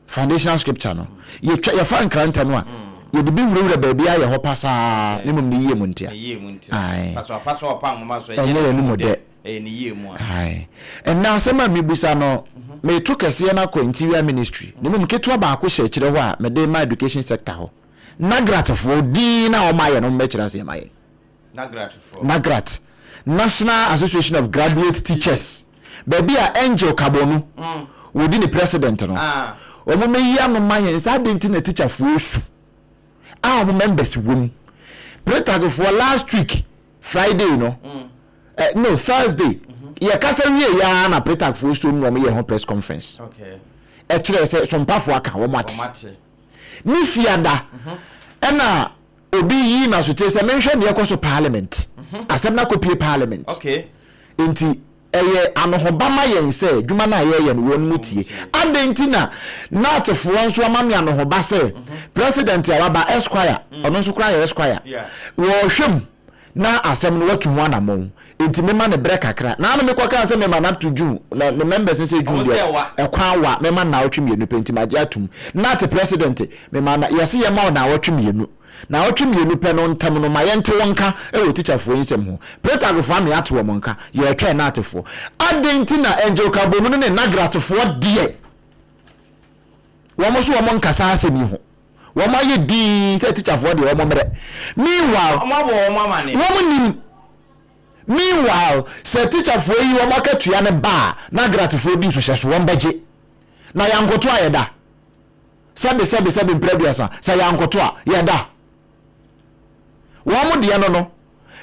foundational scripture no, yɛtwa yɛfa nkrantɛ no a, yɛde bi wurawura baabi ayɛ hɔ pasaa, na mmom ne yie mu ntia. Ne yie mu ntia. Ae. Pasoapasoa ɔpa nwoma so, ɛnyɛ yɛn mu dɛ. Ɛyɛ ne yie mu a. Ae. Ɛnnɛ asɛm a mebisa no, meto kɛseɛ no akɔ Interior Ministry, na mmom ketewa baako hyɛ akyire hɔ a mede rema Education Sector hɔ. Nagratfoɔ din no a wɔayɛ no wɔmmɛkyerɛ aseɛ ma yɛn. Nagratfoɔ. Nagrat, National Association of Graduate Teachers, baabi a Angel Kabonu wɔdi ne president no, wɔmmɛyi ano ma yɛn sɛ adɛn nti na tikyafoɔ su a wɔn members wɔ mu. Pretagfoɔ last week Friday no, eh, no Thursday, yɛkasa wie yɛ ara na Pretagfoɔ som na wɔyɛ ho press conference. Ɛkyerɛ sɛ sompafoɔ aka wɔn ate. Ne fiada ɛna obi yi n'asotire sɛ menhwɛ deɛ ɛkɔ so parliament. Asɛm no akɔpie parliament. Nti Ɛyɛ anohoba ma yɛn sɛ dwuma no a yɛreyɛ no wɔn mu tie. Adɛn nti na Natfoɔ nso ama me anohoba sɛ President a waba, Esquire, ɔno nso koraa yɛ Esquire, wɔrehwɛ mu na asɛm no watu ho anammɔn, enti mema no berɛ kakra. Naano mekɔkaa sɛ mema no up to June, na ne members no sɛ June deɛ ɛkwan wa, mema no naawɔtwe mmienu pɛ, nti magye atom. Nat President, mema no, yɛse yɛma wo naawɔtwe mmienu. Naawɔtwe mmienu pɛ no ntam no, ma yɛnte wo nka wɔ tikyafoɔ yi nsɛm ho. Pretagfoɔ ame ate wɔn nka, yɛretwɛn Natefoɔ. Adɛn nti na Angel Kabonu no ne Nagratfoɔ deɛ, wɔn nso wɔn nkasa asɛm yi ho? Wɔn ayɛ dinn sɛ tikyafoɔ deɛ wɔn mmerɛ. Meanwhile, Wɔn abɔ wɔn amaneɛ. wɔn nim. Meanwhile, sɛ tikyafoɔ yi wɔn akatua no ba a, Nagratfoɔ di nsohyɛ so, wɔn bɛgye. Na yɛankoto a yɛda. Sɛbe sɛbe sɛbe mprɛ aduasa, sɛ yɛankoto a, yɛda. Wɔn deɛ no no.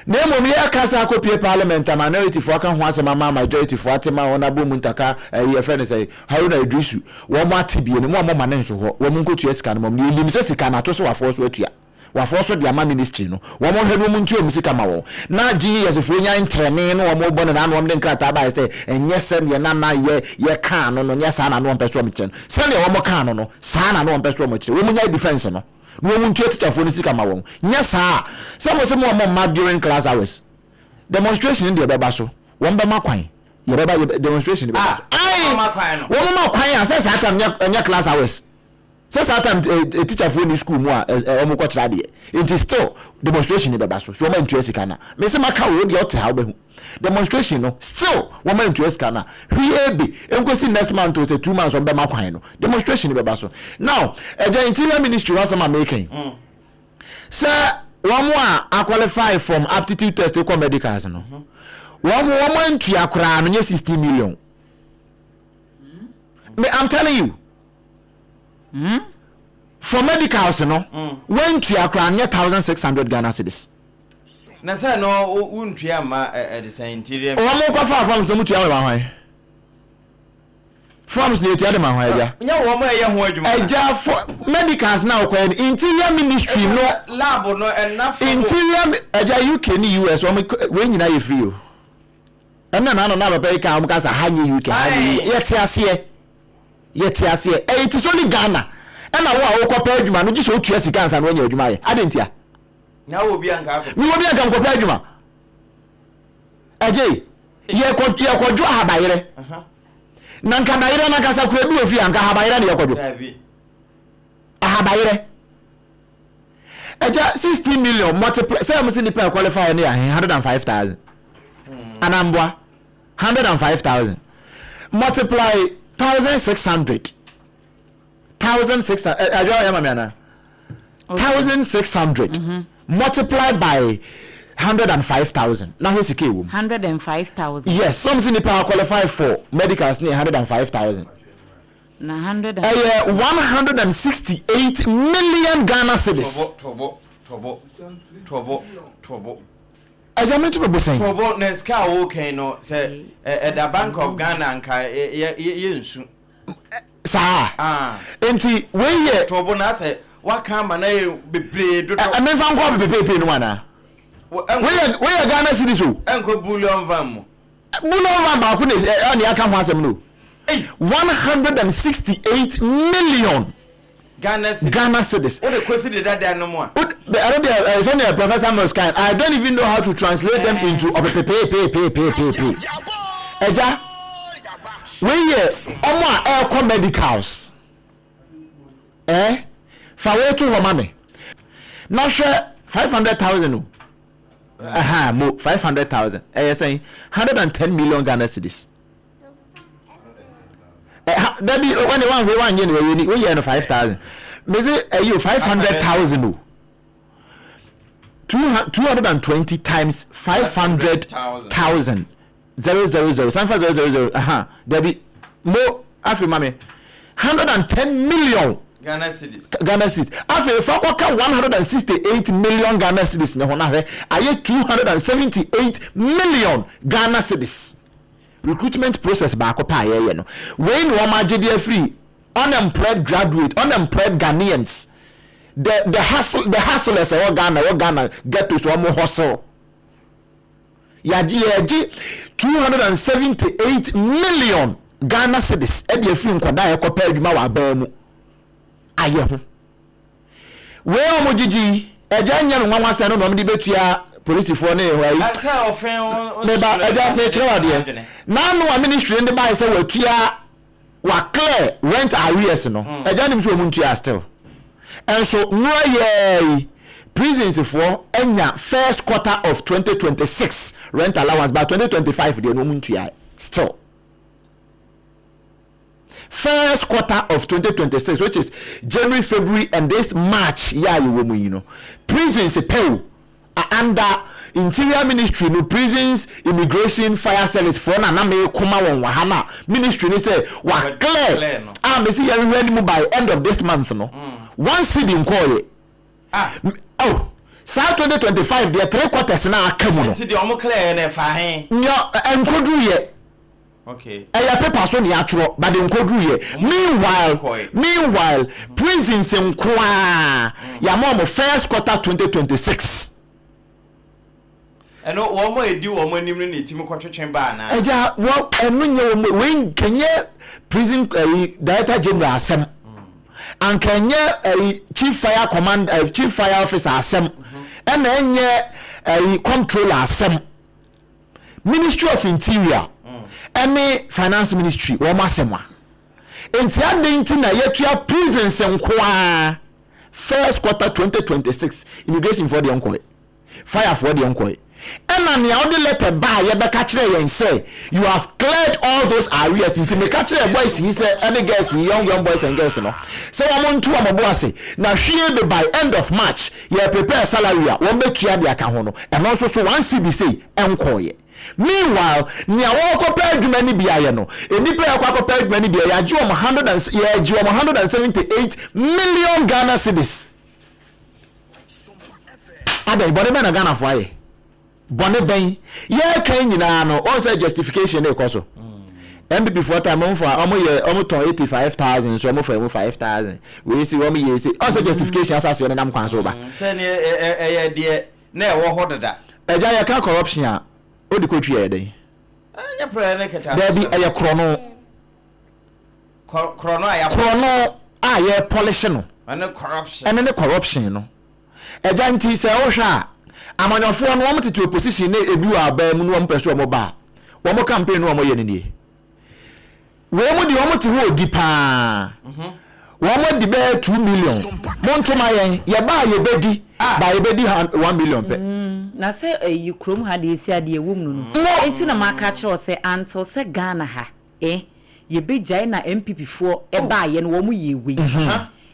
Na mmom yɛreka sɛ akɔpie parliament a minority foɔ aka ho asɛm ama majority foɔ ate ma wɔn abɔ mu ntaka ɛyi yɛfrɛ no sɛ Haruna Iddrisu wɔn ate bie no mo a moma no nso hɔ wɔn nkɔtua sika no mom na yɛnim sɛ sika no ato so wafoɔ so atua. Wafɔɔ so de ama ministry no wɔn hwɛ na wɔn ntua wɔn sika ma wɔn na GES foɔ nya ntrɛnee na wɔn bɔ no na wɔn de nkrataa baeɛ sɛ ɛnyɛ sɛdeɛ na na yɛ yɛ kaa no no nyɛ saa na na wɔn pɛ so wɔn kyerɛ no sɛdeɛ wɔn kaa no no saa na na wɔn pɛ so wɔn kyerɛ wɔn nya defense no na wɔn ntua teacher foɔ no sika ma wɔn nyɛ saa sɛ mo sɛ mo wɔn mma during class hours demonstration deɛ bɛba so wɔn bɛma kwan yɛbɛba yɛ demonstration bɛba so ah, wɔn ma kwan a sɛ saa time nyɛ nyɛ class hours. Sɛ saa time eh, teacher foɔ ni school mu a eh, eh, wɔn kɔ kyerɛ adeɛ nti still demonstration ni bɛba so so wɔn antua sika na mesi maka wo deɛ ɔte ha wobɛhu demonstration no still wɔn antua sika na hwee bi nkosi next month o sɛ 2 months wɔn bɛma kwan no demonstration ni bɛba so. Now ɛgya Interior Ministry ho asɛm a meka yi sɛ wɔn a aqualify from aptitude test kɔ medicals no wɔn antua koraa no nyɛ 16 million. Me, I'm telling you. Hmm? For medicals no, wantua koraa no yɛ 1,600 Ghana cedis. Na sɛ no wontua mma ɛde sɛn interior. Wɔn kɔ fa forms no mu tua ma hwan? Forms na etua de ma hwan agya? Nyɛ wɔn a ɛyɛ ho adwuma. Agya for medicals na ɔkɔyɛ no interior ministry no. Lab no ɛna fam. Interior agya UK ne US wɔn wɔn nyinaa yɛ free o. Ɛna na na papa yi kan wɔn ka sɛ ha nyɛ UK ha nyɛ UK yɛte aseɛ. Yɛte aseɛ. Ɛyɛ te sɛ only Ghana ɛna wo a wokɔ pɛ adwuma no gye sɛ wotua sika ansa na woanya adwuma ayɛ. Adɛn ntia? Na wowɔ bi a nka akɔpɛ. Mewɔ bi a nka mekɔpɛ adwuma. Ɛgye, yɛkɔ yɛkɔdwo ahabayerɛ. Na nka bayerɛ no ankasa kura bi wɔ fie a nka ahabayerɛ na yɛkɔdwo. Daabi. Ahabayerɛ. Ɛgya 16 million multiply sɛ mo sɛ nipa qualify no yɛ ahe 105,000. Anamboa. 105,000 multiply 1,600 1,600 adwa ɔyɛ ma mi ana 1,600 multiply by 105,000 na hwɛ sika ɛwɔ mu. 105,000. Yes, some say nipa qualify for medicals ne 105,000. Na hundred and. Ɛyɛ 168 million Ghana cedis. Tobo tobo tobo tobo tobo. Agya me to bɛbɔ sɛn? Tobo na sika a wokan no sɛ ɛda Bank of Ghana nka yɛ yɛ nsu. Saa. Ah. Nti wei yɛ. Tobo na sɛ waka ama na yɛ bebree dodo. Ɛ memfa nkɔ pepepepe no mu anaa? Wei yɛ wei yɛ Ghana cedis o. Ɛnkɔ bullion van mu. Bullion van baako na ɛna yɛaka ho asɛm no. 168 million. Ghana cedis. Ghana cedis. Wo de kɔ cedi dada no mu a. Wo de ɛno deɛ ɛɛ sɛdeɛ Professor Mills kan I don't even know how to translate them into ɔpepepeepeepeepeepe. Ɛgya wei yɛ ɔmo a ɛɛkɔ medicals ɛɛ fa wei to hɔ ma me na hwɛ 500,000 o. Aha, mo 500,000 ɛyɛ sɛn? 110 million Ghana cedis. Dabi, wɔne wanhwɛ wanyɛ no ɛyɛ ni, woyɛ no 5,000. Mese ɛyi o 500,000 o. 220 times 500,000 000 sanfa 000 aha dabi mo afei ma me 110 million Ghana cedis. Ghana cedis. Afei fa kɔka 168 million Ghana cedis ne ho na hwɛ, ayɛ 278 million Ghana cedis. Recruitment process baako pɛ a yɛyɛ no, wei na wɔn agye de afiri unemployed graduate, unemployed Ghanaians, the the hustle the hustlers ɛwɔ Ghana, ɛwɔ Ghana ghettos wɔn hustle. Yɛagye yɛregye 278 million Ghana cedis de afiri nkwadaa a ɛkɔpɛ adwuma wɔ aban mu ayɛ ho. Wei a wɔgyegye yi, agya nyɛ no nwanwa sɛ ɛno na wɔde bɛtua polisifoɔ ne ayi. Meba agya mekyerɛ wo adeɛ. N'ano a ministry no de baeɛ sɛ wɔatua wa clear rent arrears no agya nim sɛ ɔmu ntua still ɛnso nnora yɛɛ yi prisons foɔ anya first quarter of 2026 rent allowance but 2025 deɛ no ɔmu ntua still first quarter of 2026 which is January, February and this March yɛ a yɛwɔ mu yi no prisons pɛ o Under interior ministry no prisons, immigration, fire service foɔ na na me ko ma wɔn wɔ ha na ministry no sɛ wa clear a me se yɛn hwehwɛ anim by end of this month no one cedi nkɔɔyɛ oh saa 2025 deɛ three quarters na aka mu no Nti deɛ ɔmo clear yɛ no ɛfa he? Nea ɛnkɔduru yɛ. Okay. Ɛyɛ paper so nea atwerɛ but nkoduru yɛ. Meanwhile meanwhile prisons nkoaa yama wɔn first quarter 2026. Ɛno wɔn a edi wɔn anim no na etimi kɔtwetwe ba anaa? Agya wɔ ɛno nyɛ wɔn wei nkɛnyɛ prison ɛyi director general asɛm anka ɛnyɛ ɛyi chief fire command ɛyi chief fire officer asɛm ɛna ɛnyɛ ɛyi comptroller asɛm. Ministry of Interior ɛne Finance Ministry wɔn asɛm a nti adɛn nti na yɛtua prisons nkoaa first quarter 2026 immigration foɔ deɛ nkɔɛ fire foɔ deɛ nkɔɛ ɛna nea ɔde letter ba a yɛbɛka kyerɛ yɛn sɛ you have cleared all those arrears nti meka kyerɛ boys yi sɛ ɛne girls yi young young boys and girls no sɛ wɔn nto wɔn bo ase na hwie be by end of March Yɛ prepare salary a wɔn bɛtua de aka ho no, ɛno nso so one cedi sei ɛnkɔeɛ. Meanwhile, nea wɔrekɔpɛ adwuma no bi ayɛ no, nnipa a ɛrekɔ akɔpɛ adwuma no bi a, yɛagye wɔn hundred and, yɛregye wɔn 178 million Ghana cedis. Adɛn, bɔne bɛn na Ghanafoɔ ayɛ? Bɔne bɛn? Yɛreka yi nyinaa no, wɔn sɛ justification no rekɔ so. NPP foɔ time wɔn fa wɔn yɛ wɔn tɔn 85,000 nso wɔn fa emu 5,000. Wei si wɔn yɛ esi. Wɔn sɛ justification asaseɛ no nam kwan so ba. Sɛ ne ɛyɛ deɛ na ɛwɔ hɔ dada. Ɛgya yɛka corruption a, odi kotwi ɛyɛ dɛn? Ɛnyɛ prɛ ne kɛtɛ. Daabi ɛyɛ korɔno. Korɔno a yɛ. Korɔno a yɛ polish no. Ɛne corruption. Ɛne ne corruption no. Agya nti sɛ wohwɛ a amanyɔfoɔ no wɔn tete opposition ne ebi wɔ aban mu no wɔn pɛ sɛ wɔn ba a wɔn campaign no wɔn yɛ no nie. Wei mu deɛ wɔn te hɔ odi paa. Wɔn adi bɛyɛ 2 million. Mo ntoma yɛn yɛ ba a yɛbɛdi ba yɛbɛdi 1 million pɛ. Na sɛ ɛyi kurom ha deɛ esi adeɛ ɛwɔ mu no no enti na maka akyerɛ wo sɛ until sɛ Ghana ha eh yɛbɛgyae na NPP foɔ baayɛ no wɔn yɛɛ wei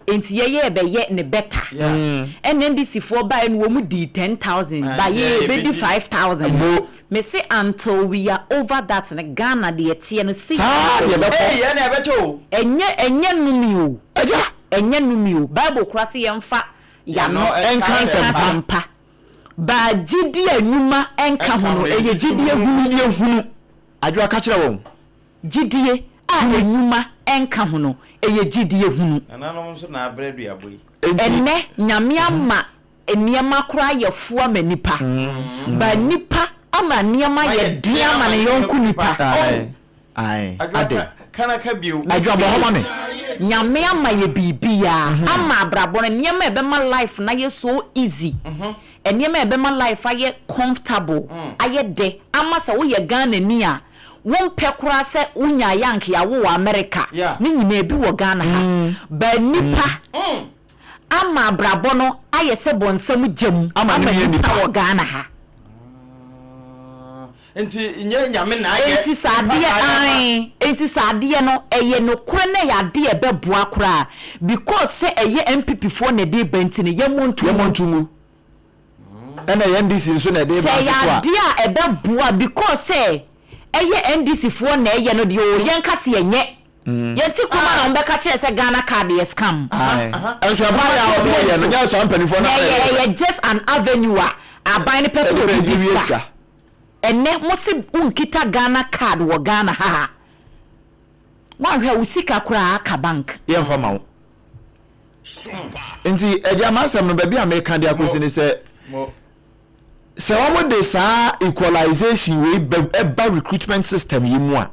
enti yɛyɛ yɛbɛyɛ ne better ɛna NDC foɔ baayɛ no wɔn dii 10,000 ba yɛ yɛbɛdi 5,000 me se until we are over that no Ghana deɛ ɛteɛ no sei Saa na deɛ ɛbɛyɛ. ɛbɛkɔ. Ei ɛna ɛbɛkyɛ o. Ɛnyɛ ɛnyɛ nnome o. Agya. Ɛnyɛ nnome o. Bible koraa se yɛmfa yɛano Ɛnka nka nsɛmpa. asɛmpa. But gyidie a nnwuma nka ho no, ɛyɛ gyidie hunu. Gyidie hunu. Adwoa ka kyerɛ wɔn. Gyidie a nnwuma nka ho no, ɛyɛ gyidie hunu. Nananom nso na abrɛ duabɔ yi. Enti. Ɛnnɛ, Nyame ama nneɛma koraa ayɛ fo ama nnipa, but nnipa ama nneɛma ayɛ den ama ne yɔnko nipa. Ae, ae, Adwoa adɛn? ka, ka na ka bio. Adwoa bɔ hɔ ma me. Nyame ama yɛ biribiaa, ama abrabɔ no, nneɛma a ɛbɛma life no ayɛ so easy, nneɛma a ɛbɛma life ayɛ comfortable, ayɛ dɛ, ama sɛ woyɛ Ghanani a, Wompɛ koraa sɛ wonya yank yawo wɔ America ne nyinaa bi wɔ Ghana ha but nipa ama abrabɔ no ayɛ sɛ bɔnsam gya mu ama nipa wɔ Ghana ha. Nti nyɛ Nyame na ayɛ. Enti sɛ adeɛ ae enti sɛ adeɛ no ɛyɛ nokorɛ na ɛyɛ adeɛ a ɛbɛboa koraa because sɛ ɛyɛ NPP foɔ na ɛde reba nti no yɛmmɔ nto Yɛmmɔ nto ngu. Ɛna ɛyɛ NDC nso na ɛde Sɛ reba ɛyɛ nso so a. adeɛ a ɛbɛboa because sɛ ɛyɛ NDC foɔ na ɛyɛ no deɛ oo yɛnka sɛ ɛnyɛ. Yɛnte kurom a na wɔbɛka kyerɛ sɛ Ghana card yɛ scam. Ae. Nso ɛbaeɛ a wɔyɛ no nyɛ saa mpanimfoɔ no Na na ɛyɛ ɛyɛ. ɛyɛ just an avenue a aban no pɛ sɛ Ɛde wɔde bɛ di wie sika. sika. Ɛnɛ mo se wonkita Ghana card wɔ Ghana ha a, woanhwɛ a wo sika koraa aka bank. Yɛmfa ma wo. Nti agya m'asɛm no baabi a meka de akɔsi ne sɛ sɛ wɔn de saa equalization wei bɛ ɛba recruitment system yi mu a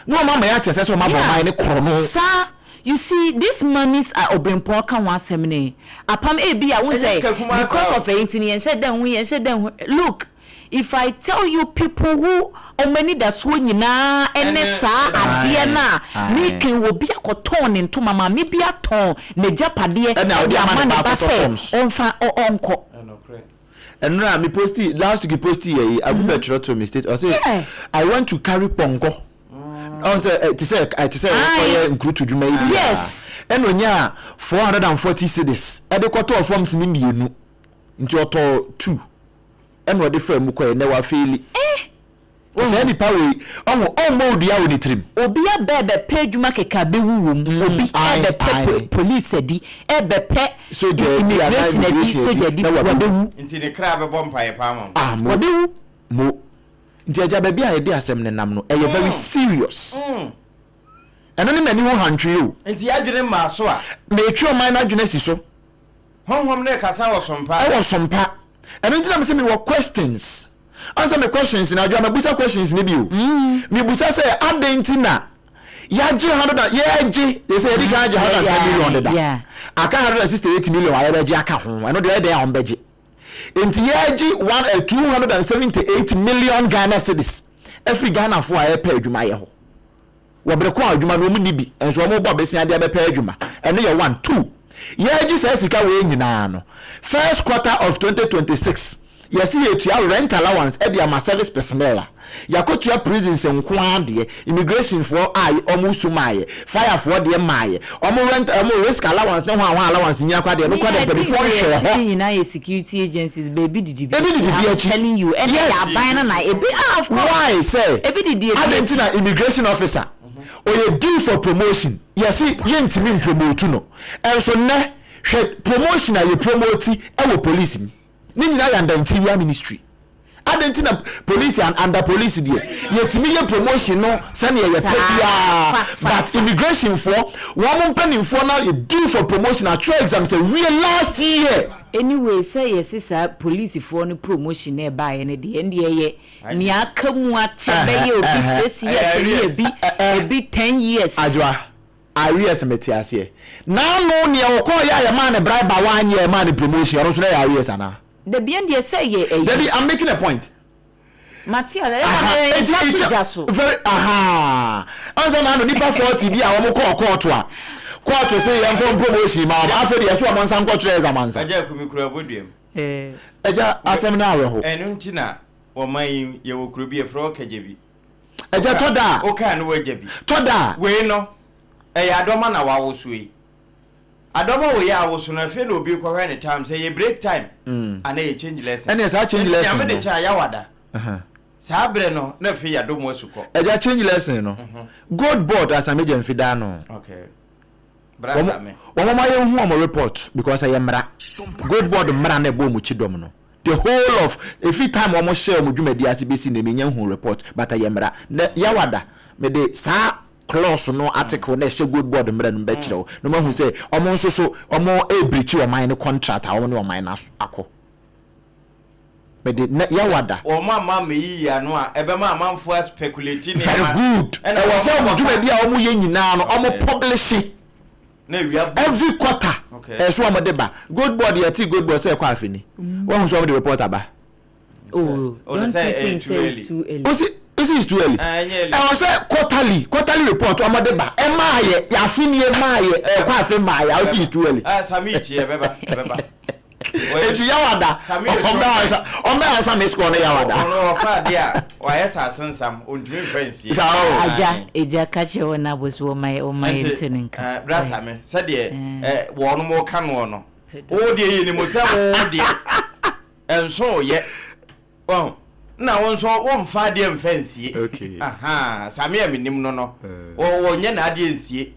na wɔn ama yɛate aseɛ sɛ wɔn abɔ ɔman ne korɔ no. Saa you see this monies a Obirmpɔn ka ho asɛm no yi apam ebi a wohu sɛ because of ɛyi nti no yɛnhyɛ da nhu yɛnhyɛ da nhu look If I tell you people who wɔn anidasoɔ nyinaa ne saa adeɛ no a meka yi, obi akɔtɔn ne ntoma, maame bi atɔn n'agyapadeɛ de ama ne ba sɛ ɔmfa ɔnkɔ. Ɛnora me posti last week posti yɛ yi agu bɛ twerɛ to me state ɔse I want to carry pɔnkɔ ɔn sɛ te sɛ te sɛ ɔyɛ nkurutu dwuma yi bi a ɛna onyaa 440 cedis ɛde kɔtɔɔ forms ne mmienu nti ɔtɔɔ two. Ɛna ɔde faa mu kɔɛ nɛ wafeeli. Eh! Te saa nipa wei ɔho ɔmmɔ wo dua wɔ ne tirim. Obi aba ɛbɛpɛ adwuma kɛkɛ abɛwu wɔ mu, obi ɛbɛpɛ police adi, ɛbɛpɛ immigration adi, sogya adi, wabɛwu. Nti ne kra bɛbɔ mpaeɛ paa ama mo. Ah mo. Wabɛwu. Mo. Nti agya baabi a yɛde asɛm no nam no ɛyɛ very serious. Ɛno ne m'ani ho hantwee o. Nti y'adwene mmaa so a. Meretwe ɔman no adwene asi so. Honhom no rekasa wɔ sompa. Ɛwɔ sompa. Ɛno nti na mese mewɔ questions. Ansa me questions no, adwoa mabusa questions no bi o. Mebusa sɛ adɛn nti na yɛagye hundred and yɛregye yɛ sɛ yɛdi kan agye 110 million deda. Aka 168 million a yɛbɛgye aka ho. Ɛno deɛ ɛyɛ dɛn a wɔbɛgye. Nti yɛregye one eh, 278 million Ghana cedis afiri Ghanafoɔ a ɛrepɛ adwuma ayɛ hɔ. Wɔ bere ko a adwuma no wɔn nni bi nso wɔn bɔ besia de abɛpɛ adwuma. Ɛno yɛ one. Two, yɛregye saa sika wei nyinaa no, first quarter of 2026 yɛse yɛretua rent allowance de ama service personnel a, yɛakɔtua prisons nko ara deɛ, immigration foɔ a wɔn su maayɛ, fire foɔ deɛ maayɛ, wɔn rent, wɔn risk allowance ne hwan hwan allowance nyinaa koraa deɛ, ɛno koraa deɛ mpanimfoɔ nhwɛɛ hɔ. Ne nyinaa yɛ security agencies, baabi didi bi Ebi akyi, didi bi I'm akyi. telling you, ɛna Yes. yɛ aban no na ebi, ah of course. Why sɛ Ebi didi ebi adɛn nti akyi. na immigration officer ɔyɛ due for promotion yɛse yɛntumi mpromote no ɛnso nnɛ hwɛ promotion a yɛ promote ɛwɔ police mu ne nyinaa yɛ under interior ministry adɛn nti na police and under police deɛ yɛtumi yɛ promotion no sɛdeɛ yɛpɛ Saa, biara fast, fast, but fast. immigration foɔ wɔn mpanimfoɔ no yɛ due for promotion atwerɛ exam sɛ wie last year. Anyway sɛ yɛse saa polisifoɔ no promotion no ɛbaeɛ no deɛ ɛndeɛ ɛyɛ nea aka mu akyɛ bɛyɛ obi six years ne ebi ebi ten years. Adwoa, arrears mete aseɛ. Naano nea ɔkɔɔyɛ a yɛmaa no bribe a wanyɛ a yɛmaa no promotion ɔno nso na ɛyɛ arrears anaa? Dabi ɛndeɛ sɛ ɛyɛ ɛyi. Dabi I'm making a point. Mate ase ɛyɛ na ɛyɛ nfa so gya so. Very ahaa ansa na ano nipa 40 bi a wɔn kɔɔ kɔɔto a kɔɔto se yɛn fɔ promotion ma wɔn afei deɛ ɛso wɔn nsa nkɔtwerɛ exam ansa. Agya Kumi kura boduam. Agya asɛm no awerɛho. Ɛno nti na ɔman yi yɛwɔ kuro bi yɛfrɛ hɔ Kagyabi. Agya tɔ da a. Wokaa no wagya bi. Tɔ da a. Wei no ɛyɛ adɔma na wawosoɔ yi. Adɔma wei a awoso no afei na obi rekɔhwɛ ne time sɛ ɛyɛ break time anaa ɛyɛ change lesson. Ɛneɛ saa change lesson no. Nti Nyame de kyɛ a yawada. Saa berɛ no na afei yɛadɔ mu asu kɔ. Agya change lesson no gold board Asame Gyamfi daa no. Okay. Bra Asame. Wɔn ma yɛn hu wɔn report because ɛyɛ mmara. Gold board mmara na ɛbɔ wɔn akyi dɔm no. The whole of efi time wɔn hyɛ wɔn dwumadi ase besi nnɛ menya nhu report but ɛyɛ mmara. Na yawada mede saa clause no article na ɛhyɛ gold board mmara no mu bɛkyerɛ wo na wɔahu sɛ wɔn nso so wɔn ɛrebirikyi ɔman no contract a wɔn ne ɔman no akɔ. Mede na yawada. Wɔn amma ammɛyiyi ano a ɛbɛma amanfoɔ aspeculate nneɛma. Very good. Ɛwɔ sɛ wɔn dwumadi a wɔyɛ nyinaa no wɔn publish. Na awia bɔ. Every quarter ɛsɛ wɔn de ba. Gold board yɛte gold board sɛ ɛkɔ afe ni. Wɔahu sɛ wɔn de report aba. Oh, don't you think say it's too early? Osi osi it's too early. Ɛwɔ sɛ quarterly quarterly report wɔn de ba. Ɛmaa yɛ yafe nie maa yɛ ɛkɔ afe maa yɛ. Osi it's too early. Sami tie ɛbɛba ɛbɛba. Eti yawada. Ɔmbɛ ansa miss call no yawada. Ɔno ɔfa adeɛ a wayɛ sɛ asensam ɔntumi mfa nsie. Saa o. Agya agya ka kyerɛ wɔn abɔ so wɔma wɔma yɛn nte ne nka. Nti bra Same sɛdeɛ wɔnom ka noɔ no wo deɛ yɛnim sɛ wo deɛ ɛnso yɛ wɔn na wo nso womfa adeɛ mfa nsie. Okay. Aha Same a menim no no wɔnyɛ n'adeɛ nsie.